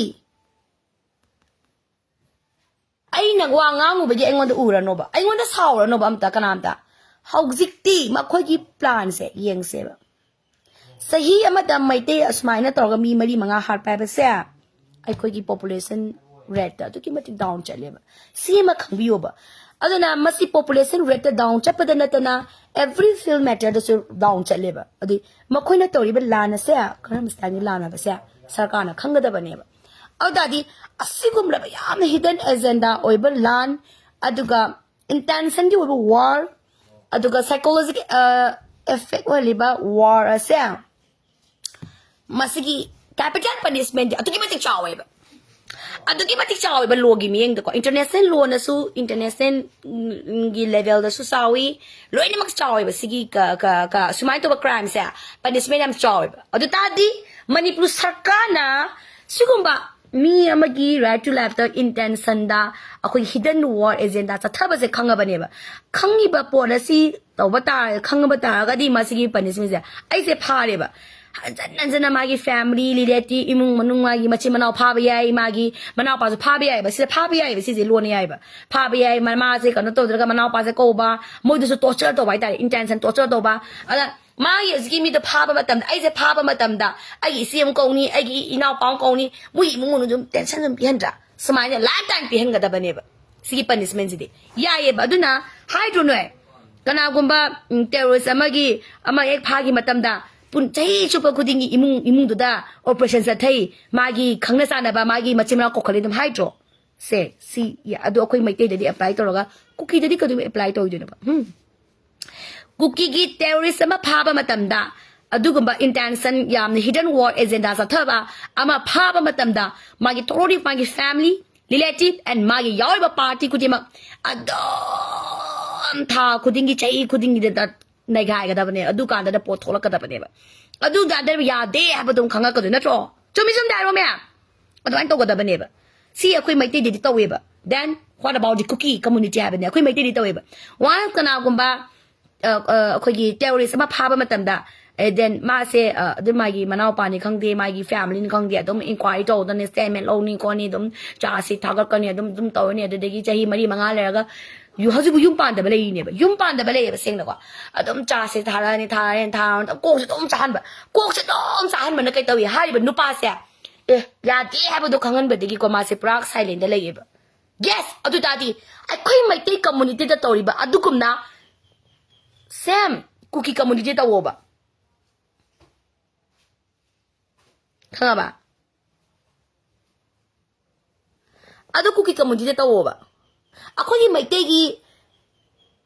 ꯑꯩꯅ ꯋꯥ ꯉꯥꯡꯉꯨꯕꯗꯤ ꯑꯩꯉꯣꯟꯗ ꯎꯔꯅꯣꯕ, ꯑꯩꯉꯣꯟꯗ ꯁꯥꯎꯔꯅꯣꯕ ꯑꯝꯇ ꯀꯅꯥꯝꯇ꯫ ꯍꯧꯖꯤꯛꯇꯤ ꯃꯈꯣꯏꯒꯤ ꯄ꯭ꯂꯥꯟꯁꯦ ꯌꯦꯡꯁꯦꯕ꯫ ꯆꯍꯤ ꯑꯃꯗ ꯃꯩꯇꯩ ꯑꯁꯨꯃꯥꯏꯅ ꯇꯧꯔꯒ ꯃꯤ ꯃꯔꯤ ꯃꯉꯥ ꯍꯥꯠꯄ ꯍꯥꯏꯕꯁꯦ ꯑꯩꯈꯣꯏꯒꯤ ꯄꯣꯄꯨꯂꯦꯁꯟ ꯔꯦꯠꯇ ꯑꯗꯨꯛꯀꯤ ꯃꯇꯤꯛ ꯗꯥꯎꯟ ꯆꯠꯂꯦꯕ꯫ ꯁꯤ ꯑꯃ ꯈꯪꯕꯤꯌꯣꯕ꯫ ꯑꯗꯨꯅ ꯃꯁꯤ ꯄꯣꯄꯨꯂꯦꯁꯟ ꯔꯦꯠꯇ ꯗꯥꯎꯟ ꯆꯠꯄꯗ ꯅꯠꯇꯅ ꯑꯦꯚ꯭ꯔꯤ ꯐꯤꯜ ꯃꯦꯇꯔꯗꯁꯨ ꯗꯥꯎꯟ ꯆꯠꯂꯦꯕ꯫ ꯑꯗꯨꯗꯤ ꯃꯈꯣꯏꯅ ꯇꯧꯔꯤꯕ ꯂꯥꯟ ꯑꯁꯦ, ꯀꯔꯝꯕ ꯁ꯭ꯇꯥꯏꯜꯒꯤ ꯂꯥꯟ ꯍꯥꯏꯕꯁꯦ ꯁꯔꯀꯥꯔꯅ ꯈꯪꯒꯗꯕꯅꯦꯕ꯫ ꯑꯗꯨ ꯇꯥꯔꯗꯤ ꯑꯁꯤꯒꯨꯝꯂꯕ ꯌꯥꯝꯅ ꯍꯤꯗꯟ ꯑꯦꯖꯦꯟꯗꯥ ꯑꯣꯏꯕ ꯂꯥꯟ, ꯑꯗꯨꯒ ꯏꯟꯇꯦꯟꯁꯟꯒꯤ ꯑꯣꯏꯕ ꯋꯥꯔ, ꯑꯗꯨꯒ ꯁꯥꯏꯀꯣꯂꯣꯖꯤꯀꯦꯜ ꯑꯦꯐꯦꯛ ꯑꯣꯏꯍꯜꯂꯤꯕ ꯋꯥꯔ ꯑꯁꯦ, ꯃꯁꯤꯒꯤ ꯀꯦꯄꯤꯇꯦꯜ ꯄꯅꯤꯁꯃꯦꯟꯗꯤ ꯑꯗꯨꯛꯀꯤ ꯃꯇꯤꯛ ꯆꯥꯎꯋꯦꯕ꯫ ꯑꯗꯨꯛꯀꯤ ꯃꯇꯤꯛ ꯆꯥꯎꯋꯦꯕ ꯂꯣꯒꯤ ꯃꯤꯠꯌꯦꯡꯗꯀꯣ꯫ ꯏꯟꯇꯔꯅꯦꯁꯅꯦꯜ ꯂꯣꯅꯁꯨ, ꯏꯟꯇꯔꯅꯦꯁꯅꯦꯜꯒꯤ ꯂꯦꯚꯦꯜꯗꯁꯨ ꯆꯥꯎꯋꯤ꯫ ꯂꯣꯏꯅꯃꯛ ꯆꯥꯎꯋꯦꯕ ꯁꯤꯒꯤ ꯀ-, ꯀ-, ꯀ-, ꯁꯨꯃꯥꯏꯅ ꯇꯧꯕ ꯀ꯭ꯔꯥꯏꯝꯁꯦ ꯄꯅꯤꯁꯃꯦꯟ ꯌꯥꯝ ꯆꯥꯎꯋꯦꯕ꯫ ꯑꯗꯨ ꯇꯥꯔꯗꯤ ꯃꯅꯤꯄꯨꯔ ꯁꯔꯀꯥꯔꯅ ꯁꯤꯒꯨꯝꯕ ꯃꯤ ꯑꯃꯒꯤ ꯔꯥꯏꯠ ꯇꯨ ꯂꯥꯏꯐꯇ ꯏꯟꯇꯦꯟꯁꯟꯗ ꯑꯩꯈꯣꯏꯒꯤ ꯍꯤꯗꯟ ꯋꯥꯔ ꯑꯦꯖꯦꯟꯗꯥ ꯆꯠꯊꯕꯁꯦ ꯈꯪꯉꯕꯅꯦꯕ꯫ ꯈꯪꯉꯤꯕ ꯄꯣꯠ ꯑꯁꯤ ꯇꯧꯕ ꯇꯥꯔ-, ꯈꯪꯉꯕ ꯇꯥꯔꯒꯗꯤ ꯃꯁꯤꯒꯤ ꯄꯅꯤꯁꯃꯦꯟꯁꯦ ꯑꯩꯁꯦ ꯐꯥꯔꯦꯕ꯫ ꯍꯟꯖꯟ ꯍꯟꯖꯟꯅ ꯃꯥꯒꯤ ꯐꯦꯃꯤꯂꯤ, ꯔꯤꯂꯦꯇꯤꯚ, ꯏꯃꯨꯡ ꯃꯅꯨꯡ, ꯃꯥꯒꯤ ꯃꯆꯤꯟ ꯃꯅꯥꯎ ꯐꯥꯕ ꯌꯥꯏ, ꯃꯥꯒꯤ ꯃꯅꯥꯎꯄꯥꯁꯨ ꯐꯥꯕ ꯌꯥꯏꯑꯕ, ꯁꯤꯗ ꯐꯥꯕ ꯌꯥꯏꯑꯕ, ꯁꯤꯁꯦ ꯂꯣꯟꯅ ꯌꯥꯏꯑꯕ꯫ ꯐꯥꯕ ꯌꯥꯏ, ꯃ-, ꯃꯥꯁꯦ ꯀꯩꯅꯣ ꯇꯧꯗ꯭ꯔꯒ ꯃꯅꯥꯎꯄꯥꯁꯦ ꯀꯧꯕ, ꯃꯣꯏꯗꯁꯨ ꯇꯣꯔꯆꯔ ꯇꯧꯕ ꯍꯥꯏꯇꯥꯔꯦ, ꯏꯟꯇꯦꯟꯁꯟ ꯇꯣꯔꯆꯔ ꯇꯧꯕ꯫ ꯑꯗ ꯃꯥꯒꯤ ꯍꯧꯖꯤꯛꯀꯤ ꯃꯤꯗꯣ ꯐꯥꯕ ꯃꯇꯝꯗ, ꯑꯩꯁꯦ ꯐꯥꯕ ꯃꯇꯝꯗ ꯑꯩꯒꯤ ꯏꯆꯦ ꯑꯃ ꯀꯧꯅꯤ, ꯑꯩꯒꯤ ꯏꯅꯥꯎꯄꯥ ꯑꯃ ꯀꯧꯅꯤ, ꯃꯣꯏ ꯏꯃꯨꯡ ꯃꯅꯨꯡ ꯑꯗꯨꯝ ꯇꯦꯟꯁꯟ ꯑꯗꯨꯝ ꯄꯤꯍꯟꯗ꯭ꯔꯥ? ꯁꯨꯃꯥꯏꯅ ꯂꯥꯏꯐ ꯇꯥꯏꯝ ꯄꯤꯍꯟꯒꯗꯕꯅꯦꯕ ꯁꯤꯒꯤ ꯄꯅꯤꯁꯃꯦꯟꯁꯤꯗꯤ꯫ ꯌꯥꯏꯑꯕ꯫ ꯑꯗꯨꯅ ꯍꯥꯏꯗ꯭ꯔꯣ ꯅꯣꯏ? ꯀꯅꯥꯒꯨꯝꯕ, ꯎꯝ, ꯇꯦꯔꯣꯔꯤꯁ ꯑꯃꯒꯤ, ꯑꯃ ꯍꯦꯛ ꯐꯥꯈꯤ ꯃꯇꯝꯗ ꯄꯨꯟ-, ꯆꯍꯤ ꯆꯨꯞꯄ ꯈꯨꯗꯤꯡꯒꯤ ꯏꯃꯨꯡ, ꯏꯃꯨꯡꯗꯨꯗ ꯑꯣꯄꯔꯦꯁꯟ ꯆꯠꯊꯩ, ꯃꯥꯒꯤ ꯈꯪꯅ ꯆꯥꯟꯅꯕ, ꯃꯥꯒꯤ ꯃꯆꯤꯟ ꯃꯅꯥꯎ ꯀꯧꯈꯠꯂꯤ ꯑꯗꯨꯝ ꯍꯥꯏꯗ꯭ꯔꯣ? ꯁꯦ, ꯁꯤ, ꯌꯥ-, ꯑꯗꯣ ꯑꯩꯈꯣꯏ ꯃꯩꯇꯩꯗꯗꯤ ꯑꯦꯄ꯭ꯂꯥꯏ ꯇꯧꯔꯒ ꯀꯨꯀꯤꯗꯗꯤ ꯀꯩꯗꯧꯕꯩ ꯑꯦꯄ꯭ꯂꯥꯏ ꯇꯧꯔꯣꯏꯗꯣꯏꯅꯣꯕ? ꯍꯝ? ꯀꯨꯀꯤꯒꯤ terrorist ꯑꯃ ꯐꯥꯕ ꯃꯇꯝꯗ, ꯑꯗꯨꯒꯨꯝꯕ intention, ꯌꯥꯝꯅ hidden war agenda ꯆꯠꯊꯕ ꯑꯃ ꯐꯥꯕ ꯃꯇꯝꯗ, ꯃꯥꯒꯤ thoroughly, ꯃꯥꯒꯤ family, relative and ꯃꯥꯒꯤ ꯌꯥꯎꯔꯤꯕ party ꯈꯨꯗꯤꯡꯃꯛ ꯑꯗꯨꯝ ꯊꯥ ꯈꯨꯗꯤꯡꯒꯤ, ꯆꯍꯤ ꯈꯨꯗꯤꯡꯒꯤꯗ ꯅꯩꯒꯥꯏꯒꯗꯕꯅꯦ꯫ ꯑꯗꯨꯀꯥꯟꯗꯗ ꯄꯣꯠ ꯊꯣꯛꯂꯛꯀꯗꯕꯅꯦꯕ꯫ ꯑꯗꯨꯀꯥꯟꯗ ꯌꯥꯗꯦ ꯍꯥꯏꯕꯗꯣ ꯈꯪꯉꯛꯀꯗꯣꯏ ꯅꯠꯇ꯭ꯔꯣ? ꯆꯨꯝꯃꯤ ꯆꯨꯝꯗꯦ ꯍꯥꯏꯔꯣ ꯃꯌꯥꯝ? ꯑꯗꯨꯃꯥꯏꯅ ꯇꯧꯒꯗꯕꯅꯦꯕ꯫ ꯁꯤ ꯑꯩꯈꯣꯏ ꯃꯩꯇꯩꯗꯗꯤ ꯇꯧꯋꯦꯕ꯫ Then what about the Kuki community ꯍꯥꯏꯕꯅꯦ? ꯑꯩꯈꯣꯏ ꯃꯩꯇꯩꯗꯤ ꯇꯧꯋꯦꯕ꯫ Once ꯀꯅꯥꯒꯨꯝꯕ, ꯑ, ꯑ, ꯑꯩꯈꯣꯏꯒꯤ terrorist ꯑꯃ ꯐꯥꯕ ꯃꯇꯝꯗ, ꯑꯦ, then ꯃꯥꯁꯦ, ꯑ, ꯑꯗꯨꯝ ꯃꯥꯒꯤ ꯃꯅꯥꯎꯄꯥꯅꯤ ꯈꯪꯗꯦ, ꯃꯥꯒꯤ family ꯅꯤ ꯈꯪꯗꯦ, ꯑꯗꯨꯝ inquiry ꯇꯧꯗꯅ statement ꯂꯧꯅꯤ ꯈꯣꯠꯅꯤ, ꯑꯗꯨꯝ charge sheet ꯊꯥꯒꯠꯀꯅꯤ, ꯑꯗꯨꯝ, ꯑꯗꯨꯝ ꯇꯧꯔꯅꯤ꯫ ꯑꯗꯨꯗꯒꯤ ꯆꯍꯤ ꯃꯔꯤ ꯃꯉꯥ ꯂꯩꯔꯒ ꯌꯨ-, ꯍꯧꯖꯤꯛꯄꯨ ꯌꯨꯝ ꯄꯥꯟꯗꯕ ꯂꯩꯔꯤꯅꯦꯕ꯫ ꯌꯨꯝ ꯄꯥꯟꯗꯕ ꯂꯩꯌꯦꯕ, ꯁꯦꯡꯅꯀꯣ꯫ ꯑꯗꯨꯝ charge sheet ꯊꯥꯔꯛꯑꯅꯤ, ꯊꯥꯔꯛꯑꯅꯤ, ꯊꯥꯔꯛꯑꯅꯤ, ꯑꯗꯨꯝ ꯀꯣꯛꯁꯦ ꯑꯗꯨꯝ ꯆꯥꯍꯟꯕ꯫ ꯀꯣꯛꯁꯦ ꯑꯗꯨꯝ ꯆꯥꯍꯟꯕꯅ ꯀꯩ ꯇꯧꯏ? ꯍꯥꯏꯔꯤꯕ ꯅꯨꯄꯥꯁꯦ, ꯑꯦ, ꯌꯥꯗꯦ ꯍꯥꯏꯕꯗꯣ ꯈꯪꯍꯟꯕꯗꯒꯤꯀꯣ, ꯃꯥꯁꯦ ꯄꯨꯔꯥ silent ꯂꯩꯌꯦꯕ꯫ Yes, ꯑꯗꯨ ꯇꯥꯔꯗꯤ ꯑꯩꯈꯣꯏ ꯃꯩꯇꯩ community ꯗ ꯇꯧꯔꯤꯕ ꯑꯗꯨꯒꯨꯝꯅ same ꯀꯨꯀꯤ community ꯗ ꯇꯧꯋꯣꯕ꯫ ꯈꯪꯉꯕ? ꯑꯗꯨ ꯀꯨꯀꯤ community ꯗ ꯇꯧꯋꯣꯕ꯫ ꯑꯩꯈꯣꯏꯒꯤ ꯃꯩꯇꯩꯒꯤ,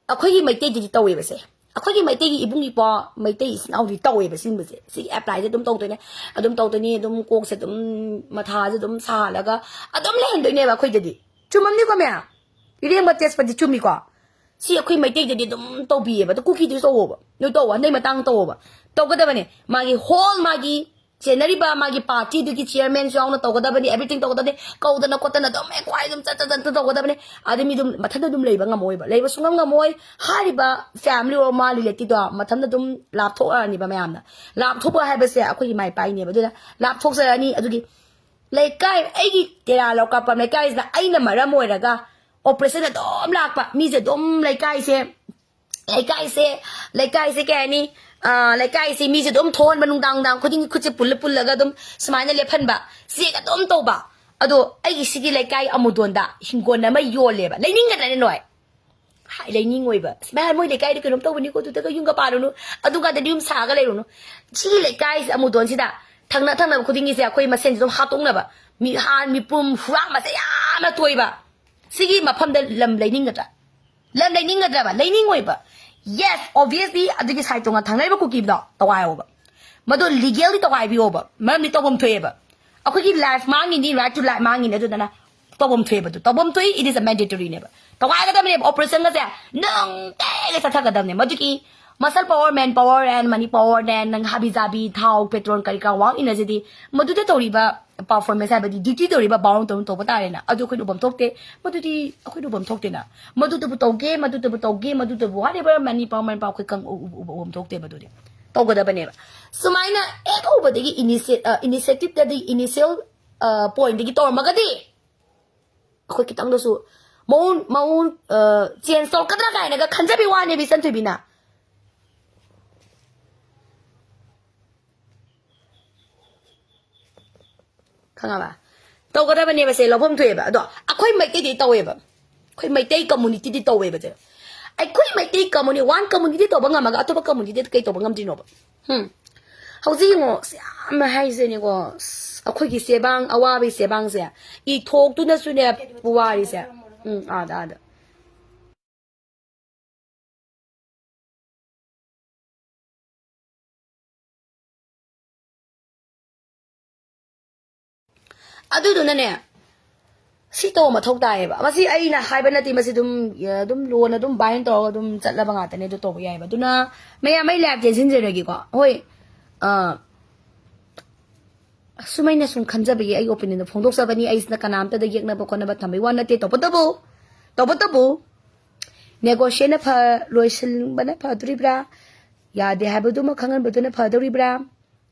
ꯑꯩꯈꯣꯏꯒꯤ ꯃꯩꯇꯩꯗꯗꯤ ꯇꯧꯋꯦꯕꯁꯦ꯫ ꯑꯩꯈꯣꯏꯒꯤ ꯃꯩꯇꯩꯒꯤ ꯏꯕꯨꯡ ꯏꯄ꯭ꯋꯥ, ꯃꯩꯇꯩ ꯏꯆꯤꯟ ꯏꯅꯥꯎꯗꯤ ꯇꯧꯋꯦꯕ ꯁꯤꯒꯨꯝꯕꯁꯦ꯫ ꯁꯤꯒꯤ apply ꯁꯦ ꯑꯗꯨꯝ ꯇꯧꯗꯣꯏꯅꯦ, ꯑꯗꯨꯝ ꯇꯧꯗꯣꯏꯅꯤ, ꯑꯗꯨꯝ ꯀꯣꯛꯁꯦ ꯑꯗꯨꯝ, ꯃꯊꯥꯁꯦ ꯑꯗꯨꯝ ꯁꯥꯍꯜꯂꯒ ꯑꯗꯨꯝ ꯂꯩꯍꯟꯗꯣꯏꯅꯦꯕ ꯑꯩꯈꯣꯏꯗꯗꯤ꯫ ꯆꯨꯝꯃꯝꯅꯤꯀꯣ ꯃꯌꯥꯝ? ꯏꯔꯦꯡꯕ ꯇꯦꯖꯄꯇꯤ ꯆꯨꯝꯃꯤꯀꯣ? ꯁꯤ ꯑꯩꯈꯣꯏ ꯃꯩꯇꯩꯗꯗꯤ ꯑꯗꯨꯝ ꯇꯧꯕꯤꯌꯦꯕ꯫ ꯑꯗꯣ ꯀꯨꯀꯤꯗꯨꯁꯨ ꯇꯧꯋꯣꯕ, ꯅꯣꯏ ꯇꯧꯋꯣ, ꯍꯟꯗꯛ ꯃꯇꯥꯡ ꯇꯧꯋꯣꯕ꯫ ꯇꯧꯒꯗꯕꯅꯦ꯫ ꯃꯥꯒꯤ whole, ꯃꯥꯒꯤ ꯆꯦꯟꯅꯔꯤꯕ ꯃꯥꯒꯤ party ꯗꯨꯒꯤ chairman ꯁꯨ ꯌꯥꯎꯅ ꯇꯧꯒꯗꯕꯅꯤ, everything ꯇꯧꯒꯗꯕꯅꯤ꯫ ꯀꯧꯗꯅ ꯈꯣꯠꯇꯅ ꯑꯗꯨꯝ inquiry ꯑꯗꯨꯝ ꯆꯠ ꯆꯠ ꯆꯠ ꯇꯧꯒꯗꯕꯅꯤ꯫ ꯑꯗꯩ ꯃꯤꯗꯨ ꯃꯊꯟꯇ ꯑꯗꯨꯝ ꯂꯩꯕ ꯉꯝꯃꯣꯏꯕ, ꯂꯩꯕ ꯁꯨꯡꯉꯝ ꯉꯝꯃꯣꯏ꯫ ꯍꯥꯏꯔꯤꯕ family or ꯃꯥ relative ꯗꯣ ꯃꯊꯟꯇ ꯑꯗꯨꯝ ꯂꯥꯞꯊꯣꯛꯑꯅꯤꯕ ꯃꯌꯥꯝꯅ꯫ ꯂꯥꯞꯊꯣꯛꯄ ꯍꯥꯏꯕꯁꯦ ꯑꯩꯈꯣꯏꯒꯤ ꯃꯥꯏ ꯄꯥꯛꯏꯅꯦꯕ꯫ ꯑꯗꯨꯅ ꯂꯥꯞꯊꯣꯛꯆꯔꯅꯤ꯫ ꯑꯗꯨꯒꯤ ꯂꯩꯀꯥꯏ, ꯑꯩꯒꯤ ꯇꯦꯔꯥ ꯂꯧꯀꯥꯄꯝ ꯂꯩꯀꯥꯏꯁꯤꯗ ꯑꯩꯅ ꯃꯔꯝ ꯑꯣꯏꯔꯒ operation ꯑꯗꯨꯝ ꯂꯥꯛꯄ, ꯃꯤꯁꯦ ꯑꯗꯨꯝ ꯂꯩꯀꯥꯏꯁꯦ, ꯂꯩꯀꯥꯏꯁꯦ, ꯂꯩꯀꯥꯏꯁꯦ ꯀꯩ ꯍꯥꯏꯅꯤ? ꯑ, ꯂꯩꯀꯥꯏꯁꯦ ꯃꯤꯁꯦ ꯑꯗꯨꯝ ꯊꯣꯛꯍꯟꯕ, ꯅꯨꯡꯗꯥꯡ, ꯅꯨꯡꯗꯥꯡ ꯈꯨꯗꯤꯡꯒꯤ ꯈꯨꯠꯁꯦ ꯄꯨꯜꯂ ꯄꯨꯜꯂꯒ ꯑꯗꯨꯝ ꯁꯨꯃꯥꯏꯅ ꯂꯦꯞꯍꯟꯕ, ꯆꯦꯛ ꯑꯗꯨꯝ ꯇꯧꯕ꯫ ꯑꯗꯣ ꯑꯩꯒꯤ ꯁꯤꯒꯤ ꯂꯩꯀꯥꯏ ꯑꯃꯨꯗꯣꯟꯗ ꯍꯤꯡꯒꯣꯜ ꯑꯃ ꯌꯣꯜꯂꯦꯕ꯫ ꯂꯩꯅꯤꯡꯒꯗ꯭ꯔꯅꯦ ꯅꯣꯏ? ꯍꯥꯏ, ꯂꯩꯅꯤꯡꯉꯣꯏꯕ꯫ "ꯑꯁ, ꯚꯥꯏ, ꯃꯣꯏ ꯂꯩꯀꯥꯏꯗ ꯀꯩꯅꯣꯝ ꯇꯧꯕꯅꯤꯀꯣ, ꯑꯗꯨꯗꯒ ꯌꯨꯝꯒ ꯄꯥꯜꯂꯨꯅꯨ, ꯑꯗꯨꯒꯗꯗꯤ ꯌꯨꯝ ꯁꯥꯒ ꯂꯩꯔꯨꯅꯨ"꯫ ꯁꯤꯒꯤ ꯂꯩꯀꯥꯏꯁꯦ ꯑꯃꯨꯗꯣꯟꯁꯤꯗ ꯊꯪꯅ ꯊꯪꯅꯕ ꯈꯨꯗꯤꯡꯒꯤꯁꯦ ꯑꯩꯈꯣꯏ ꯃꯁꯦꯟꯁꯦ ꯑꯗꯨꯝ ꯍꯥꯠꯇꯣꯛꯅꯕ, ꯃꯤꯍꯥꯠ ꯃꯤꯄꯨꯝ ꯍꯨꯔꯥꯟꯕꯁꯦ ꯌꯥꯝꯅ ꯊꯣꯛꯏꯕ꯫ ꯁꯤꯒꯤ ꯃꯐꯝꯗ ꯂꯝ ꯂꯩꯅꯤꯡꯒꯗ꯭ꯔꯥ? ꯂꯝ ꯂꯩꯅꯤꯡꯒꯗ꯭ꯔꯕ? ꯂꯩꯅꯤꯡꯉꯣꯏꯕ꯫ Yes, obviously ꯑꯗꯨꯒꯤ side ꯇꯣꯉꯥꯟ ꯊꯪꯅꯔꯤꯕ ꯀꯨꯀꯤꯗꯣ ꯇꯧꯒꯥꯏꯌꯣꯕ꯫ ꯃꯗꯨ legally ꯇꯧꯒꯥꯏꯕꯤꯌꯣꯕ꯫ ꯃꯔꯝꯗꯤ ꯇꯧꯐꯝ ꯊꯣꯛꯑꯦꯕ꯫ ꯑꯩꯈꯣꯏꯒꯤ life ꯃꯥꯡꯉꯤꯅꯤ, right to life ꯃꯥꯡꯉꯤꯅꯤ꯫ ꯑꯗꯨꯗꯨꯅ ꯇꯧꯐꯝ ꯊꯣꯛꯑꯦꯕ ꯑꯗꯨ꯫ ꯇꯧꯐꯝ ꯊꯣꯛꯏ, it is a mandatory ꯅꯦꯕ꯫ ꯇꯧꯒꯥꯏꯒꯗꯕꯅꯦꯕ, operation ꯒꯁꯦ ꯅꯨꯡꯇꯤꯒꯤ ꯆꯠꯊꯒꯗꯕꯅꯦ꯫ ꯃꯗꯨꯒꯤ muscle power, man power and money power and ꯅꯪ ꯍꯥꯕꯤ ꯖꯥꯕꯤ, ꯊꯥꯎ, petrol ꯀꯔꯤ ꯀꯔꯥ ꯋꯥꯡ ꯏꯅꯔꯖꯤꯗꯤ ꯃꯗꯨꯗ ꯇꯧꯔꯤꯕ performance ꯍꯥꯏꯕꯗꯤ duty ꯇꯧꯔꯤꯕ bound ꯇꯧ ꯇꯧꯕ ꯇꯥꯔꯦꯅ꯫ ꯑꯗꯨ ꯑꯩꯈꯣꯏꯅ ꯎꯐꯝ ꯊꯣꯛꯇꯦ꯫ ꯃꯗꯨꯗꯤ ꯑꯩꯈꯣꯏꯅ ꯎꯐꯝ ꯊꯣꯛꯇꯦꯅ꯫ ꯃꯗꯨꯇꯕꯨ ꯇꯧꯒꯦ, ꯃꯗꯨꯇꯕꯨ ꯇꯧꯒꯦ, ꯃꯗꯨꯇꯕꯨ whatever money power, money power ꯑꯩꯈꯣꯏ ꯀꯪ-, ꯎ-, ꯎ-, ꯎ-, ꯎꯐꯝ ꯊꯣꯛꯇꯦꯕ ꯑꯗꯨꯗꯤ꯫ ꯇꯧꯒꯗꯕꯅꯦꯕ꯫ ꯁꯨꯃꯥꯏꯅ ꯍꯦꯛ ꯍꯧꯕꯗꯒꯤ initiate-, ꯑ, initiative ꯇꯗꯤ initial, ꯑ, point ꯇꯒꯤ ꯇꯧꯔꯝꯃꯒꯗꯤ ꯑꯩꯈꯣꯏ ꯈꯤꯇꯪꯗꯁꯨ ꯃꯑꯣꯡ, ꯃꯑꯣꯡ, ꯑ, change ꯇꯧꯔꯛꯀꯗ꯭ꯔꯥ ꯀꯥꯏꯅꯒ ꯈꯟꯖꯕꯤ ꯋꯥꯅꯦꯕ ꯏꯆꯟ ꯊꯣꯏꯕꯤꯅ꯫ ꯈꯪꯉꯕ? ꯇꯧꯒꯗꯕꯅꯦꯕ ꯁꯦ, ꯂꯧꯐꯝ ꯊꯣꯛꯑꯦꯕ꯫ ꯑꯗꯣ ꯑꯩꯈꯣꯏ ꯃꯩꯇꯩꯗꯤ ꯇꯧꯋꯦꯕ, ꯑꯩꯈꯣꯏ ꯃꯩꯇꯩ community ꯗꯤ ꯇꯧꯋꯦꯕ ꯁꯦ꯫ ꯑꯩꯈꯣꯏ ꯃꯩꯇꯩ community, one community ꯇꯧꯕ ꯉꯝꯃꯒ ꯑꯇꯣꯞꯄ community ꯗ ꯀꯩ ꯇꯧꯕ ꯉꯝꯗ꯭ꯔꯤꯅꯣꯕ? ꯍꯝ? ꯍꯧꯖꯤꯛ ꯌꯦꯡꯉꯣ, ꯁꯤ ꯌꯥꯝꯅ ꯍꯥꯏꯁꯦꯅꯦꯀꯣ, ꯑꯁ, ꯑꯩꯈꯣꯏꯒꯤ ꯆꯦꯕꯥꯡ, ꯑꯋꯥꯕꯒꯤ ꯆꯦꯕꯥꯡꯁꯦ ꯏꯊꯣꯛꯇꯨꯅꯁꯨꯅꯦ ꯋꯥꯔꯤꯁꯦ꯫ ꯎꯝ, ꯑꯥꯗ, ꯑꯥꯗ꯫ ꯑꯗꯨꯗꯨꯅꯅꯦ, ꯁꯤ ꯇꯧꯕ ꯃꯊꯧ ꯇꯥꯏꯌꯦꯕ꯫ ꯃꯁꯤ ꯑꯩꯅ ꯍꯥꯏꯕ ꯅꯠꯇꯦ, ꯃꯁꯤ ꯑꯗꯨꯝ, ꯑꯗꯨꯝ ꯂꯣꯟꯅ ꯑꯗꯨꯝ bind ꯇꯧꯔꯒ ꯑꯗꯨꯝ ꯆꯠꯂꯕ ꯉꯥꯛꯇꯅꯦ, ꯑꯗꯨ ꯇꯧꯕ ꯌꯥꯏꯌꯦꯕ꯫ ꯑꯗꯨꯅ ꯃꯌꯥꯝ ꯑꯩ live ꯇꯦꯟꯁꯤꯟꯖꯔꯒꯦꯀꯣ꯫ ꯍꯣꯏ, ꯑ, ꯑꯁꯨꯃꯥꯏꯅ ꯁꯨꯝ ꯈꯟꯖꯕꯒꯤ ꯑꯩꯒꯤ opinion ꯗꯣ ꯐꯣꯡꯗꯣꯛꯆꯕꯅꯤ꯫ ꯑꯩꯁꯤꯅ ꯀꯅꯥꯝꯇꯗ ꯌꯦꯛꯅꯕ ꯈꯣꯠꯅꯕ ꯊꯝꯕꯩ ꯋꯥ ꯅꯠꯇꯦ꯫ ꯇꯧꯕꯇꯕꯨ, ꯇꯧꯕꯇꯕꯨ, negotiate ꯅ ꯐ-, ꯂꯣꯏꯁꯤꯟꯕꯅ ꯐꯗꯣꯔꯤꯕ꯭ꯔꯥ? ꯌꯥꯗꯦ ꯍꯥꯏꯕꯗꯨꯃ ꯈꯪꯍꯟꯕꯗꯨꯅ ꯐꯗꯣꯔꯤꯕ꯭ꯔꯥ?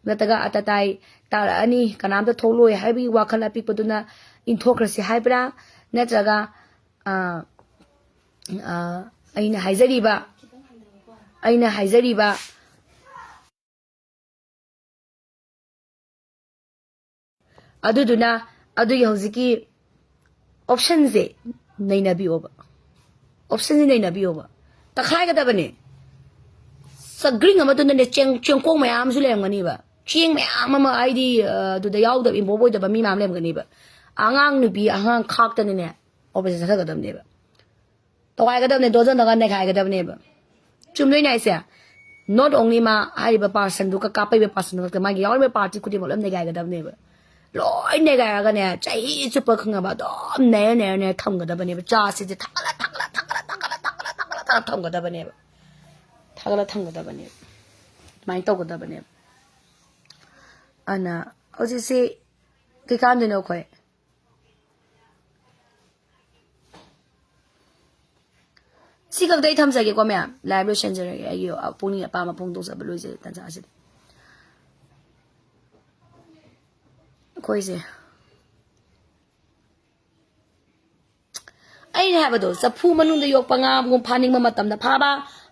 ꯅꯠꯇ꯭ꯔꯒ ꯑꯇꯇꯥꯏ ꯇꯥꯔꯛꯑꯅꯤ, ꯀꯅꯥꯝꯇ ꯊꯣꯛꯂꯣꯏ ꯍꯥꯏꯕꯒꯤ ꯋꯥꯈꯜ ꯑꯄꯤꯛꯄꯗꯨꯅ ꯏꯟꯊꯣꯛꯈ꯭ꯔꯁꯤ ꯍꯥꯏꯕ꯭ꯔꯥ? ꯅꯠꯇ꯭ꯔꯒ, ꯑ, ꯑ, ꯑꯩꯅ ꯍꯥꯏꯖꯔꯤꯕ, ꯑꯩꯅ ꯍꯥꯏꯖꯔꯤꯕ ꯑꯗꯨꯗꯨꯅ ꯑꯗꯨꯒꯤ ꯍꯧꯖꯤꯛꯀꯤ option ꯁꯦ ꯅꯩꯅꯕꯤꯌꯣꯕ, option ꯁꯦ ꯅꯩꯅꯕꯤꯌꯣꯕ꯫ ꯇꯛꯈꯥꯏꯒꯗꯕꯅꯦ꯫ ꯆꯒ꯭ꯔꯤꯡ ꯑꯃꯗꯨꯅꯅꯦ ꯆꯦꯡ-, ꯆꯦꯡꯀꯣꯛ ꯃꯌꯥꯝ ꯑꯃꯁꯨ ꯂꯩꯔꯝꯒꯅꯤꯕ, ꯆꯦꯡ ꯃꯌꯥꯝ ꯑꯃ ꯍꯥꯏꯗꯤ, ꯑ, ꯑꯗꯨꯗ ꯌꯥꯎꯗꯕ, involve ꯑꯣꯏꯗꯕ ꯃꯤ ꯃꯌꯥꯝ ꯂꯩꯔꯝꯒꯅꯤꯕ꯫ ꯑꯉꯥꯡ ꯅꯨꯄꯤ ꯑꯉꯥꯡ ꯈꯥꯛꯇꯅꯅꯦ operation ꯆꯠꯊꯒꯗꯕꯅꯦꯕ꯫ ꯇꯧꯒꯥꯏꯒꯗꯕꯅꯦ, ꯗꯣꯖꯟꯗꯒ ꯅꯩꯈꯥꯏꯒꯗꯕꯅꯦꯕ꯫ ꯆꯨꯝꯗꯣꯏꯅꯦ ꯍꯥꯏꯁꯦ꯫ Not only ꯃꯥ ꯍꯥꯏꯔꯤꯕ personꯗꯨꯒ ꯀꯥꯞꯄꯛꯏꯕ personꯗꯨ ꯈꯛꯇ, ꯃꯥꯒꯤ ꯌꯥꯎꯔꯤꯕ party ꯈꯨꯗꯤꯡꯃꯛ ꯂꯣꯏ ꯅꯩꯒꯥꯏꯒꯗꯕꯅꯦꯕ꯫ ꯂꯣꯏ ꯅꯩꯒꯥꯏꯔꯒꯅꯦ, ꯆꯍꯤ ꯆꯨꯞꯄ ꯈꯪꯉꯕ ꯑꯗꯨꯝ ꯅꯩꯔ ꯅꯩꯔ ꯅꯩꯔ ꯊꯝꯒꯗꯕꯅꯦꯕ꯫ ꯆꯥꯁꯤꯗꯤ ꯊꯥꯒꯠꯂ ꯊꯥꯒꯠꯂ ꯊꯥꯒꯠꯂ ꯊꯥꯒꯠꯂ ꯊꯥꯒꯠꯂ ꯊꯥꯒꯠꯂ ꯊꯝꯒꯗꯕꯅꯦꯕ꯫ ꯊꯥꯒꯠꯂ ꯊꯝꯒꯗꯕꯅꯦꯕ꯫ ꯑꯗꯨꯃꯥꯏꯅ ꯇꯧꯒꯗꯕꯅꯦꯕ꯫ ꯑꯗꯨꯅ ꯍꯧꯖꯤꯛꯁꯤ ꯀꯩꯀꯥꯟꯗꯣꯏꯅꯣ ꯑꯩꯈꯣꯏ? ꯁꯤ ꯈꯛꯇ ꯑꯩ ꯊꯝꯖꯒꯦꯀꯣ ꯃꯌꯥꯝ, live ꯂꯣꯏꯁꯤꯟꯖꯔꯒꯦ꯫ ꯑꯩꯒꯤ ꯄꯨꯛꯅꯤꯡ ꯑꯄꯥꯝꯕ ꯐꯣꯡꯗꯣꯛꯆꯕ ꯂꯣꯏꯖꯔꯦ ꯇꯥꯟꯖꯥ ꯑꯁꯤꯗ꯫ ꯑꯩꯈꯣꯏꯁꯦ, ꯑꯩꯅ ꯍꯥꯏꯕꯗꯣ, ꯆꯐꯨ ꯃꯅꯨꯡꯗ ꯌꯣꯛꯄ ꯉꯥꯒꯨꯝ, ꯐꯥꯅꯤꯡꯕ ꯃꯇꯝꯗ ꯐꯥꯕ,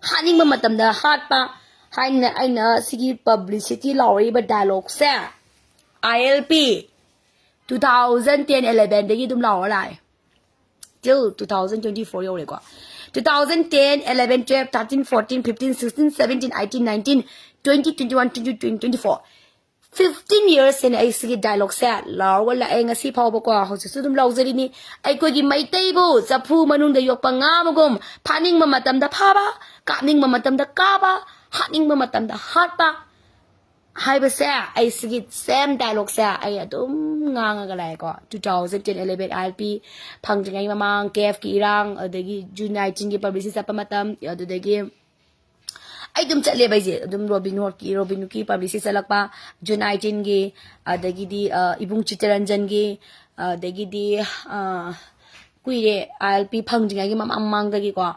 ꯍꯥꯠꯅꯤꯡꯕ ꯃꯇꯝꯗ ꯍꯥꯠꯄ ꯍꯥꯏꯅ ꯑꯩꯅ ꯁꯤꯒꯤ publicity ꯂꯥꯎꯔꯛꯏꯕ dialogueꯁꯦ, I L P two thousand ten elevenꯗꯒꯤ ꯑꯗꯨꯝ ꯂꯥꯎꯔ ꯂꯥꯛꯑꯦ꯫ Till two thousand twenty four ꯌꯧꯔꯦꯀꯣ꯫ Two thousand ten, eleven, twelve, thirteen, fourteen, fifteen, sixteen, seventeen, eighteen, nineteen, twenty, twenty one, twenty two, twenty four, fifteen years ꯁꯤꯅ ꯑꯩ ꯁꯤꯒꯤ dialogueꯁꯦ ꯂꯥꯎꯔꯒ ꯂꯥꯛꯑꯦ ꯉꯁꯤ ꯐꯥꯎꯕꯀꯣ꯫ ꯍꯧꯖꯤꯛꯁꯨ ꯑꯗꯨꯝ ꯂꯥꯎꯖꯔꯤꯅꯤ꯫ ꯑꯩꯈꯣꯏꯒꯤ ꯃꯩꯇꯩꯕꯨ ꯆꯐꯨ ꯃꯅꯨꯡꯗ ꯌꯣꯛꯄ ꯉꯥ ꯑꯃꯒꯨꯝ, ꯐꯥꯅꯤꯡꯕ ꯃꯇꯝꯗ ꯐꯥꯕ, ꯀꯥꯞꯅꯤꯡꯕ ꯃꯇꯝꯗ ꯀꯥꯕ, ꯍꯥꯠꯅꯤꯡꯕ ꯃꯇꯝꯗ ꯍꯥꯠꯄ ꯍꯥꯏꯕꯁꯦ ꯑꯩ ꯁꯤꯒꯤ same dialogueꯁꯦ ꯑꯩ ꯑꯗꯨꯝ ꯉꯥꯡꯉꯒ ꯂꯥꯛꯑꯦꯀꯣ꯫ Two thousand ten eleven I L P ꯐꯪꯗ꯭ꯔꯤꯉꯩ ꯃꯃꯥꯡ, ꯀꯦꯐꯀꯤ ꯏꯔꯥꯡ, ꯑꯗꯒꯤ June nineteenꯒꯤ publicity ꯆꯠꯄ ꯃꯇꯝ, ꯑꯗꯨꯗꯒꯤ ꯑꯩ ꯑꯗꯨꯝ ꯆꯠꯂꯦꯕ ꯑꯩꯁꯦ꯫ ꯑꯗꯨꯝ Robinhoodꯀꯤ, Robinhoodꯀꯤ publicity ꯆꯠꯂꯛꯄ, June nineteenꯒꯤ, ꯑꯗꯒꯤꯗꯤ, ꯑ, ꯏꯕꯨꯡ ꯆꯤꯠꯇꯔꯟꯖꯟꯒꯤ, ꯑꯗꯒꯤꯗꯤ, ꯑ, ꯀꯨꯏꯔꯦ, I L P ꯐꯪꯗ꯭ꯔꯤꯉꯩꯒꯤ ꯃꯃꯥꯡ ꯃꯃꯥꯡꯗꯒꯤꯀꯣ꯫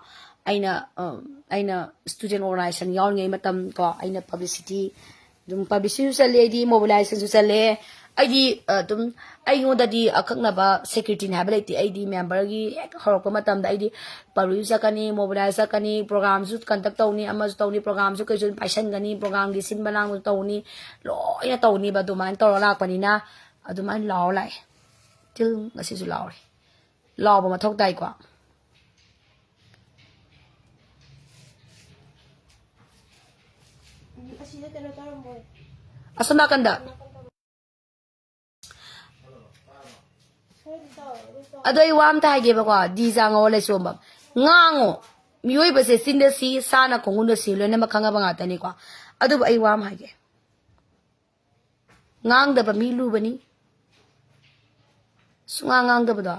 ꯑꯩꯅ, ꯑ, ꯑꯩꯅ student organization ꯌꯥꯎꯔꯤꯉꯩ ꯃꯇꯝ ꯀꯣ, ꯑꯩꯅ publicity, ꯑꯗꯨꯝ publicityꯁꯨ ꯆꯠꯂꯦ ꯑꯩꯗꯤ, mobilizationꯁꯨ ꯆꯠꯂꯦ꯫ ꯑꯩꯗꯤ, ꯑ, ꯑꯗꯨꯝ ꯑꯩꯉꯣꯟꯗꯗꯤ ꯑꯀꯛꯅꯕ secretaryꯅꯤ ꯍꯥꯏꯕ ꯂꯩꯇꯦ꯫ ꯑꯩꯗꯤ memberꯒꯤ ꯍꯦꯛ ꯍꯧꯔꯛꯄ ꯃꯇꯝꯗ ꯑꯩꯗꯤ publicity ꯆꯠꯀꯅꯤ, mobilize ꯆꯠꯀꯅꯤ, programmeꯁꯨ conduct ꯇꯧꯅꯤ, ꯑꯃꯁꯨ ꯇꯧꯅꯤ, programmeꯁꯨ ꯀꯩꯁꯨ ꯑꯗꯨꯝ ꯄꯥꯏꯁꯟꯒꯅꯤ, programmeꯒꯤ ꯁꯤꯟꯕ ꯂꯥꯡꯕꯁꯨ ꯇꯧꯅꯤ, ꯂꯣꯏꯅ ꯇꯧꯅꯤꯕ꯫ ꯑꯗꯨꯃꯥꯏꯅ ꯇꯧꯔ ꯂꯥꯛꯄꯅꯤꯅ ꯑꯗꯨꯃꯥꯏꯅ ꯂꯥꯎꯔ ꯂꯥꯛꯑꯦ꯫ Till ꯉꯁꯤꯁꯨ ꯂꯥꯎꯔꯤ꯫ ꯂꯥꯎꯕ ꯃꯊꯧ ꯇꯥꯏꯀꯣ꯫ ꯑꯁꯣꯝ ꯅꯥꯀꯟꯗ꯫ ꯑꯗꯣ ꯑꯩ ꯋꯥ ꯑꯝꯇ ꯍꯥꯏꯒꯦꯕꯀꯣ, ꯗꯤ ꯖꯥ ꯉꯧ ꯂꯩꯁꯣꯝꯕꯝ꯫ ꯉꯥꯡꯉꯣ꯫ ꯃꯤꯑꯣꯏꯕꯁꯦ ꯆꯤꯟꯗ ꯁꯤ, ꯁꯥꯅ ꯈꯣꯡꯒꯨꯟꯗ ꯁꯤ, ꯂꯣꯏꯅꯃꯛ ꯈꯪꯉꯕ ꯉꯥꯛꯇꯅꯤꯀꯣ꯫ ꯑꯗꯨꯕꯨ ꯑꯩ ꯋꯥ ꯑꯃ ꯍꯥꯏꯒꯦ, ꯉꯥꯡꯗꯕ ꯃꯤ ꯂꯨꯕꯅꯤ꯫ ꯁꯨꯡꯉꯥꯡ ꯉꯥꯡꯗꯕꯗꯣ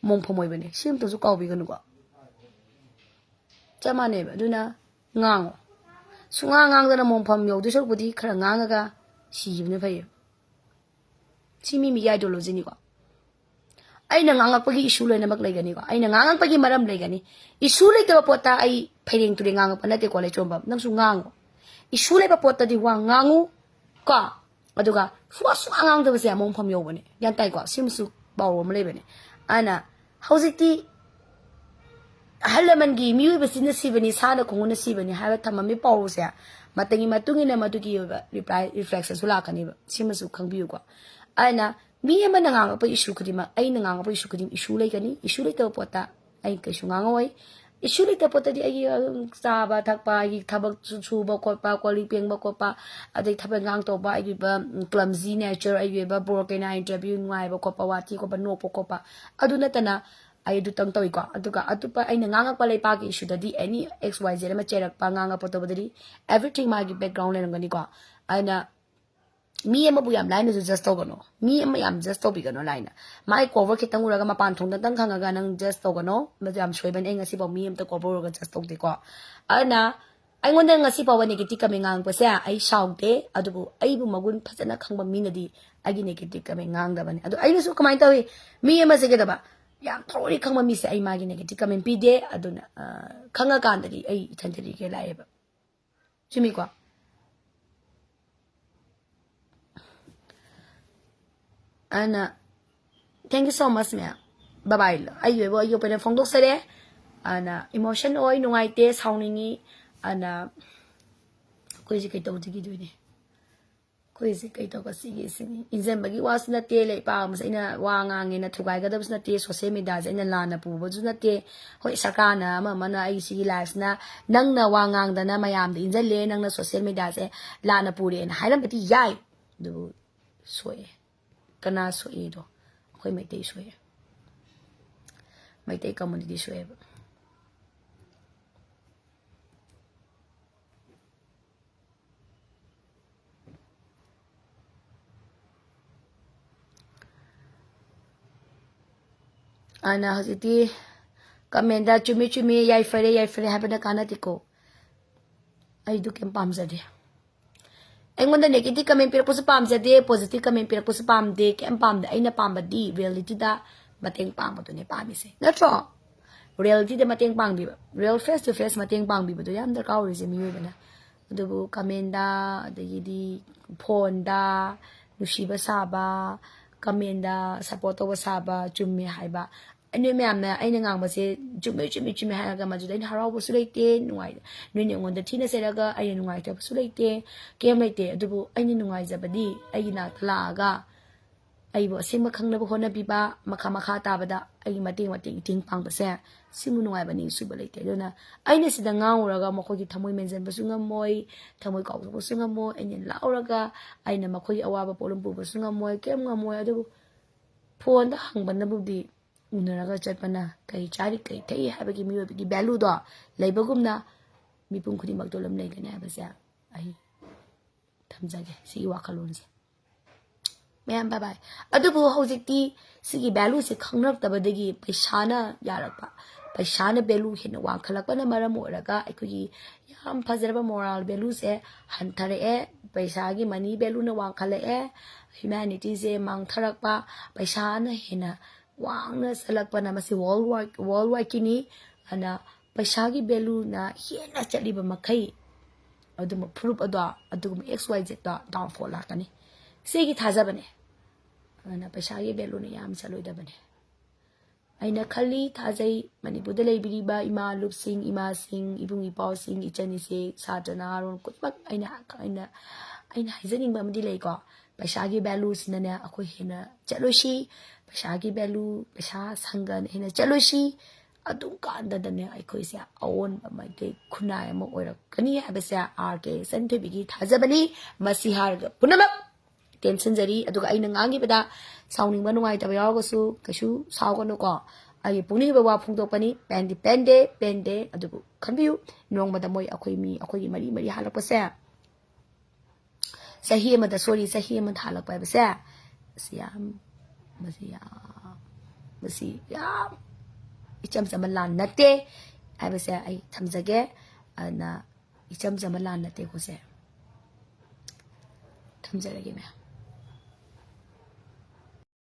ꯃꯣꯡꯐꯝ ꯑꯣꯏꯕꯅꯦ꯫ ꯁꯤ ꯑꯝꯇꯁꯨ ꯀꯥꯎꯕꯤꯒꯅꯨꯀꯣ꯫ ꯆꯞ ꯃꯥꯟꯅꯩꯕ꯫ ꯑꯗꯨꯅ ꯉꯥꯡꯉꯣ꯫ ꯁꯨꯡꯉꯥꯡ ꯉꯥꯡꯗꯅ ꯃꯣꯡꯐꯝ ꯌꯧꯗꯣꯏ ꯁꯔꯨꯛꯄꯨꯗꯤ ꯈꯔ ꯉꯥꯡꯉꯒ ꯁꯤꯈꯤꯕꯅ ꯐꯩꯌꯦꯕ꯫ ꯁꯤ ꯃꯤ ꯃꯤꯒꯤ ideologyꯅꯤꯀꯣ꯫ ꯑꯩꯅ ꯉꯥꯡꯉꯛꯄꯒꯤ issue ꯂꯣꯏꯅꯃꯛ ꯂꯩꯒꯅꯤꯀꯣ꯫ ꯑꯩꯅ ꯉꯥꯡꯉꯛꯄꯒꯤ ꯃꯔꯝ ꯂꯩꯒꯅꯤ꯫ Issue ꯂꯩꯇꯕ ꯄꯣꯠꯇ ꯑꯩ ꯐꯩꯔꯦꯡ ꯇꯨꯔꯦꯡ ꯉꯥꯡꯉꯛꯄ ꯅꯠꯇꯦꯀꯣ, ꯂꯩꯆꯣꯝꯕꯝ꯫ ꯅꯪꯁꯨ ꯉꯥꯡꯉꯣ꯫ Issue ꯂꯩꯕ ꯄꯣꯠꯇꯗꯤ ꯋꯥ ꯉꯥꯡꯉꯨ ꯀꯣ꯫ ꯑꯗꯨꯒ ꯁꯨꯡꯉꯥꯡ ꯁꯨꯡꯉꯥꯡ ꯉꯥꯡꯗꯕꯁꯦ ꯑꯃꯨꯛ ꯃꯐꯝ ꯌꯧꯕꯅꯦ꯫ ꯒ꯭ꯌꯥꯟ ꯇꯥꯏꯀꯣ? ꯁꯤꯃꯁꯨ ꯄꯥꯎꯔꯧ ꯑꯃ ꯂꯩꯕꯅꯦ꯫ ꯑꯗꯨꯅ ꯍꯧꯖꯤꯛꯇꯤ ꯑꯍꯜ ꯂꯃꯟꯒꯤ ꯃꯤꯑꯣꯏꯕꯁꯤꯅ ꯁꯤꯕꯅꯤ, ꯁꯥꯅ ꯈꯣꯡꯒꯨꯟꯅ ꯁꯤꯕꯅꯤ ꯍꯥꯏꯕ ꯊꯝꯃꯝꯃꯤ ꯄꯥꯎꯔꯧꯁꯦ, ꯃꯇꯝꯒꯤ ꯃꯇꯨꯡ ꯏꯟꯅ ꯃꯗꯨꯒꯤ ꯑꯣꯏꯕ reply, reflectionꯁꯨ ꯂꯥꯛꯀꯅꯦꯕ꯫ ꯁꯤꯃꯁꯨ ꯈꯪꯕꯤꯌꯨꯀꯣ꯫ ꯑꯗꯨꯅ ꯃꯤ ꯑꯃꯅ ꯉꯥꯡꯉꯛꯄ issue ꯈꯨꯗꯤꯡꯃꯛ, ꯑꯩꯅ ꯉꯥꯡꯉꯛꯄ issue ꯈꯨꯗꯤꯡꯃꯛ issue ꯂꯩꯒꯅꯤ꯫ Issue ꯂꯩꯇꯕ ꯄꯣꯠꯇ ꯑꯩ ꯀꯩꯁꯨ ꯉꯥꯡꯉꯛꯑꯣꯏ꯫ Issue ꯂꯩꯇꯕ ꯄꯣꯠꯇꯗꯤ ꯑꯩꯒꯤ, ꯑꯗꯨꯝ, ꯆꯥꯕ ꯊꯛꯄ, ꯑꯩꯒꯤ ꯊꯕꯛ ꯁꯨ-, ꯁꯨꯕ ꯈꯣꯠꯄ, ꯀꯣꯜ ꯂꯤꯛ ꯐꯦꯡꯕ ꯈꯣꯠꯄ, ꯑꯗꯩ ꯊꯕꯛ ꯏꯪꯈꯥꯡ ꯇꯧꯕ, ꯑꯩꯒꯤ ꯑꯣꯏꯕ, ꯎꯝ, clumsy nature, ꯑꯩꯒꯤ ꯑꯣꯏꯕ bore ꯀꯩꯅꯥ interview ꯅꯨꯡꯉꯥꯏꯕ ꯈꯣꯠꯄ, ꯋꯥꯊꯤ ꯈꯣꯠꯄ, ꯅꯣꯛꯄ ꯈꯣꯠꯄ, ꯑꯗꯨ ꯅꯠꯇꯅ ꯑꯩ ꯑꯗꯨꯇꯪ ꯇꯧꯏꯀꯣ꯫ ꯑꯗꯨꯒ ꯑꯇꯣꯞꯄ ꯑꯩꯅ ꯉꯥꯡꯉꯛꯄ ꯂꯩꯄꯥꯛꯀꯤ issueꯗꯗꯤ any X Y Z ꯑꯃ ꯆꯩꯔꯛꯄ, ꯉꯥꯡꯉꯛꯄ ꯇꯧꯕꯗꯗꯤ everything ꯃꯥꯒꯤ background ꯂꯩꯔꯝꯒꯅꯤꯀꯣ꯫ ꯑꯗꯨꯅ ꯃꯤ ꯑꯃꯕꯨ ꯌꯥꯝ ꯂꯥꯏꯅꯁꯨ judge ꯇꯧꯒꯅꯣ꯫ ꯃꯤ ꯑꯃ ꯌꯥꯝ judge ꯇꯧꯕꯤꯒꯅꯣ ꯂꯥꯏꯅ꯫ ꯃꯥꯏ cover ꯈꯤꯇꯪ ꯎꯔꯒ ꯃꯄꯥꯟ ꯊꯣꯡꯗꯇꯪ ꯈꯪꯉꯒ ꯅꯪ judge ꯇꯧꯒꯅꯣ꯫ ꯃꯗꯨ ꯌꯥꯝ ꯁꯣꯏꯕꯅꯤ꯫ ꯑꯩ ꯉꯁꯤꯐꯥꯎ ꯃꯤ ꯑꯝꯇ cover ꯎꯔꯒ judge ꯇꯧꯗꯦꯀꯣ꯫ ꯑꯗꯨꯅ ꯑꯩꯉꯣꯟꯗ ꯉꯁꯤ ꯐꯥꯎꯕ negative comment ꯉꯥꯡꯉꯛꯄꯁꯦ ꯑꯩ ꯁꯥꯎꯗꯦ, ꯑꯗꯨꯕꯨ ꯑꯩꯕꯨ ꯃꯒꯨꯟ ꯐꯖꯅ ꯈꯪꯕ ꯃꯤꯅꯗꯤ ꯑꯩꯒꯤ negative comment ꯉꯥꯡꯗꯕꯅꯤ꯫ ꯑꯗꯣ ꯑꯩꯅꯁꯨ ꯀꯃꯥꯏꯅ ꯇꯧꯏ, ꯃꯤ ꯑꯃꯁꯦ ꯀꯩꯗꯧꯕ, ꯌꯥꯝ thoroughly ꯈꯪꯕ ꯃꯤꯁꯦ ꯑꯩ ꯃꯥꯒꯤ negative comment ꯄꯤꯗꯦ꯫ ꯑꯗꯨꯅ, ꯑ, ꯈꯪꯉꯀꯥꯟꯗꯗꯤ ꯑꯩ ꯏꯊꯟꯇꯗꯤ ꯀꯩ ꯂꯥꯛꯑꯦꯕ꯫ ꯆꯨꯝꯃꯤꯀꯣ? ꯑꯗꯨꯅ, thank you so much, ma'am. Bye bye. ꯑꯩꯒꯤ ꯑꯣꯏꯕ ꯑꯩꯒꯤ opinion ꯐꯣꯡꯗꯣꯛꯆꯔꯦ꯫ ꯑꯗꯨꯅ, emotion ꯑꯣꯏ, ꯅꯨꯡꯉꯥꯏꯇꯦ, ꯁꯥꯎꯅꯤꯡꯉꯤ꯫ ꯑꯗꯨꯅ, ꯑꯩꯈꯣꯏꯁꯦ ꯀꯩ ꯇꯧꯖꯈꯤꯗꯣꯏꯅꯦ? ꯑꯩꯈꯣꯏꯁꯦ ꯀꯩ ꯇꯧꯒꯁꯤꯒꯦ ꯁꯤꯅꯤ꯫ ꯏꯟꯖꯟꯕꯒꯤ ꯋꯥꯁꯨ ꯅꯠꯇꯦ, ꯂꯩ ꯄꯥꯝꯕꯁꯦ ꯑꯩꯅ ꯋꯥ ꯉꯥꯡꯉꯦꯅ ꯊꯨꯒꯥꯏꯒꯗꯕꯁꯨ ꯅꯠꯇꯦ, social mediaꯁꯦ ꯑꯩꯅ ꯂꯥꯟꯅ ꯄꯨꯕꯁꯨ ꯅꯠꯇꯦ꯫ ꯍꯣꯏ, ꯁꯔꯀꯥꯔꯅ ꯑꯃ ꯑꯃꯅ ꯑꯩꯒꯤ ꯁꯤꯒꯤ lifeꯁꯤꯅ ꯅꯪꯅ ꯋꯥ ꯉꯥꯡꯗꯅ ꯃꯌꯥꯝꯗ ꯏꯟꯖꯜꯂꯦ, ꯅꯪꯅ social mediaꯁꯦ ꯂꯥꯟꯅ ꯄꯨꯔꯦꯅ ꯍꯥꯏꯔꯝꯕꯗꯤ ꯌꯥꯏ, ꯑꯗꯨꯕꯨ ꯁꯣꯛꯑꯦ꯫ ꯀꯅꯥ ꯁꯣꯛꯏꯗꯣ? ꯑꯩꯈꯣꯏ ꯃꯩꯇꯩ ꯁꯣꯛꯑꯦ꯫ ꯃꯩꯇꯩ community ꯁꯣꯛꯑꯦꯕ꯫ ꯑꯗꯨꯅ ꯍꯧꯖꯤꯛꯇꯤ ꯀꯃꯦꯟꯗ "ꯆꯨꯝꯃꯤ ꯆꯨꯝꯃꯤ, ꯌꯥꯏꯐꯔꯦ ꯌꯥꯏꯐꯔꯦ" ꯍꯥꯏꯕꯅ ꯀꯥꯟꯅꯗꯦꯀꯣ꯫ ꯑꯩꯗꯨ ꯀꯩꯝ ꯄꯥꯝꯖꯗꯦ꯫ ꯑꯩꯉꯣꯟꯗ ꯅꯦꯒꯦꯇꯤꯚ ꯀꯃꯦꯟ ꯄꯤꯔꯛꯄꯁꯨ ꯄꯥꯝꯖꯗꯦ, ꯄꯣꯖꯤꯇꯤꯚ ꯀꯃꯦꯟ ꯄꯤꯔꯛꯄꯁꯨ ꯄꯥꯝꯗꯦ, ꯀꯩꯝ ꯄꯥꯝꯗꯦ꯫ ꯑꯩꯅ ꯄꯥꯝꯕꯗꯤ ꯔꯤꯌꯦꯂꯤꯇꯤꯗ ꯃꯇꯦꯡ ꯄꯥꯡꯕꯗꯨꯅꯦ ꯄꯥꯝꯃꯤꯁꯦ, ꯅꯠꯇ꯭ꯔꯣ? ꯔꯤꯌꯦꯂꯤꯇꯤꯗ ꯃꯇꯦꯡ ꯄꯥꯡꯕꯤꯕ, ꯔꯤꯌꯦꯜ ꯐꯦꯁ ꯇꯨ ꯐꯦꯁ ꯃꯇꯦꯡ ꯄꯥꯡꯕꯤꯕꯗꯣ ꯌꯥꯝ ꯗꯔꯀꯥꯔ ꯑꯣꯏꯔꯤꯁꯦ ꯃꯤꯑꯣꯏꯕꯅ꯫ ꯑꯗꯨꯕꯨ ꯀꯃꯦꯟꯗ, ꯑꯗꯒꯤꯗꯤ ꯐꯣꯟꯗ ꯅꯨꯡꯁꯤꯕ ꯁꯥꯕ, ꯀꯃꯦꯟꯗ ꯁꯞꯄꯣꯔꯠ ꯇꯧꯕ ꯁꯥꯕ, ꯆꯨꯝꯃꯦ ꯍꯥꯏꯕ, ꯅꯣꯏ ꯃꯌꯥꯝꯅ ꯑꯩꯅ ꯉꯥꯡꯕꯁꯦ ꯆꯨꯝꯃꯦ ꯆꯨꯝꯃꯦ ꯆꯨꯝꯃꯦ ꯍꯥꯏꯔꯒ ꯃꯗꯨꯗ ꯑꯩꯅ ꯍꯔꯥꯎꯕꯁꯨ ꯂꯩꯇꯦ, ꯅꯨꯡꯉꯥꯏ, ꯅꯣꯏꯅ ꯑꯩꯉꯣꯟꯗ ꯊꯤꯅ ꯆꯩꯔꯒ ꯑꯩꯅ ꯅꯨꯡꯉꯥꯏꯇꯕꯁꯨ ꯂꯩꯇꯦ, ꯀꯩꯝ ꯂꯩꯇꯦ꯫ ꯑꯗꯨꯕꯨ ꯑꯩꯅ ꯅꯨꯡꯉꯥꯏꯖꯕꯗꯤ ꯑꯩꯒꯤ ꯅꯥꯛꯇ ꯂꯥꯛꯑꯒ ꯑꯩꯕꯨ ꯑꯁꯦꯡꯕ ꯈꯪꯅꯕ ꯍꯣꯠꯅꯕꯤꯕ, ꯃꯈꯥ ꯃꯈꯥ ꯇꯥꯕꯗ ꯑꯩꯒꯤ ꯃꯇꯦꯡ ꯃꯇꯦꯡ ꯏꯇꯦꯡ ꯄꯥꯡꯕꯁꯦ, ꯁꯤꯃꯨꯛ ꯅꯨꯡꯉꯥꯏꯕ ꯅꯤꯡꯁꯨꯕ ꯂꯩꯇꯦ꯫ ꯑꯗꯨꯅ ꯑꯩꯅ ꯁꯤꯗ ꯉꯥꯡꯉꯨꯔꯒ ꯃꯈꯣꯏꯒꯤ ꯊꯃꯣꯏ ꯃꯦꯟꯁꯤꯟꯕꯁꯨ ꯉꯝꯃꯣꯏ, ꯊꯃꯣꯏ ꯀꯥꯎꯊꯣꯛꯄꯁꯨ ꯉꯝꯃꯣꯏ꯫ ꯑꯩꯅ ꯂꯥꯎꯔꯒ ꯑꯩꯅ ꯃꯈꯣꯏꯒꯤ ꯑꯋꯥꯕ ꯄꯣꯠꯂꯨꯝ ꯄꯨꯕꯁꯨ ꯉꯝꯃꯣꯏ, ꯀꯩꯝ ꯉꯝꯃꯣꯏ꯫ ꯑꯗꯨꯕꯨ ꯐꯣꯟꯗ ꯍꯪꯕꯅꯕꯨꯗꯤ ꯎꯅꯔꯒ ꯆꯠꯄꯅ ꯀꯩ ꯆꯥꯔꯤ ꯀꯩ ꯊꯛꯏ ꯍꯥꯏꯕꯒꯤ ꯃꯤꯑꯣꯏꯕꯒꯤ ꯚꯦꯂꯨꯗꯣ ꯂꯩꯕꯒꯨꯝꯅ ꯃꯤꯄꯨꯝ ꯈꯨꯗꯤꯡꯃꯛꯇ ꯑꯗꯨꯝ ꯂꯩꯒꯅꯤ ꯍꯥꯏꯕꯁꯦ ꯑꯩ ꯊꯝꯖꯒꯦ, ꯁꯤꯒꯤ ꯋꯥꯈꯜꯂꯣꯟꯁꯦ꯫ ꯃꯌꯥꯝ ꯕꯥꯏ ꯕꯥꯏ꯫ ꯑꯗꯨꯕꯨ ꯍꯧꯖꯤꯛꯇꯤ ꯁꯤꯒꯤ ꯚꯦꯂꯨꯁꯦ ꯈꯪꯅꯔꯛꯇꯕꯗꯒꯤ ꯄꯩꯁꯥꯅ ꯌꯥꯔꯛꯄ, ꯄꯩꯁꯥꯅ ꯚꯦꯂꯨ ꯍꯦꯟꯅ ꯋꯥꯡꯈꯠꯂꯛꯄꯅ ꯃꯔꯝ ꯑꯣꯏꯔꯒ ꯑꯩꯈꯣꯏꯒꯤ ꯌꯥꯝ ꯐꯖꯔꯕ ꯃꯣꯔꯥꯜ ꯚꯦꯂꯨꯁꯦ ꯍꯟꯊꯔꯛꯑꯦ꯫ ꯄꯩꯁꯥꯒꯤ, ꯃꯅꯤ ꯚꯦꯂꯨꯅ ꯋꯥꯡꯈꯠꯂꯛꯑꯦ, ꯍ꯭ꯌꯨꯃꯦꯅꯤꯇꯤꯁꯦ ꯃꯥꯡꯊꯔꯛꯄ, ꯄꯩꯁꯥꯅ ꯍꯦꯟꯅ ꯋꯥꯡꯅ ꯆꯠꯂꯛꯄꯅ ꯃꯁꯤ ꯋꯥꯔꯜ ꯋꯥꯏ, ꯋꯥꯔꯜ ꯋꯥꯏꯗꯀꯤꯅꯤ꯫ ꯑꯗꯨꯅ ꯄꯩꯁꯥꯒꯤ ꯚꯦꯂꯨꯅ ꯍꯦꯟꯅ ꯆꯠꯂꯤꯕ ꯃꯈꯩ ꯑꯗꯨꯝꯕ ꯐꯨꯔꯨꯞ ꯑꯗꯣ, ꯑꯗꯨꯒꯨꯝꯕ ꯑꯦꯛꯁ ꯋꯥꯏ ꯖꯦꯠꯇꯣ ꯗꯥꯎꯟꯐꯣꯜ ꯂꯥꯛꯀꯅꯤ꯫ ꯁꯤꯒꯤ ꯊꯥꯖꯕꯅꯦ꯫ ꯑꯗꯨꯅ ꯄꯩꯁꯥꯒꯤ ꯚꯦꯂꯨꯅ ꯌꯥꯝ ꯆꯠꯂꯣꯏꯗꯕꯅꯦ꯫ ꯑꯩꯅ ꯈꯜꯂꯤ, ꯊꯥꯖꯩ, ꯃꯅꯤꯄꯨꯔꯗ ꯂꯩꯕꯤꯔꯤꯕ ꯏꯃꯥ ꯂꯨꯞꯁꯤꯡ, ꯏꯃꯥꯁꯤꯡ, ꯏꯕꯨꯡ ꯏꯄ꯭ꯋꯥꯁꯤꯡ, ꯏꯆꯟ ꯏꯆꯦ, ꯁꯥꯇ꯭ꯔ ꯅꯍꯥꯔꯣꯜ ꯈꯨꯗꯤꯡꯃꯛ ꯑꯩꯅ, ꯑꯩꯅ, ꯑꯩꯅ ꯍꯥꯏꯖꯅꯤꯡꯕ ꯑꯃꯗꯤ ꯂꯩꯀꯣ꯫ ꯄꯩꯁꯥꯒꯤ ꯚꯦꯂꯨꯁꯤꯅꯅꯦ ꯑꯩꯈꯣꯏ ꯍꯦꯟꯅ ꯆꯠꯂꯣꯏꯁꯤ꯫ ꯄꯩꯁꯥꯒꯤ ꯚꯦꯂꯨ, ꯄꯩꯁꯥ ꯁꯪꯒꯅ ꯍꯦꯟꯅ ꯆꯠꯂꯣꯏꯁꯤ꯫ ꯑꯗꯨꯝ ꯀꯥꯟꯗꯗꯅꯦ ꯑꯩꯈꯣꯏꯁꯦ ꯑꯑꯣꯟꯕ ꯃꯩꯇꯩ ꯈꯨꯟꯅꯥꯏ ꯑꯃ ꯑꯣꯏꯔꯛꯀꯅꯤ ꯍꯥꯏꯕꯁꯦ ꯑꯥꯔ ꯀꯦ ꯏꯆꯟꯊꯣꯏꯕꯤꯒꯤ ꯊꯥꯖꯕꯅꯤ꯫ ꯃꯁꯤ ꯍꯥꯏꯔꯒ ꯄꯨꯝꯅꯃꯛ ꯇꯦꯟꯁꯤꯟꯖꯔꯤ꯫ ꯑꯗꯨꯒ ꯑꯩꯅ ꯉꯥꯡꯈꯤꯕꯗ ꯁꯥꯎꯅꯤꯡꯕ ꯅꯨꯡꯉꯥꯏꯇꯕ ꯌꯥꯎꯔꯒꯁꯨ ꯀꯩꯁꯨ ꯁꯥꯎꯒꯅꯨꯀꯣ꯫ ꯑꯩꯒꯤ ꯄꯨꯛꯅꯤꯡꯒꯤ ꯑꯣꯏꯕ ꯋꯥ ꯐꯣꯡꯗꯣꯛꯄꯅꯤ꯫ ꯄꯦꯟꯗꯤ ꯄꯦꯟꯗꯦ, ꯄꯦꯟꯗꯦ꯫ ꯑꯗꯨꯕꯨ ꯈꯟꯕꯤꯌꯨ, ꯅꯣꯡꯃꯗ ꯃꯣꯏ ꯑꯩꯈꯣꯏ ꯃꯤ, ꯑꯩꯈꯣꯏꯒꯤ ꯃꯔꯤ ꯃꯔꯤ ꯍꯥꯜꯂꯛꯄꯁꯦ, ꯆꯍꯤ ꯑꯃꯗ, ꯁꯣꯔꯤ, ꯆꯍꯤ ꯑꯃꯗ ꯍꯥꯜꯂꯛꯄ ꯍꯥꯏꯕꯁꯦ, ꯃꯁꯤ ꯌꯥꯝ, ꯃꯁꯤ ꯌꯥꯝ ꯃꯁꯤ ꯌꯥꯝ ꯏꯆꯝ ꯆꯝꯕ ꯂꯥꯟ ꯅꯠꯇꯦ ꯍꯥꯏꯕꯁꯦ ꯑꯩ ꯊꯝꯖꯒꯦ꯫ ꯑꯗꯨꯅ ꯏꯆꯝ ꯆꯝꯕ ꯂꯥꯟ ꯅꯠꯇꯦꯀꯣ ꯁꯦ꯫ ꯊꯝꯖꯔꯒꯦ ꯃꯌꯥꯝ꯫